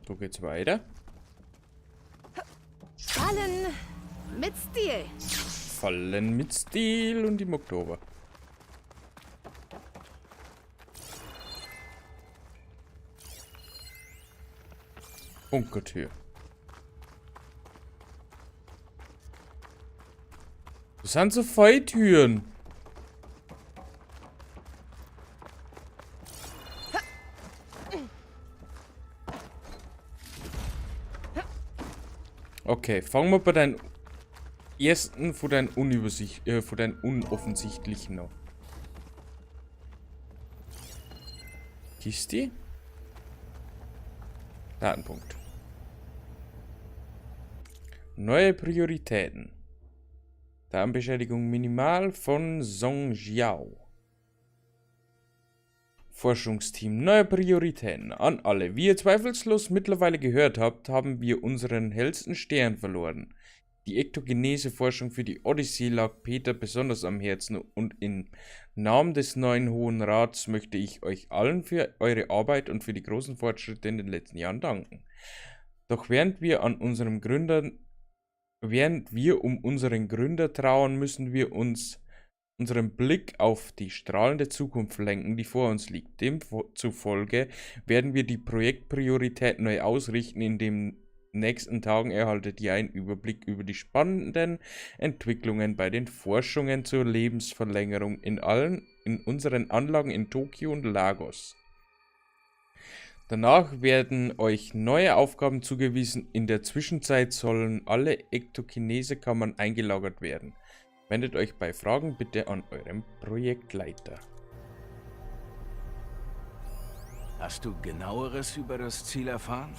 Da geht's weiter. Fallen mit Stil. Fallen mit Stil und im Oktober. Bunkertür. Das sind so Falltüren. Okay, fangen wir bei deinen ersten von deinen von deinen unoffensichtlichen an. Kiste? Datenpunkt. Neue Prioritäten. Datenbeschädigung minimal von Song Jiao. Forschungsteam. Neue Prioritäten an alle. Wie ihr zweifellos mittlerweile gehört habt, haben wir unseren hellsten Stern verloren. Die Ektogenese-Forschung für die Odyssee lag Peter besonders am Herzen und im Namen des neuen Hohen Rats möchte ich euch allen für eure Arbeit und für die großen Fortschritte in den letzten Jahren danken. Doch während wir an unserem Gründer, während wir um unseren Gründer trauern, müssen wir uns unseren Blick auf die strahlende Zukunft lenken, die vor uns liegt. Demzufolge werden wir die Projektpriorität neu ausrichten. In den nächsten Tagen erhaltet ihr einen Überblick über die spannenden Entwicklungen bei den Forschungen zur Lebensverlängerung in unseren Anlagen in Tokio und Lagos. Danach werden euch neue Aufgaben zugewiesen. In der Zwischenzeit sollen alle Ektokinese-Kammern eingelagert werden. Wendet euch bei Fragen bitte an euren Projektleiter. Hast du genaueres über das Ziel erfahren?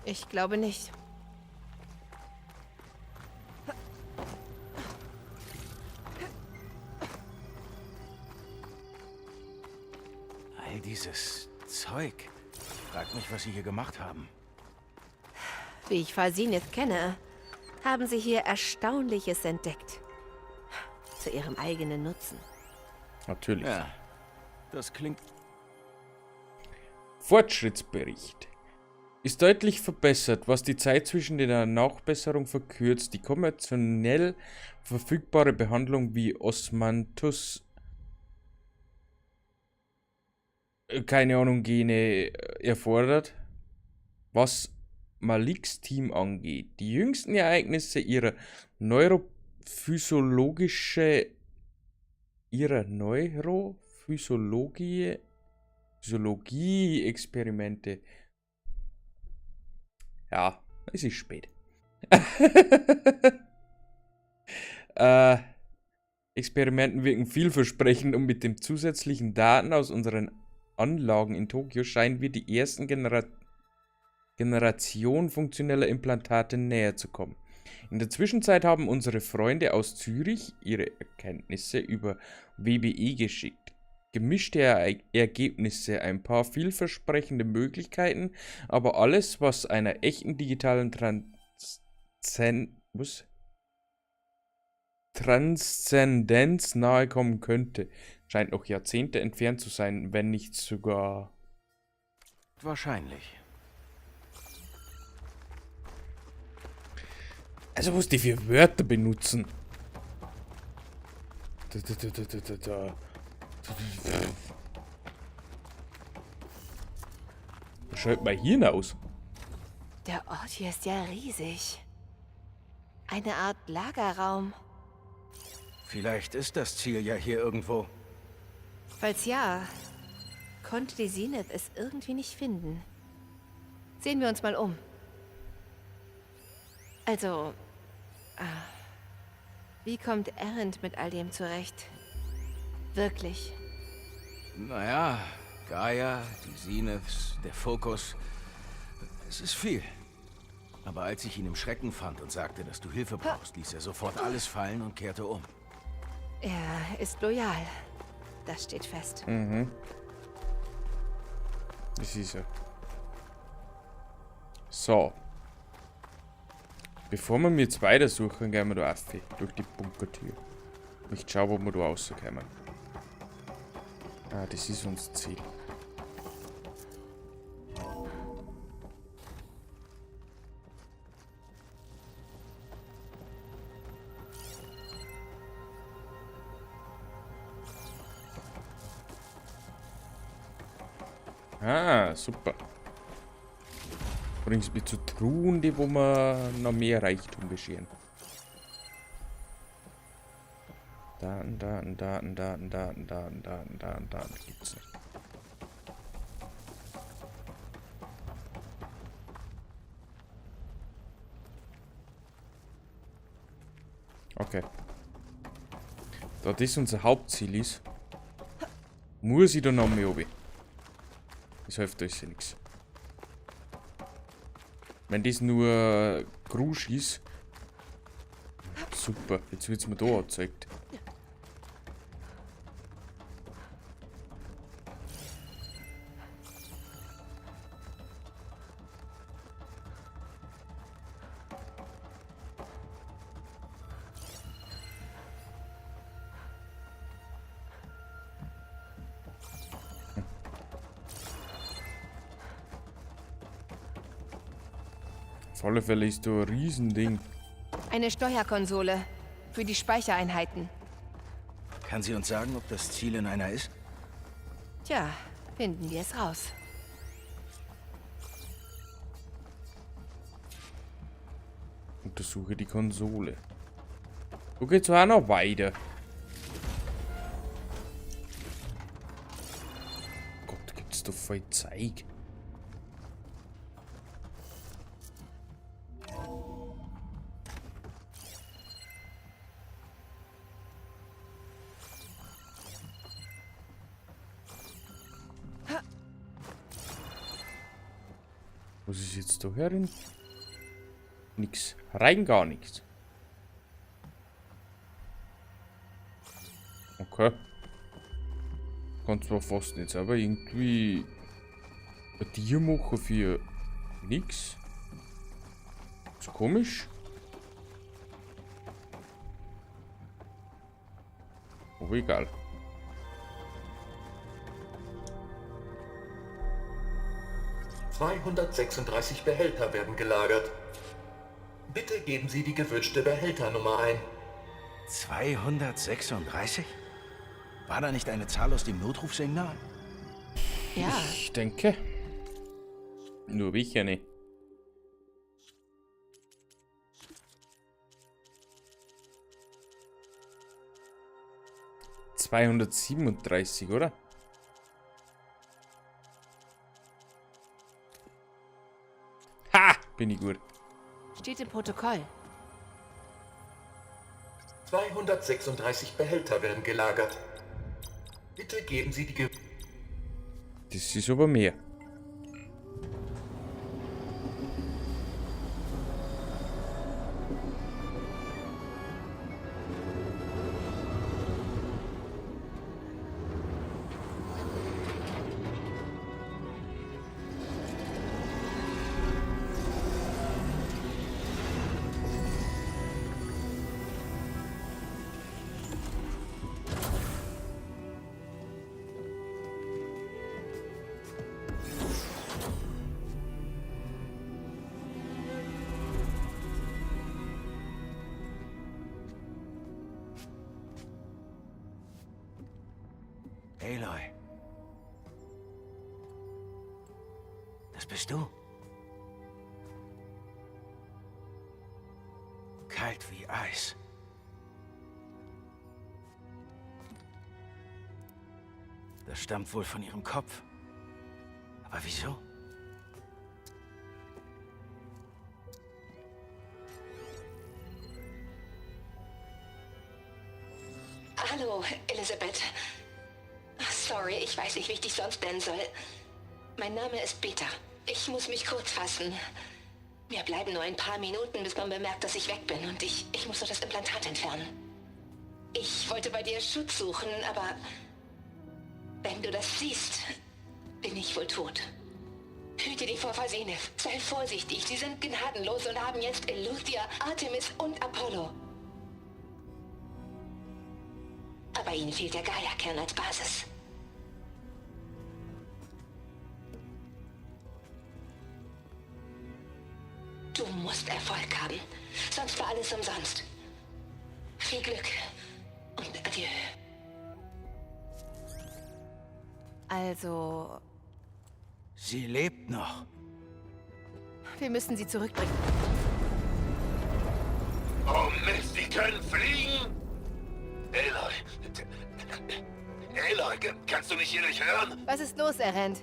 Ich glaube nicht. All dieses Zeug. Ich frag mich, was sie hier gemacht haben. Wie ich Far Zenith kenne, haben sie hier Erstaunliches entdeckt. Zu ihrem eigenen Nutzen. Natürlich. Ja, das klingt... Fortschrittsbericht. Ist deutlich verbessert, was die Zeit zwischen der Nachbesserung verkürzt. Die konventionell verfügbare Behandlung wie Osmanthus, keine Ahnung, Gene erfordert. Was Maliks Team angeht, die jüngsten Ereignisse ihrer Neurophysiologie-Experimente. Ja, es ist spät. Experimenten wirken vielversprechend und mit den zusätzlichen Daten aus unseren Anlagen in Tokio scheinen wir die ersten Generation funktioneller Implantate näher zu kommen. In der Zwischenzeit haben unsere Freunde aus Zürich ihre Erkenntnisse über WBE geschickt. Gemischte Ergebnisse, ein paar vielversprechende Möglichkeiten, aber alles, was einer echten digitalen Transzendenz nahe kommen könnte, scheint noch Jahrzehnte entfernt zu sein, wenn nicht sogar... Wahrscheinlich. Also, was die für Wörter benutzen. Da, da, da, da, da, da. Schaut mal hier aus. Der Ort hier ist ja riesig. Eine Art Lagerraum. Vielleicht ist das Ziel ja hier irgendwo. Falls ja, konnte die Zenith es irgendwie nicht finden. Sehen wir uns mal um. Also, wie kommt Erend mit all dem zurecht? Wirklich? Naja, Gaia, die Zeniths, der Fokus. Es ist viel. Aber als ich ihn im Schrecken fand und sagte, dass du Hilfe brauchst, ließ er sofort alles fallen und kehrte um. Er ist loyal. Das steht fest. Mhm. Das ist er. So. Bevor wir jetzt weitersuchen, gehen wir da auf, durch die Bunkertür. Ich schau, ob wir da rauskommen. Ah, das ist unser Ziel. Ah, super. Bringst mich zu Truhen, die wo wir noch mehr Reichtum bescheren. Daten, Daten, Daten, Daten, Daten, Daten, Daten, Daten, Daten gibt's nicht. Okay. Da das unser Hauptziel ist, muss ich da noch mehr runter. Das hilft uns ja nichts. Wenn das nur Grusch ist. Super, jetzt wird's mir da angezeigt. Auf alle Fälle ist da ein Riesending. Eine Steuerkonsole für die Speichereinheiten. Kann sie uns sagen, ob das Ziel in einer ist? Tja, finden wir es raus. Untersuche die Konsole. Wo geht's auch noch weiter? Gott, gibt's da voll Zeug. Was ist jetzt da herin? Nix. Rein gar nichts. Okay. Kann zwar fast nicht, aber irgendwie ein Tier machen für nix. Ist komisch. Aber egal. 236 Behälter werden gelagert. Bitte geben Sie die gewünschte Behälternummer ein. 236? War da nicht eine Zahl aus dem Notrufsignal? Ja. Ich denke. Nur ich ja nicht. 237, oder? Ha! Bin ich gut. Steht im Protokoll. 236 Behälter werden gelagert. Bitte geben Sie die Das ist aber mehr. Aloy. Das bist du? Kalt wie Eis. Das stammt wohl von ihrem Kopf. Aber wieso? Hallo, Elisabeth. Sorry, ich weiß nicht, wie ich dich sonst nennen soll. Mein Name ist Beta. Ich muss mich kurz fassen. Mir bleiben nur ein paar Minuten, bis man bemerkt, dass ich weg bin und ich muss noch das Implantat entfernen. Ich wollte bei dir Schutz suchen, aber wenn du das siehst, bin ich wohl tot. Hüte dich vor Fasenef. Sei vorsichtig, sie sind gnadenlos und haben jetzt Eleuthia, Artemis und Apollo. Aber ihnen fehlt der Gaia-Kern als Basis. Du musst Erfolg haben, sonst war alles umsonst. Viel Glück und adieu. Also, Sie lebt noch. Wir müssen sie zurückbringen. Oh Mist, die können fliegen! Aloy! Aloy, kannst du mich hier nicht hören? Was ist los, Erend?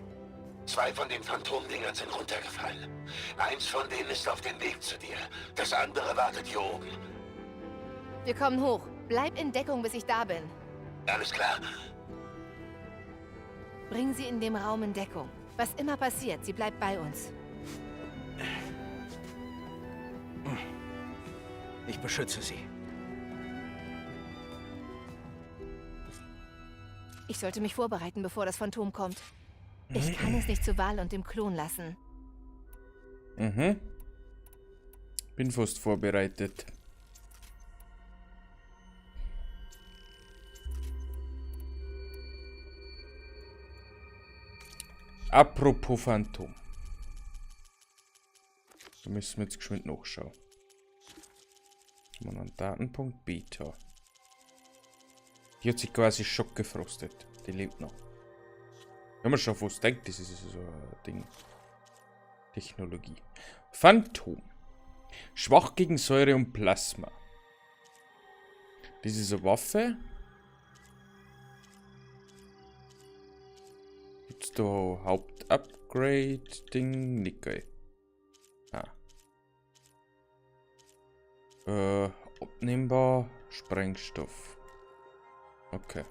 Zwei von den Phantomdingern sind runtergefallen. Eins von denen ist auf dem Weg zu dir. Das andere wartet hier oben. Wir kommen hoch. Bleib in Deckung, bis ich da bin. Alles klar. Bring sie in dem Raum in Deckung. Was immer passiert, sie bleibt bei uns. Ich beschütze sie. Ich sollte mich vorbereiten, bevor das Phantom kommt. Ich kann es nicht zu Val und dem Klon lassen. Mhm. Bin fast vorbereitet. Apropos Phantom. Da müssen wir jetzt geschwind nachschauen. Haben wir noch einen Datenpunkt Beta. Die hat sich quasi schockgefrostet. Die lebt noch. Wenn man schon fast denkt, das ist so ein Ding. Technologie. Phantom. Schwach gegen Säure und Plasma. Das ist eine Waffe. Gibt's da Hauptupgrade-Ding? Nicht geil. Ah. Abnehmbar. Sprengstoff. Okay.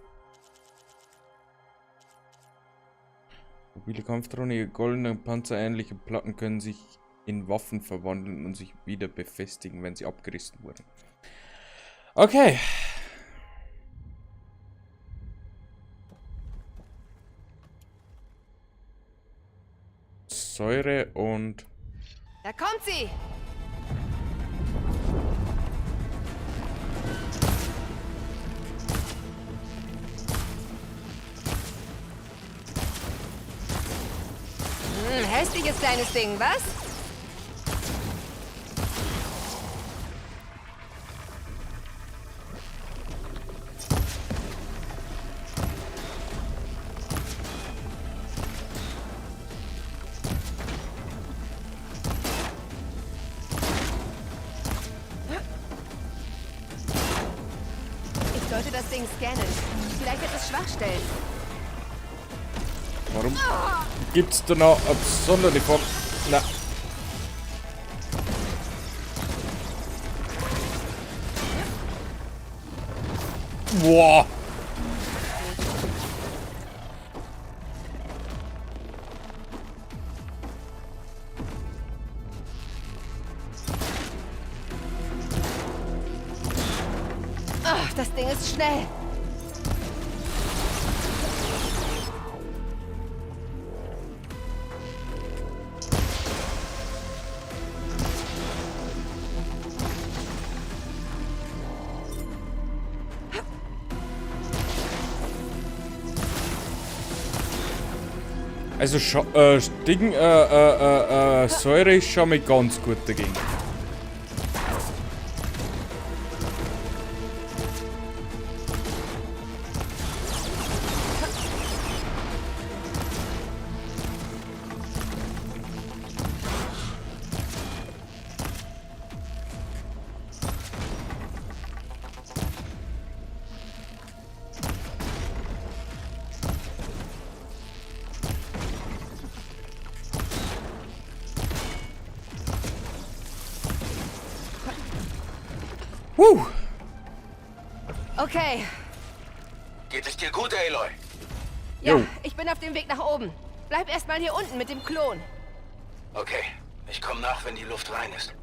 Mobile Kampfdrohne, goldene panzerähnliche Platten können sich in Waffen verwandeln und sich wieder befestigen, wenn sie abgerissen wurden. Okay. Säure und... Da kommt sie! Hässliches kleines Ding, was? Ich sollte das Ding scannen. Vielleicht hat es Schwachstellen. Warum gibt's da noch eine besondere Form? Na. Boah. Ach, das Ding ist schnell. Also Säure ist schon mal ganz gut dagegen. Huh. Okay. Geht es dir gut, Aloy? Ja, ich bin auf dem Weg nach oben. Bleib erstmal hier unten mit dem Klon. Okay, ich komme nach, wenn die Luft rein ist.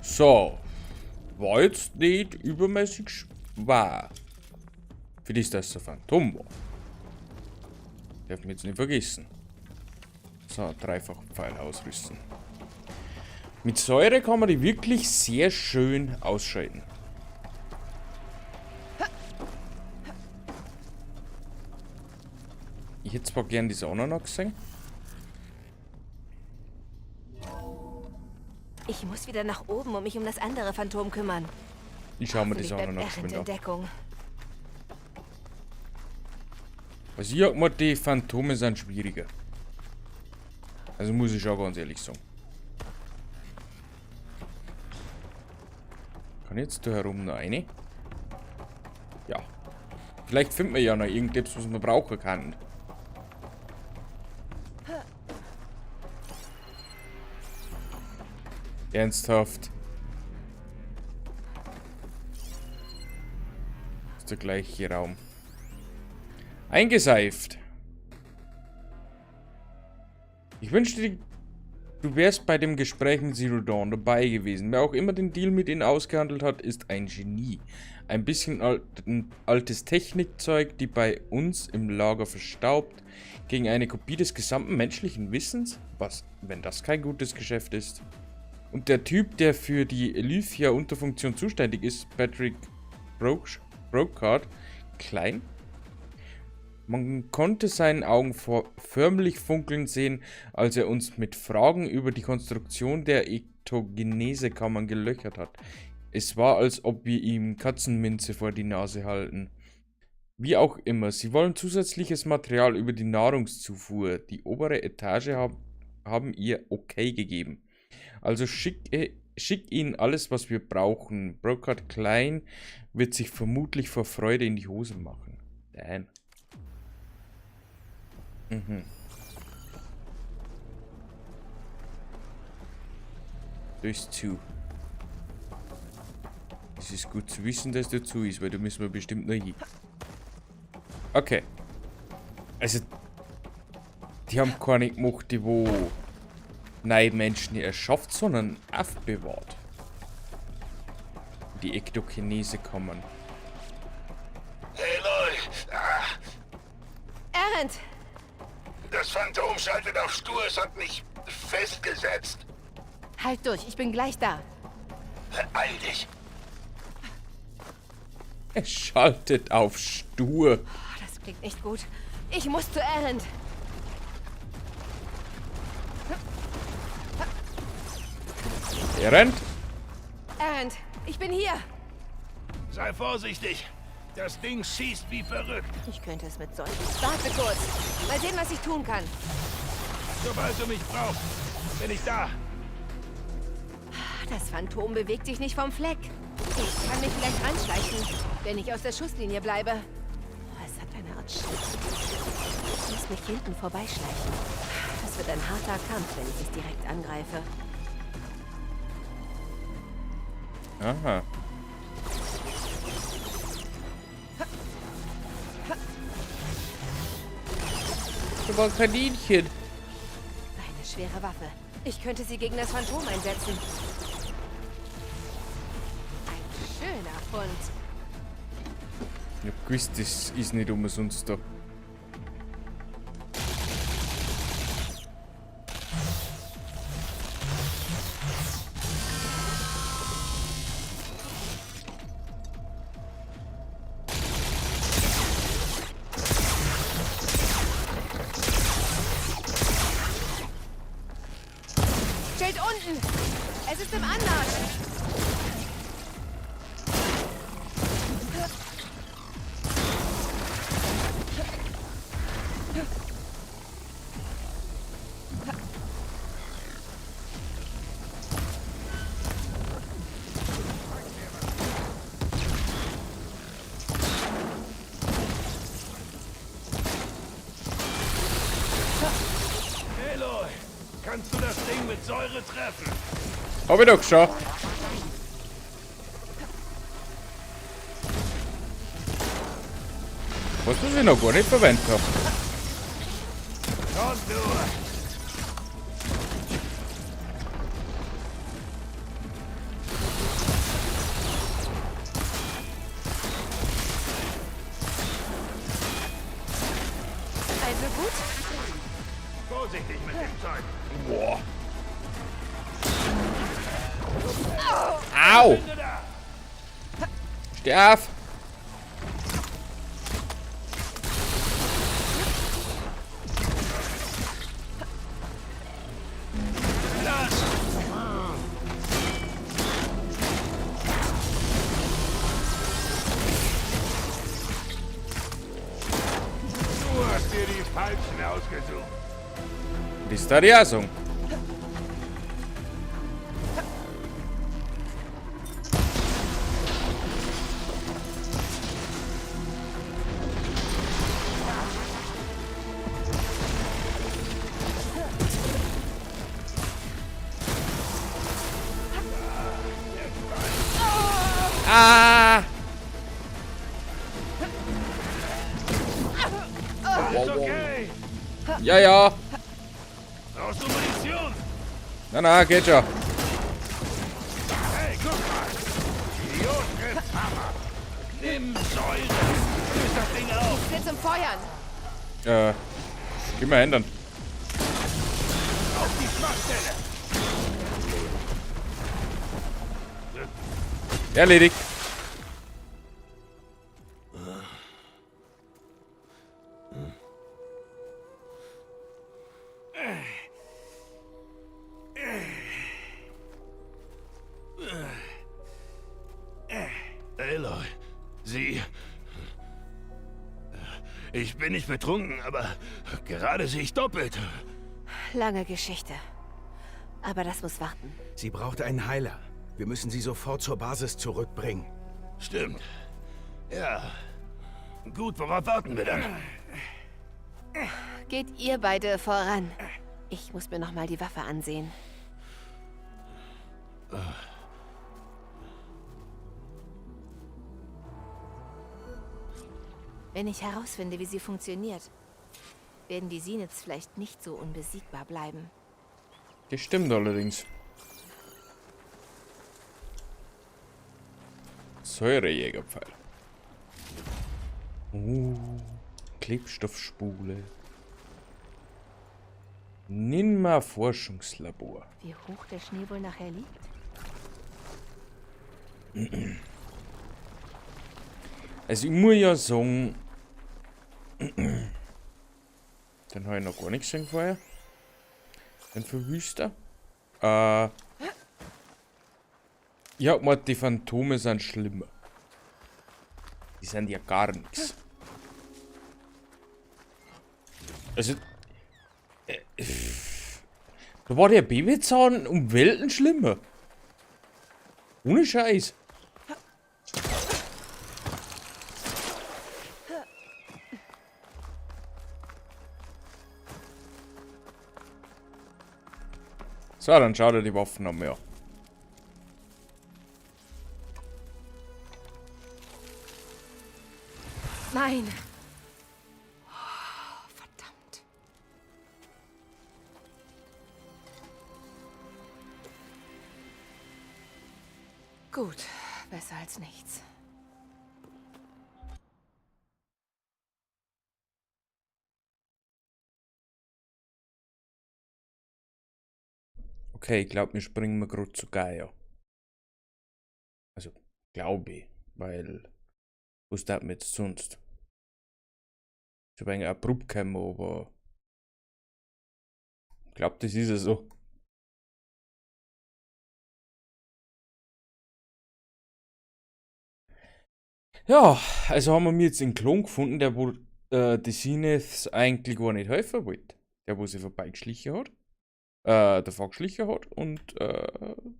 So. War jetzt nicht übermäßig schwer. Für das, dass es ein Phantom war. Darf man jetzt nicht vergessen. So, Dreifachpfeil ausrüsten. Mit Säure kann man die wirklich sehr schön ausschalten. Ich hätte zwar gern die auch noch gesehen. Ich muss wieder nach oben und mich um das andere Phantom kümmern. Ich schaue mir das auch noch geschwind an. Also ich hab mir, die Phantome sind schwieriger. Also muss ich auch ganz ehrlich sagen. Kann ich jetzt da herum noch eine? Ja. Vielleicht finden wir ja noch irgendetwas, was man brauchen kann. Ernsthaft. Ist der gleiche Raum. Eingeseift. Ich wünschte, du wärst bei dem Gespräch mit Zero Dawn dabei gewesen. Wer auch immer den Deal mit ihnen ausgehandelt hat, ist ein Genie. Ein bisschen altes Technikzeug, die bei uns im Lager verstaubt, gegen eine Kopie des gesamten menschlichen Wissens? Was, wenn das kein gutes Geschäft ist? Und der Typ, der für die Elythia-Unterfunktion zuständig ist, Patrick Brocard, Klein? Man konnte seinen Augen förmlich funkeln sehen, als er uns mit Fragen über die Konstruktion der Ektogenese-Kammern gelöchert hat. Es war, als ob wir ihm Katzenminze vor die Nase halten. Wie auch immer, sie wollen zusätzliches Material über die Nahrungszufuhr. Die obere Etage haben ihr okay gegeben. Also schick ihnen alles, was wir brauchen. Brocard Klein wird sich vermutlich vor Freude in die Hose machen. Nein. Mhm. Das ist zu. Es ist gut zu wissen, dass der zu ist, weil da müssen wir bestimmt noch hin. Okay. Also, die haben keine gemacht, die wo neue Menschen erschafft, sondern aufbewahrt. Die Ektokinese kommen. Hey, Leute! Ah. Erend! Das Phantom schaltet auf stur, es hat mich festgesetzt. Halt durch, ich bin gleich da. Beeil dich. Es schaltet auf stur. Oh, das klingt nicht gut. Ich muss zu Erend. Erend? Erend, ich bin hier. Sei vorsichtig. Das Ding schießt wie verrückt. Ich könnte es mit solchen. Warte kurz. Mal sehen, was ich tun kann. Sobald du mich brauchst, bin ich da. Das Phantom bewegt sich nicht vom Fleck. Ich kann mich vielleicht ranschleichen, wenn ich aus der Schusslinie bleibe. Es hat eine Art Schild. Ich muss mich hinten vorbeischleichen. Das wird ein harter Kampf, wenn ich es direkt angreife. Aha. Das war ein Kaninchen. Eine schwere Waffe. Ich könnte sie gegen das Phantom einsetzen. Ein schöner Fund. Ich hab gewusst, das ist nicht umsonst da. Schild unten! Es ist im Anmarsch! Aloy, kannst du das Ding mit Säure treffen? Hab ich doch schon. Was ich noch gar nicht verwendet habe. Komm nur! Also gut? Vorsichtig mit dem Zeug! Boah. Au! Steh auf! Du hast dir die Falschen ausgesucht. Das darf ich auch sagen. Ah! Alles okay? Ja, ja. Brauchst du Munition? Na, na, geht schon. Hey, guck mal! Idiot trifft Hammer! Nimm Säure! Löst das Ding auf! Ich will zum Feuern. Geh mal ändern. Auf die Schwachstelle! Erledigt. Aloy, sie... Ich bin nicht betrunken, aber gerade sehe ich doppelt. Lange Geschichte. Aber das muss warten. Sie braucht einen Heiler. Wir müssen sie sofort zur Basis zurückbringen. Stimmt. Ja. Gut, worauf warten wir dann? Geht ihr beide voran. Ich muss mir noch mal die Waffe ansehen. Wenn ich herausfinde, wie sie funktioniert, werden die Zeniths vielleicht nicht so unbesiegbar bleiben. Das stimmt allerdings. Säurejägerpfeil. Klebstoffspule. Ninmah Forschungslabor. Wie hoch der Schnee wohl nachher liegt? Also ich muss ja sagen, den habe ich noch gar nicht gesehen vorher. Den Verwüster. Ich hab gemeint, die Phantome sind schlimmer. Die sind ja gar nichts. Also, da war der Babyzahn um Welten schlimmer. Ohne Scheiß. So, dann schau dir die Waffen noch mehr an. Nein. Oh, verdammt. Gut, besser als nichts. Okay, ich glaub, wir springen mal grad zu Gaia. Also, glaub ich, weil was darf man jetzt sonst? Ich hab eigentlich abrupt gekommen, aber ich glaub, das ist ja so. Ja, also haben wir jetzt einen Klon gefunden, der wo die Zeniths eigentlich gar nicht helfen wollte. Der, wo sie vorbeigeschlichen hat. Davor geschlichen hat und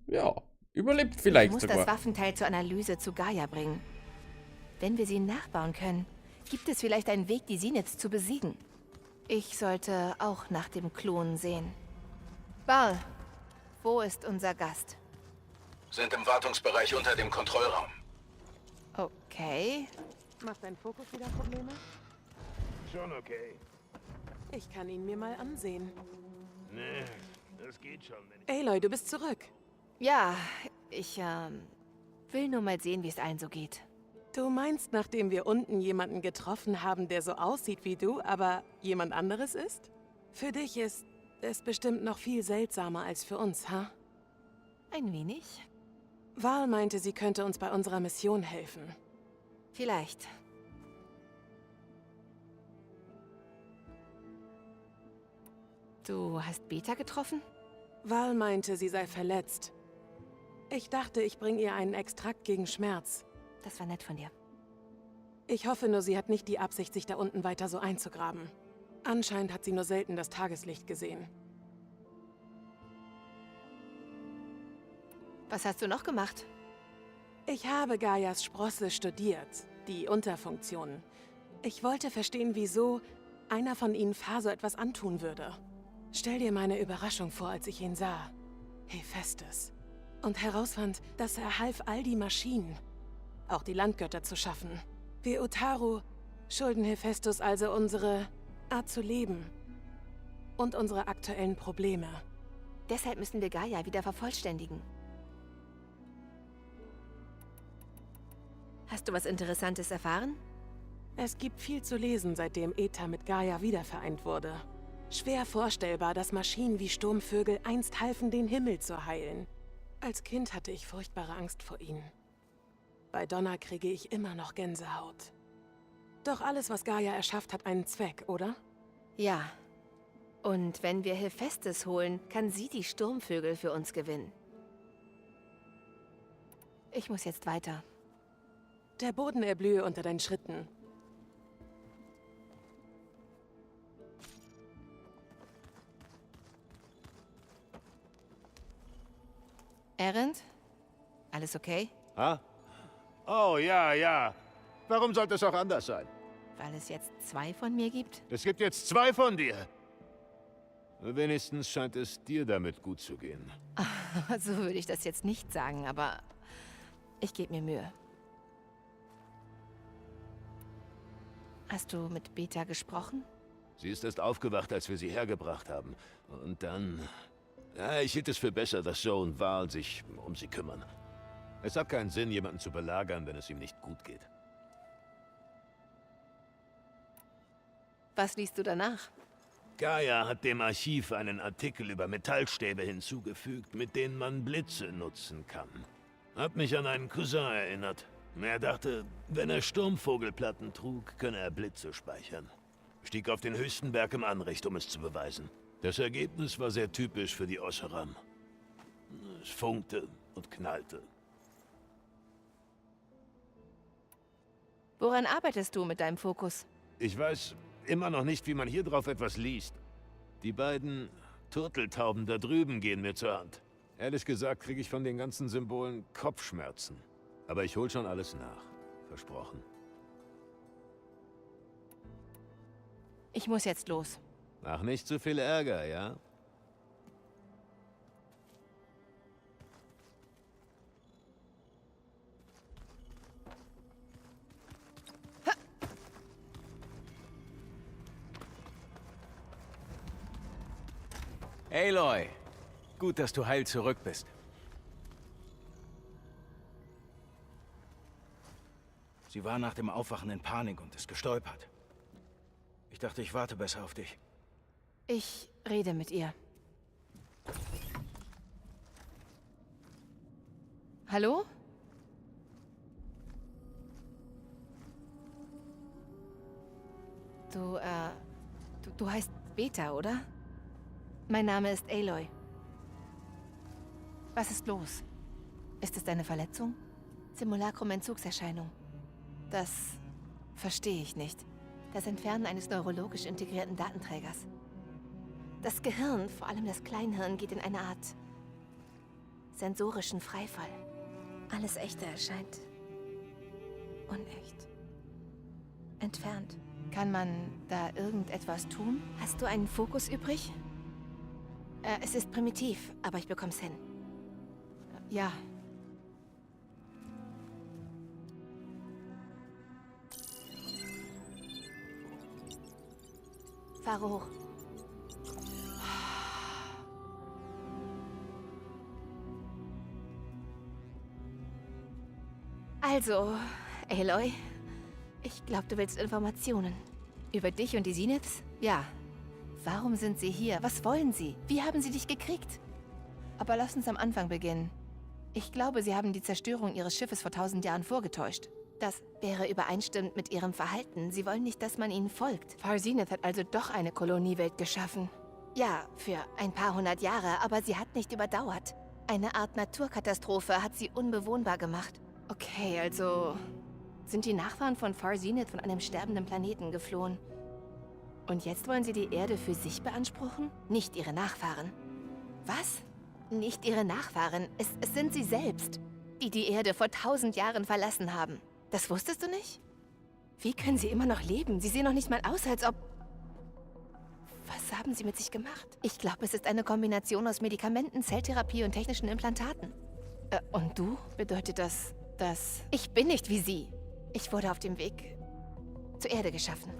ja, überlebt vielleicht Ich muss sogar. das Waffenteil zur Analyse zu Gaia bringen. Wenn wir sie nachbauen können, gibt es vielleicht einen Weg, die Zeniths zu besiegen. Ich sollte auch nach dem Klon sehen. Varl, wo ist unser Gast? Sind im Wartungsbereich unter dem Kontrollraum. Okay. Macht dein Fokus wieder Probleme? Schon okay. Ich kann ihn mir mal ansehen. Nee, das geht schon. Wenn Aloy, du bist zurück. Ja, ich will nur mal sehen, wie es allen so geht. Du meinst, nachdem wir unten jemanden getroffen haben, der so aussieht wie du, aber jemand anderes ist? Für dich ist es bestimmt noch viel seltsamer als für uns, ha? Ein wenig. Val meinte, sie könnte uns bei unserer Mission helfen. Vielleicht. Du hast Beta getroffen? Val meinte, sie sei verletzt. Ich dachte, ich bringe ihr einen Extrakt gegen Schmerz. Das war nett von dir. Ich hoffe nur, sie hat nicht die Absicht, sich da unten weiter so einzugraben. Anscheinend hat sie nur selten das Tageslicht gesehen. Was hast du noch gemacht? Ich habe Gaias Sprosse studiert, die Unterfunktionen. Ich wollte verstehen, wieso einer von ihnen Fa so etwas antun würde. Stell dir meine Überraschung vor, als ich ihn sah. Hephaestus. Und herausfand, dass er half, all die Maschinen, auch die Landgötter zu schaffen. Wir Utaru schulden Hephaestus also unsere Art zu leben und unsere aktuellen Probleme. Deshalb müssen wir Gaia wieder vervollständigen. Hast du was Interessantes erfahren? Es gibt viel zu lesen, seitdem Ether mit Gaia wiedervereint wurde. Schwer vorstellbar, dass Maschinen wie Sturmvögel einst halfen, den Himmel zu heilen. Als Kind hatte ich furchtbare Angst vor ihnen. Bei Donner kriege ich immer noch Gänsehaut. Doch alles, was Gaia erschafft, hat einen Zweck, oder? Ja. Und wenn wir Hephaestus holen, kann sie die Sturmvögel für uns gewinnen. Ich muss jetzt weiter. Der Boden erblühe unter deinen Schritten. Erend? Alles okay? Ha? Oh, ja, ja. Warum sollte es auch anders sein? Weil es jetzt zwei von mir gibt? Es gibt jetzt zwei von dir. Wenigstens scheint es dir damit gut zu gehen. So würde ich das jetzt nicht sagen, aber ich gebe mir Mühe. Hast du mit Beta gesprochen? Sie ist erst aufgewacht, als wir sie hergebracht haben. Und dann... Ja, ich hielt es für besser, dass Joe und Val sich um sie kümmern. Es hat keinen Sinn, jemanden zu belagern, wenn es ihm nicht gut geht. Was liest du danach? Gaia hat dem Archiv einen Artikel über Metallstäbe hinzugefügt, mit denen man Blitze nutzen kann. Hat mich an einen Cousin erinnert. Er dachte, wenn er Sturmvogelplatten trug, könne er Blitze speichern. Stieg auf den höchsten Berg im Anrecht, um es zu beweisen. Das Ergebnis war sehr typisch für die Osseram. Es funkte und knallte. Woran arbeitest du mit deinem Fokus? Ich weiß immer noch nicht, wie man hier drauf etwas liest. Die beiden Turteltauben da drüben gehen mir zur Hand. Ehrlich gesagt kriege ich von den ganzen Symbolen Kopfschmerzen. Aber ich hol schon alles nach. Versprochen. Ich muss jetzt los. Mach nicht zu viel Ärger, ja? Aloy, gut, dass du heil zurück bist. Sie war nach dem Aufwachen in Panik und ist gestolpert. Ich dachte, ich warte besser auf dich. Ich rede mit ihr. Hallo? Du, du heißt Beta, oder? Mein Name ist Aloy. Was ist los? Ist es deine Verletzung? Simulacrum-Entzugserscheinung. Das verstehe ich nicht. Das Entfernen eines neurologisch integrierten Datenträgers. Das Gehirn, vor allem das Kleinhirn, geht in eine Art sensorischen Freifall. Alles Echte erscheint unecht. Entfernt. Kann man da irgendetwas tun? Hast du einen Fokus übrig? Es ist primitiv, aber ich bekomm's hin. Ja. Fahre hoch. Also, Aloy, ich glaube, du willst Informationen. Über dich und die Zeniths? Ja. Warum sind sie hier? Was wollen sie? Wie haben sie dich gekriegt? Aber lass uns am Anfang beginnen. Ich glaube, sie haben die Zerstörung ihres Schiffes vor 1000 Jahren vorgetäuscht. Das wäre übereinstimmend mit ihrem Verhalten. Sie wollen nicht, dass man ihnen folgt. Far Zenith hat also doch eine Koloniewelt geschaffen. Ja, für ein paar hundert Jahre, aber sie hat nicht überdauert. Eine Art Naturkatastrophe hat sie unbewohnbar gemacht. Okay, also sind die Nachfahren von Far Zenith von einem sterbenden Planeten geflohen. Und jetzt wollen sie die Erde für sich beanspruchen? Nicht ihre Nachfahren. Was? Nicht ihre Nachfahren. Es sind sie selbst, die die Erde vor 1000 Jahren verlassen haben. Das wusstest du nicht? Wie können sie immer noch leben? Sie sehen noch nicht mal aus, als ob... Was haben sie mit sich gemacht? Ich glaube, es ist eine Kombination aus Medikamenten, Zelltherapie und technischen Implantaten. Und du? Bedeutet das, dass... Ich bin nicht wie sie. Ich wurde auf dem Weg zur Erde geschaffen.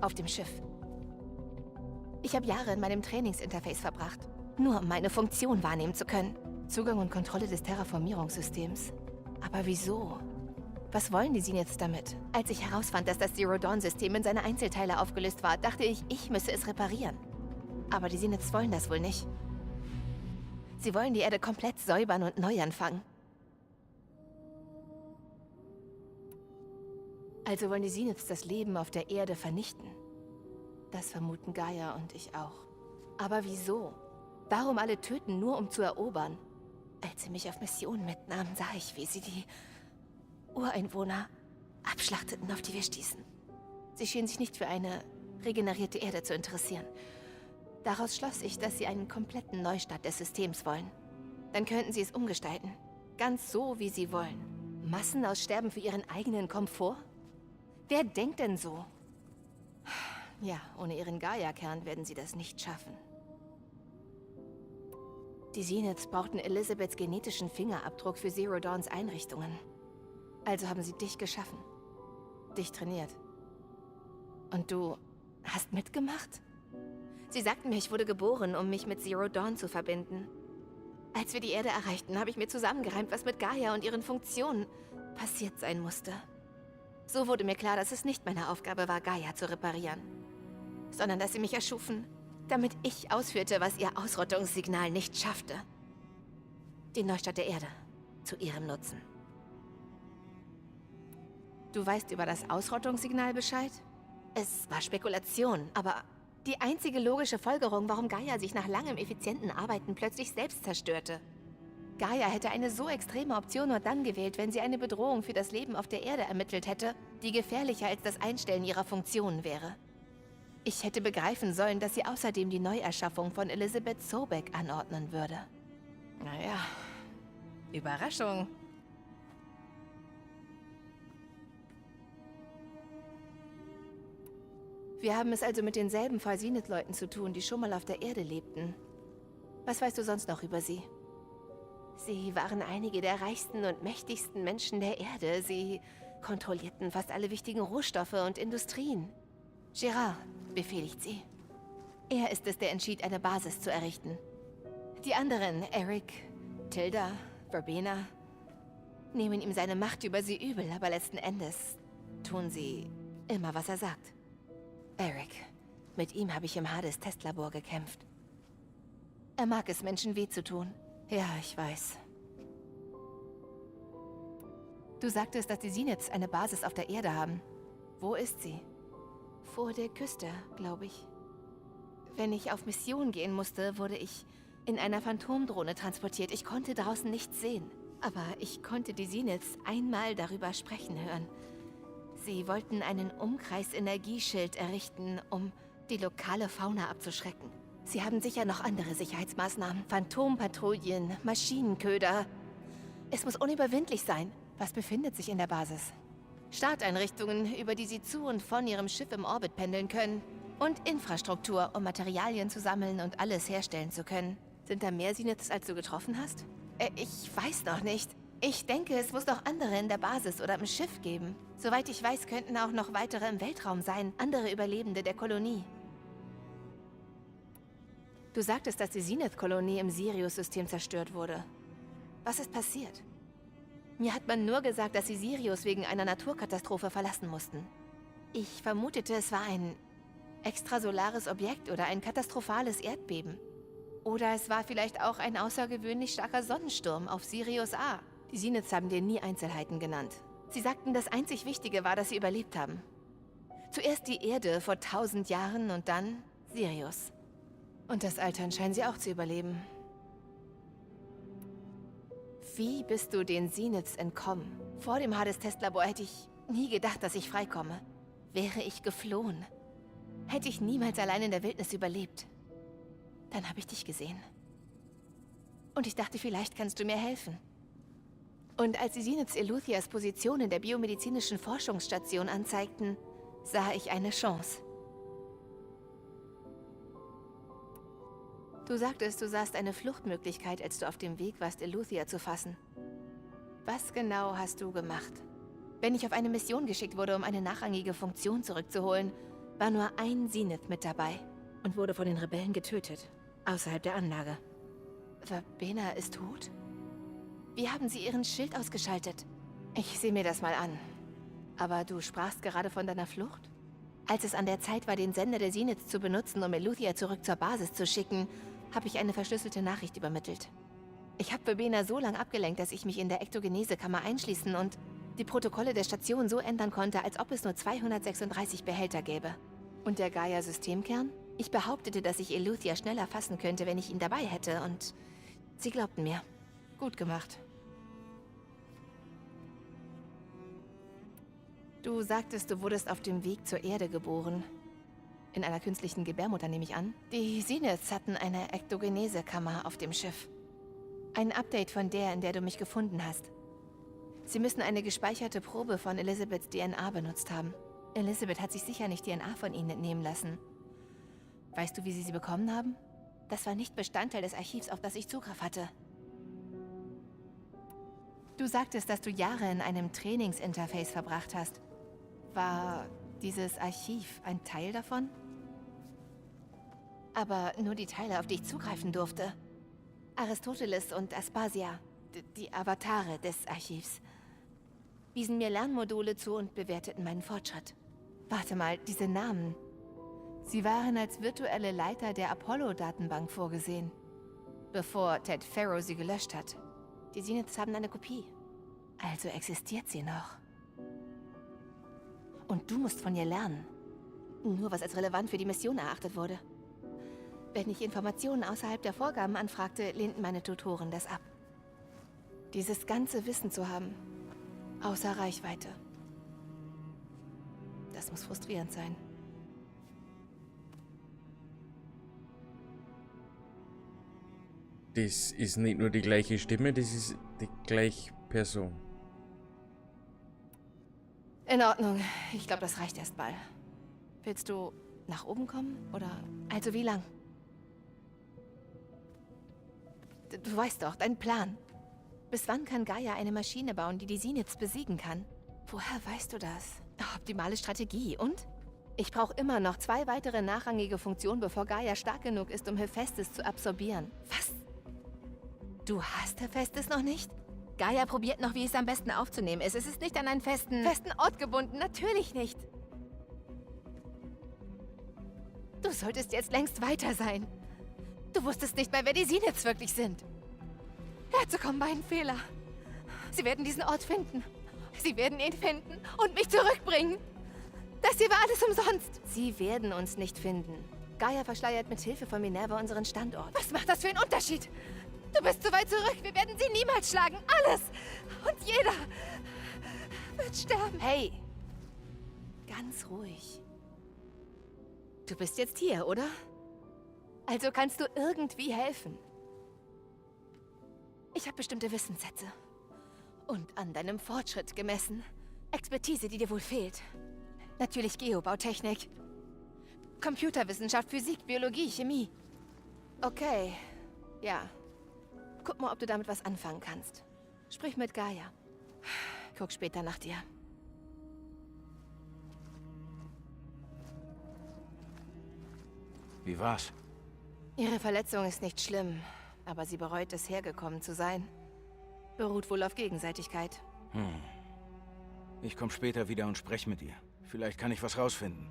Auf dem Schiff. Ich habe Jahre in meinem Trainingsinterface verbracht. Nur um meine Funktion wahrnehmen zu können. Zugang und Kontrolle des Terraformierungssystems. Aber wieso? Was wollen die Zeniths damit? Als ich herausfand, dass das Zero-Dawn-System in seine Einzelteile aufgelöst war, dachte ich, ich müsse es reparieren. Aber die Zeniths wollen das wohl nicht. Sie wollen die Erde komplett säubern und neu anfangen. Also wollen die Zeniths das Leben auf der Erde vernichten. Das vermuten Gaia und ich auch. Aber wieso? Warum alle töten, nur um zu erobern? Als sie mich auf Mission mitnahmen, sah ich, wie sie die Ureinwohner abschlachteten, auf die wir stießen. Sie schienen sich nicht für eine regenerierte Erde zu interessieren. Daraus schloss ich, dass sie einen kompletten Neustart des Systems wollen. Dann könnten sie es umgestalten. Ganz so, wie sie wollen. Massenaussterben für ihren eigenen Komfort? Wer denkt denn so? Ja, ohne ihren Gaia-Kern werden sie das nicht schaffen. Die Zeniths brauchten Elizabeths genetischen Fingerabdruck für Zero Dawns Einrichtungen. Also haben sie dich geschaffen. Dich trainiert. Und du hast mitgemacht? Sie sagten mir, ich wurde geboren, um mich mit Zero Dawn zu verbinden. Als wir die Erde erreichten, habe ich mir zusammengereimt, was mit Gaia und ihren Funktionen passiert sein musste. So wurde mir klar, dass es nicht meine Aufgabe war, Gaia zu reparieren, sondern dass sie mich erschufen, damit ich ausführte, was ihr Ausrottungssignal nicht schaffte. Den Neustart der Erde zu ihrem Nutzen. Du weißt über das Ausrottungssignal Bescheid? Es war Spekulation, aber die einzige logische Folgerung, warum Gaia sich nach langem effizienten Arbeiten plötzlich selbst zerstörte. Gaia hätte eine so extreme Option nur dann gewählt, wenn sie eine Bedrohung für das Leben auf der Erde ermittelt hätte, die gefährlicher als das Einstellen ihrer Funktionen wäre. Ich hätte begreifen sollen, dass sie außerdem die Neuerschaffung von Elizabeth Sobeck anordnen würde. Naja, Überraschung. Wir haben es also mit denselben Far Zenith-Leuten zu tun, die schon mal auf der Erde lebten. Was weißt du sonst noch über sie? Sie waren einige der reichsten und mächtigsten Menschen der Erde. Sie kontrollierten fast alle wichtigen Rohstoffe und Industrien. Gerard befehligt sie. Er ist es, der entschied, eine Basis zu errichten. Die anderen, Eric, Tilda, Verbena, nehmen ihm seine Macht über sie übel, aber letzten Endes tun sie immer, was er sagt. Eric. Mit ihm habe ich im Hades-Testlabor gekämpft. Er mag es, Menschen weh zu tun. Ja, ich weiß. Du sagtest, dass die Zeniths eine Basis auf der Erde haben. Wo ist sie? Vor der Küste, glaube ich. Wenn ich auf Mission gehen musste, wurde ich in einer Phantomdrohne transportiert. Ich konnte draußen nichts sehen. Aber ich konnte die Zeniths einmal darüber sprechen hören. Sie wollten einen Umkreisenergieschild errichten, um die lokale Fauna abzuschrecken. Sie haben sicher noch andere Sicherheitsmaßnahmen. Phantompatrouillen, Maschinenköder. Es muss unüberwindlich sein. Was befindet sich in der Basis? Starteinrichtungen, über die sie zu und von ihrem Schiff im Orbit pendeln können. Und Infrastruktur, um Materialien zu sammeln und alles herstellen zu können. Sind da mehr Zeniths, als du getroffen hast? Ich weiß noch nicht. Ich denke, es muss noch andere in der Basis oder im Schiff geben. Soweit ich weiß, könnten auch noch weitere im Weltraum sein, andere Überlebende der Kolonie. Du sagtest, dass die Zenith-Kolonie im Sirius-System zerstört wurde. Was ist passiert? Mir hat man nur gesagt, dass sie Sirius wegen einer Naturkatastrophe verlassen mussten. Ich vermutete, es war ein extrasolares Objekt oder ein katastrophales Erdbeben. Oder es war vielleicht auch ein außergewöhnlich starker Sonnensturm auf Sirius A. Die Zeniths haben dir nie Einzelheiten genannt. Sie sagten, das einzig Wichtige war, dass sie überlebt haben. Zuerst die Erde vor 1000 Jahren und dann Sirius. Und das Altern scheinen sie auch zu überleben. Wie bist du den Zeniths entkommen? Vor dem Hades-Testlabor hätte ich nie gedacht, dass ich freikomme. Wäre ich geflohen, hätte ich niemals allein in der Wildnis überlebt. Dann habe ich dich gesehen. Und ich dachte, vielleicht kannst du mir helfen. Und als die Zeniths Eleuthias Position in der biomedizinischen Forschungsstation anzeigten, sah ich eine Chance. Du sagtest, du sahst eine Fluchtmöglichkeit, als du auf dem Weg warst, Eleuthia zu fassen. Was genau hast du gemacht? Wenn ich auf eine Mission geschickt wurde, um eine nachrangige Funktion zurückzuholen, war nur ein Zenith mit dabei und wurde von den Rebellen getötet, außerhalb der Anlage. Verbena ist tot? Wie haben sie ihren Schild ausgeschaltet? Ich sehe mir das mal an. Aber du sprachst gerade von deiner Flucht? Als es an der Zeit war, den Sender der Zeniths zu benutzen, um Eleuthia zurück zur Basis zu schicken, habe ich eine verschlüsselte Nachricht übermittelt. Ich habe Verbena so lange abgelenkt, dass ich mich in der Ektogenesekammer einschließen und die Protokolle der Station so ändern konnte, als ob es nur 236 Behälter gäbe. Und der Gaia-Systemkern? Ich behauptete, dass ich Eleuthia schneller fassen könnte, wenn ich ihn dabei hätte, und sie glaubten mir. Gut gemacht. Du sagtest, du wurdest auf dem Weg zur Erde geboren. In einer künstlichen Gebärmutter, nehme ich an. Die Zeniths hatten eine Ektogenesekammer auf dem Schiff. Ein Update von der, in der du mich gefunden hast. Sie müssen eine gespeicherte Probe von Elizabeths DNA benutzt haben. Elizabeth hat sich sicher nicht DNA von ihnen entnehmen lassen. Weißt du, wie sie sie bekommen haben? Das war nicht Bestandteil des Archivs, auf das ich Zugriff hatte. Du sagtest, dass du Jahre in einem Trainingsinterface verbracht hast. War dieses Archiv ein Teil davon? Aber nur die Teile, auf die ich zugreifen durfte. Aristoteles und Aspasia, die Avatare des Archivs, wiesen mir Lernmodule zu und bewerteten meinen Fortschritt. Warte mal, diese Namen. Sie waren als virtuelle Leiter der Apollo-Datenbank vorgesehen, bevor Ted Faro sie gelöscht hat. Die Zeniths haben eine Kopie. Also existiert sie noch. Und du musst von ihr lernen. Nur was als relevant für die Mission erachtet wurde. Wenn ich Informationen außerhalb der Vorgaben anfragte, lehnten meine Tutoren das ab. Dieses ganze Wissen zu haben, außer Reichweite. Das muss frustrierend sein. Das ist nicht nur die gleiche Stimme, das ist die gleiche Person. In Ordnung. Ich glaube, das reicht erstmal. Willst du nach oben kommen? Oder. Also wie lang? Du weißt doch, dein Plan. Bis wann kann Gaia eine Maschine bauen, die die Zeniths besiegen kann? Woher weißt du das? Optimale Strategie. Und? Ich brauche immer noch zwei weitere nachrangige Funktionen, bevor Gaia stark genug ist, um Hephaestus zu absorbieren. Was? Du hast Hephaestus noch nicht? Gaia probiert noch, wie es am besten aufzunehmen ist. Es ist nicht an einen festen Ort gebunden. Natürlich nicht. Du solltest jetzt längst weiter sein. Du wusstest nicht mal, wer die Zeniths wirklich sind. Herzukommen war ein Fehler. Sie werden diesen Ort finden. Sie werden ihn finden und mich zurückbringen. Das hier war alles umsonst. Sie werden uns nicht finden. Gaia verschleiert mit Hilfe von Minerva unseren Standort. Was macht das für einen Unterschied? Du bist zu weit zurück. Wir werden sie niemals schlagen. Alles. Und jeder wird sterben. Hey. Ganz ruhig. Du bist jetzt hier, oder? Also kannst du irgendwie helfen. Ich habe bestimmte Wissenssätze. Und an deinem Fortschritt gemessen. Expertise, die dir wohl fehlt. Natürlich Geobautechnik. Computerwissenschaft, Physik, Biologie, Chemie. Okay. Ja. Guck mal, ob du damit was anfangen kannst. Sprich mit Gaia. Guck später nach dir. Wie war's? Ihre Verletzung ist nicht schlimm, aber sie bereut es, hergekommen zu sein. Beruht wohl auf Gegenseitigkeit. Ich komme später wieder und spreche mit ihr. Vielleicht kann ich was rausfinden.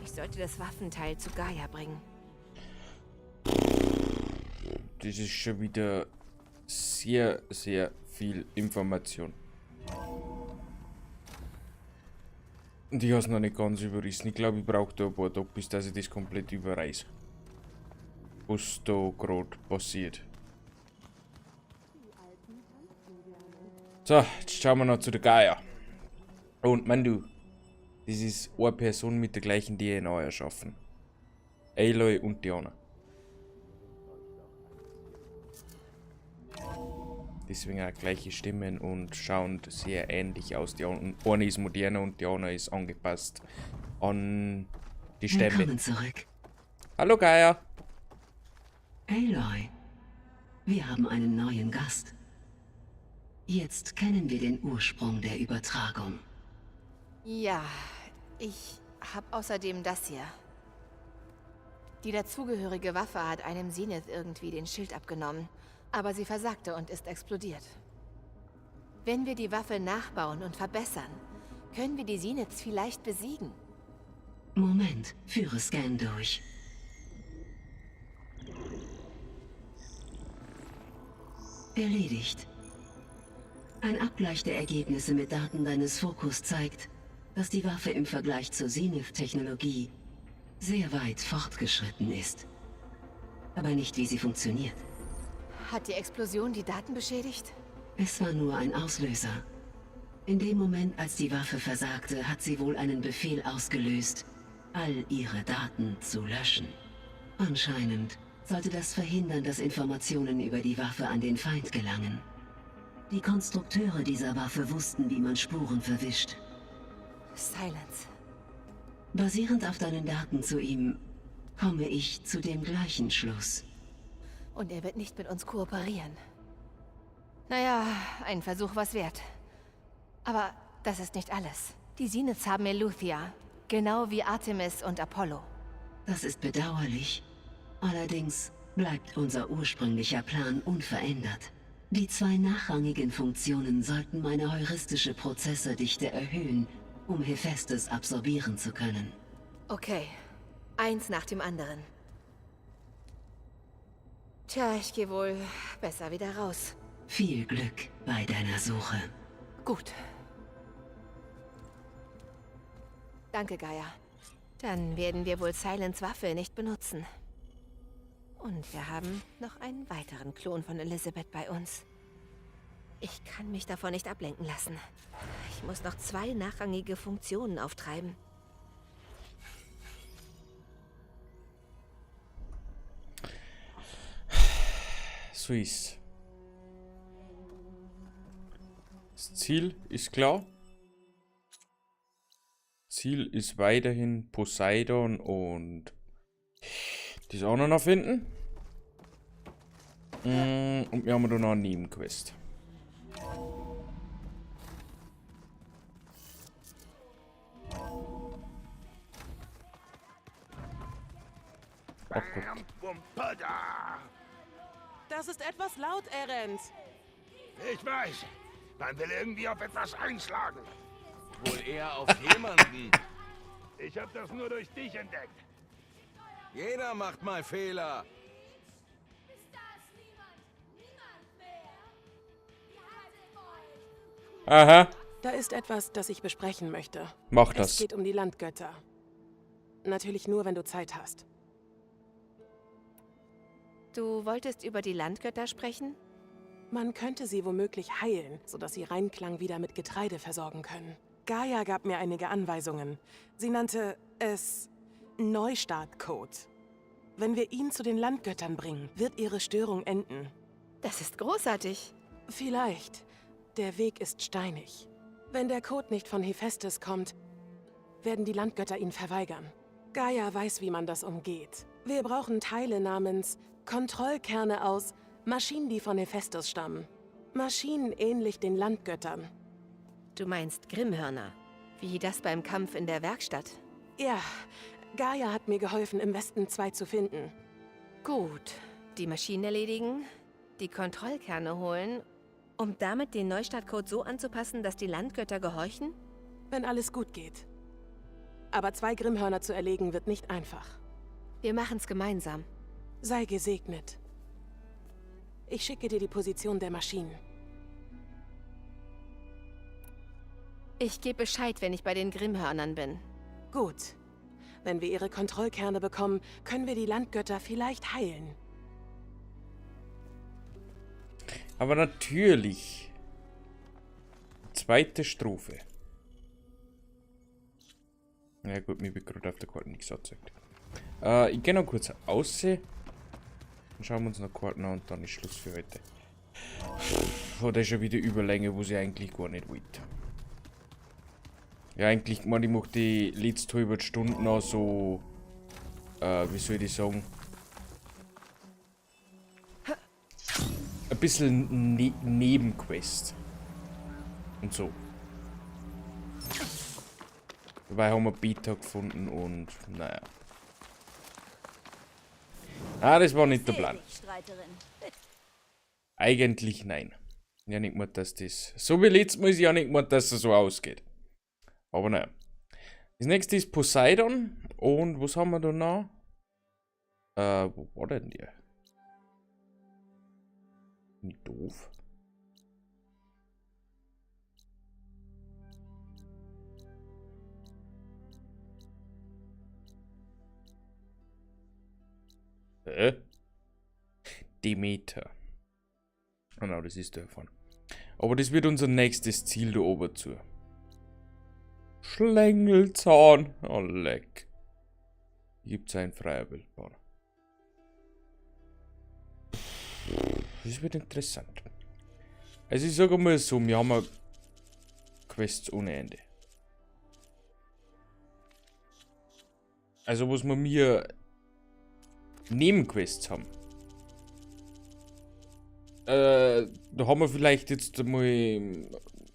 Ich sollte das Waffenteil zu Gaia bringen. Das ist schon wieder sehr, sehr viel Information. Und ich habe es noch nicht ganz überrissen. Ich glaube, ich brauche da ein paar Tage, bis dass ich das komplett überreiß. Was da gerade passiert. So, jetzt schauen wir noch zu der Gaia. Und man, du, das ist eine Person mit der gleichen DNA erschaffen. Aloy und Diana. Deswegen auch gleiche Stimmen und schauen sehr ähnlich aus. Die eine ist moderner und die andere ist angepasst an die Stämme. Willkommen zurück. Hallo Gaia. Aloy, wir haben einen neuen Gast. Jetzt kennen wir den Ursprung der Übertragung. Ja, ich habe außerdem das hier. Die dazugehörige Waffe hat einem Zenith irgendwie den Schild abgenommen. Aber sie versagte und ist explodiert. Wenn wir die Waffe nachbauen und verbessern, können wir die Zeniths vielleicht besiegen. Moment, führe Scan durch. Erledigt. Ein Abgleich der Ergebnisse mit Daten deines Fokus zeigt, dass die Waffe im Vergleich zur Zenith-Technologie sehr weit fortgeschritten ist. Aber nicht, wie sie funktioniert. Hat die Explosion die Daten beschädigt? Es war nur ein Auslöser. In dem Moment, als die Waffe versagte, hat sie wohl einen Befehl ausgelöst, all ihre Daten zu löschen. Anscheinend sollte das verhindern, dass Informationen über die Waffe an den Feind gelangen. Die Konstrukteure dieser Waffe wussten, wie man Spuren verwischt. Silence. Basierend auf deinen Daten zu ihm, komme ich zu dem gleichen Schluss. Und er wird nicht mit uns kooperieren. Naja, ein Versuch war's wert. Aber das ist nicht alles. Die Zeniths haben Eleuthia, genau wie Artemis und Apollo. Das ist bedauerlich. Allerdings bleibt unser ursprünglicher Plan unverändert. Die zwei nachrangigen Funktionen sollten meine heuristische Prozessordichte erhöhen, um Hephaestus absorbieren zu können. Okay, eins nach dem anderen. Tja, ich gehe wohl besser wieder raus. Viel Glück bei deiner Suche. Gut. Danke, Gaia. Dann werden wir wohl Silence Waffe nicht benutzen. Und wir haben noch einen weiteren Klon von Elizabeth bei uns. Ich kann mich davon nicht ablenken lassen. Ich muss noch zwei nachrangige Funktionen auftreiben. So ist. Das Ziel ist klar. Ziel ist weiterhin Poseidon und das auch noch finden. Und wir haben da noch eine Nebenquest. Ach Gott. Das ist etwas laut, Erend. Ich weiß. Man will irgendwie auf etwas einschlagen. Wohl eher auf jemanden. Ich habe das nur durch dich entdeckt. Jeder macht mal Fehler. Aha. Da ist etwas, das ich besprechen möchte. Mach das. Es geht um die Landgötter. Natürlich nur, wenn du Zeit hast. Du wolltest über die Landgötter sprechen? Man könnte sie womöglich heilen, sodass sie Reinklang wieder mit Getreide versorgen können. Gaia gab mir einige Anweisungen. Sie nannte es Neustartcode. Wenn wir ihn zu den Landgöttern bringen, wird ihre Störung enden. Das ist großartig. Vielleicht. Der Weg ist steinig. Wenn der Code nicht von Hephaestus kommt, werden die Landgötter ihn verweigern. Gaia weiß, wie man das umgeht. Wir brauchen Teile namens Kontrollkerne aus Maschinen, die von Hephaestus stammen. Maschinen ähnlich den Landgöttern. Du meinst Grimmhörner. Wie das beim Kampf in der Werkstatt. Ja, Gaia hat mir geholfen, im Westen 2 zu finden. Gut. Die Maschinen erledigen, die Kontrollkerne holen, um damit den Neustartcode so anzupassen, dass die Landgötter gehorchen? Wenn alles gut geht. Aber 2 Grimmhörner zu erlegen, wird nicht einfach. Wir machen's gemeinsam. Sei gesegnet. Ich schicke dir die Position der Maschinen. Ich gebe Bescheid, wenn ich bei den Grimmhörnern bin. Gut. Wenn wir ihre Kontrollkerne bekommen, können wir die Landgötter vielleicht heilen. Aber natürlich. Zweite Strophe. Ja gut, mir wird gerade auf der Karte nichts angezeigt. Ich gehe noch kurz aussehen. Dann schauen wir uns noch Karten an und dann ist Schluss für heute. Hat er schon wieder Überlänge, wo sie eigentlich gar nicht wollte. Ja, eigentlich, ich meine, ich mach die letzte halbe Stunde noch so, wie soll ich sagen? Ein bisschen Nebenquest. Und so. Dabei haben wir Beta gefunden und naja. Ah, das war nicht der Plan. Eigentlich nein. Ja, nicht gemeint, dass das. So wie letztes Mal ist ja nicht gemeint, dass es so ausgeht. Aber naja. Das nächste ist Poseidon. Und was haben wir da noch? Wo war denn der? Nicht doof. Hä? Demeter. Genau, das ist der davon. Aber das wird unser nächstes Ziel da oben zu. Schlängelzahn. Oh, leck. Hier gibt's einen freier Wildbahn. Das wird interessant. Also ich sage mal so, wir haben ja Quests ohne Ende. Also was wir mir Nebenquests haben. Da haben wir vielleicht jetzt mal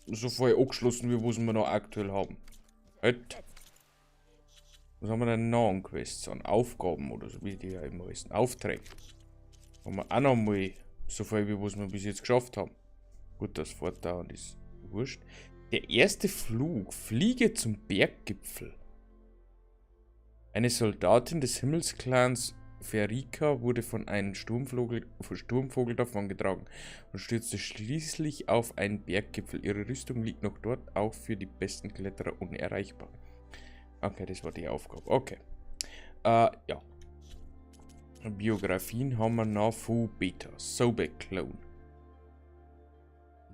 so voll angeschlossen, wie was wir noch aktuell haben. Halt. Was haben wir denn noch an Quests? An Aufgaben oder so, wie die ja immer heißen. Aufträge. Haben wir auch noch mal so viel, wie was wir bis jetzt geschafft haben. Gut, das fortdauernd ist wurscht. Der erste Flug. Fliege zum Berggipfel. Eine Soldatin des Himmelsclans Ferika wurde von einem Sturmvogel davongetragen und stürzte schließlich auf einen Berggipfel. Ihre Rüstung liegt noch dort, auch für die besten Kletterer unerreichbar. Okay, das war die Aufgabe. Okay. Ja. Biografien haben wir noch von Beta. Sobeck Clone.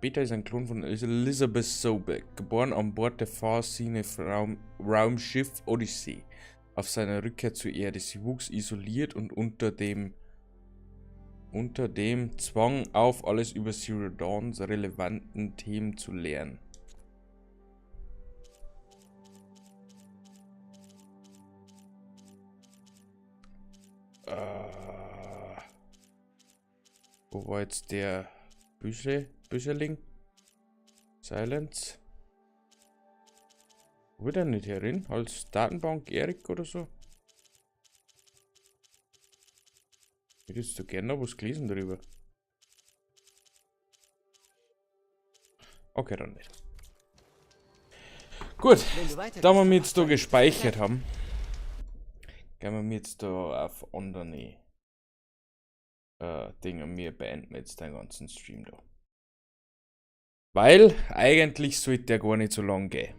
Beta ist ein Klon von Elizabeth Sobeck, geboren an Bord der Farsine Raumschiff Odyssey. Auf seiner Rückkehr zur Erde. Sie wuchs isoliert und unter dem Zwang auf, alles über Zero Dawns relevanten Themen zu lernen. Wo war jetzt der Büscheling? Silence. Wo wird er nicht herin? Als Datenbank Erik oder so? Hättest du gerne noch was gelesen darüber? Okay, dann nicht. Gut, da wir jetzt da gespeichert haben, gehen wir jetzt da auf andere Dinge und wir beenden jetzt den ganzen Stream da. Weil eigentlich sollte der gar nicht so lang gehen.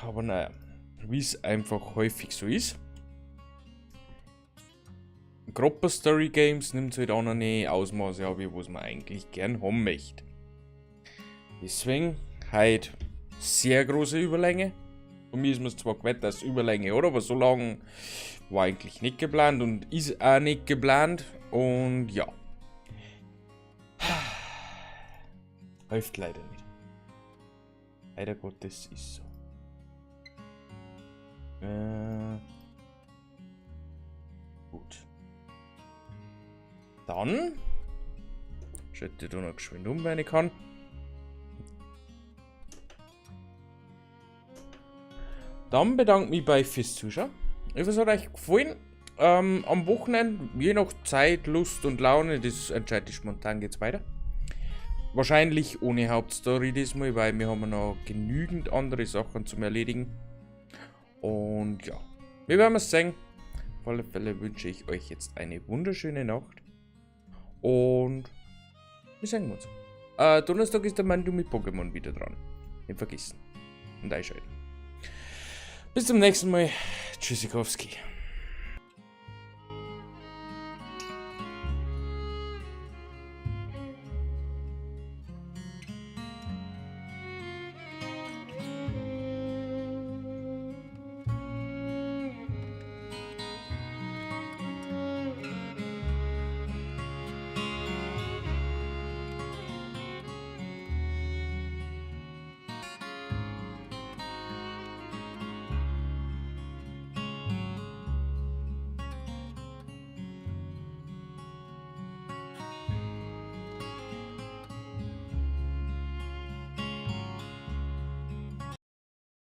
Aber naja, wie es einfach häufig so ist. Gruppe Story Games nimmt halt auch noch eine Ausmaße an, wie was man eigentlich gern haben möchte. Deswegen halt sehr große Überlänge. Von mir ist mir zwar gewählt, dass Überlänge, oder? Aber so lange war eigentlich nicht geplant und ist auch nicht geplant. Und ja. Hilft leider nicht. Leider Gottes ist so. Gut. Dann schalte ich da noch geschwind um, wenn ich kann. Dann bedanke ich mich bei fürs Zuschauen. Ich hoffe, es hat euch gefallen. Am Wochenende, je nach Zeit, Lust und Laune, das entscheide ich spontan, geht's weiter. Wahrscheinlich ohne Hauptstory diesmal, weil wir haben noch genügend andere Sachen zum Erledigen. Und ja, wir werden es sehen. Auf alle Fälle wünsche ich euch jetzt eine wunderschöne Nacht. Und wir sehen uns. Donnerstag ist der Mando mit Pokémon wieder dran. Nicht vergessen. Und einschalten. Bis zum nächsten Mal. Tschüssikowski.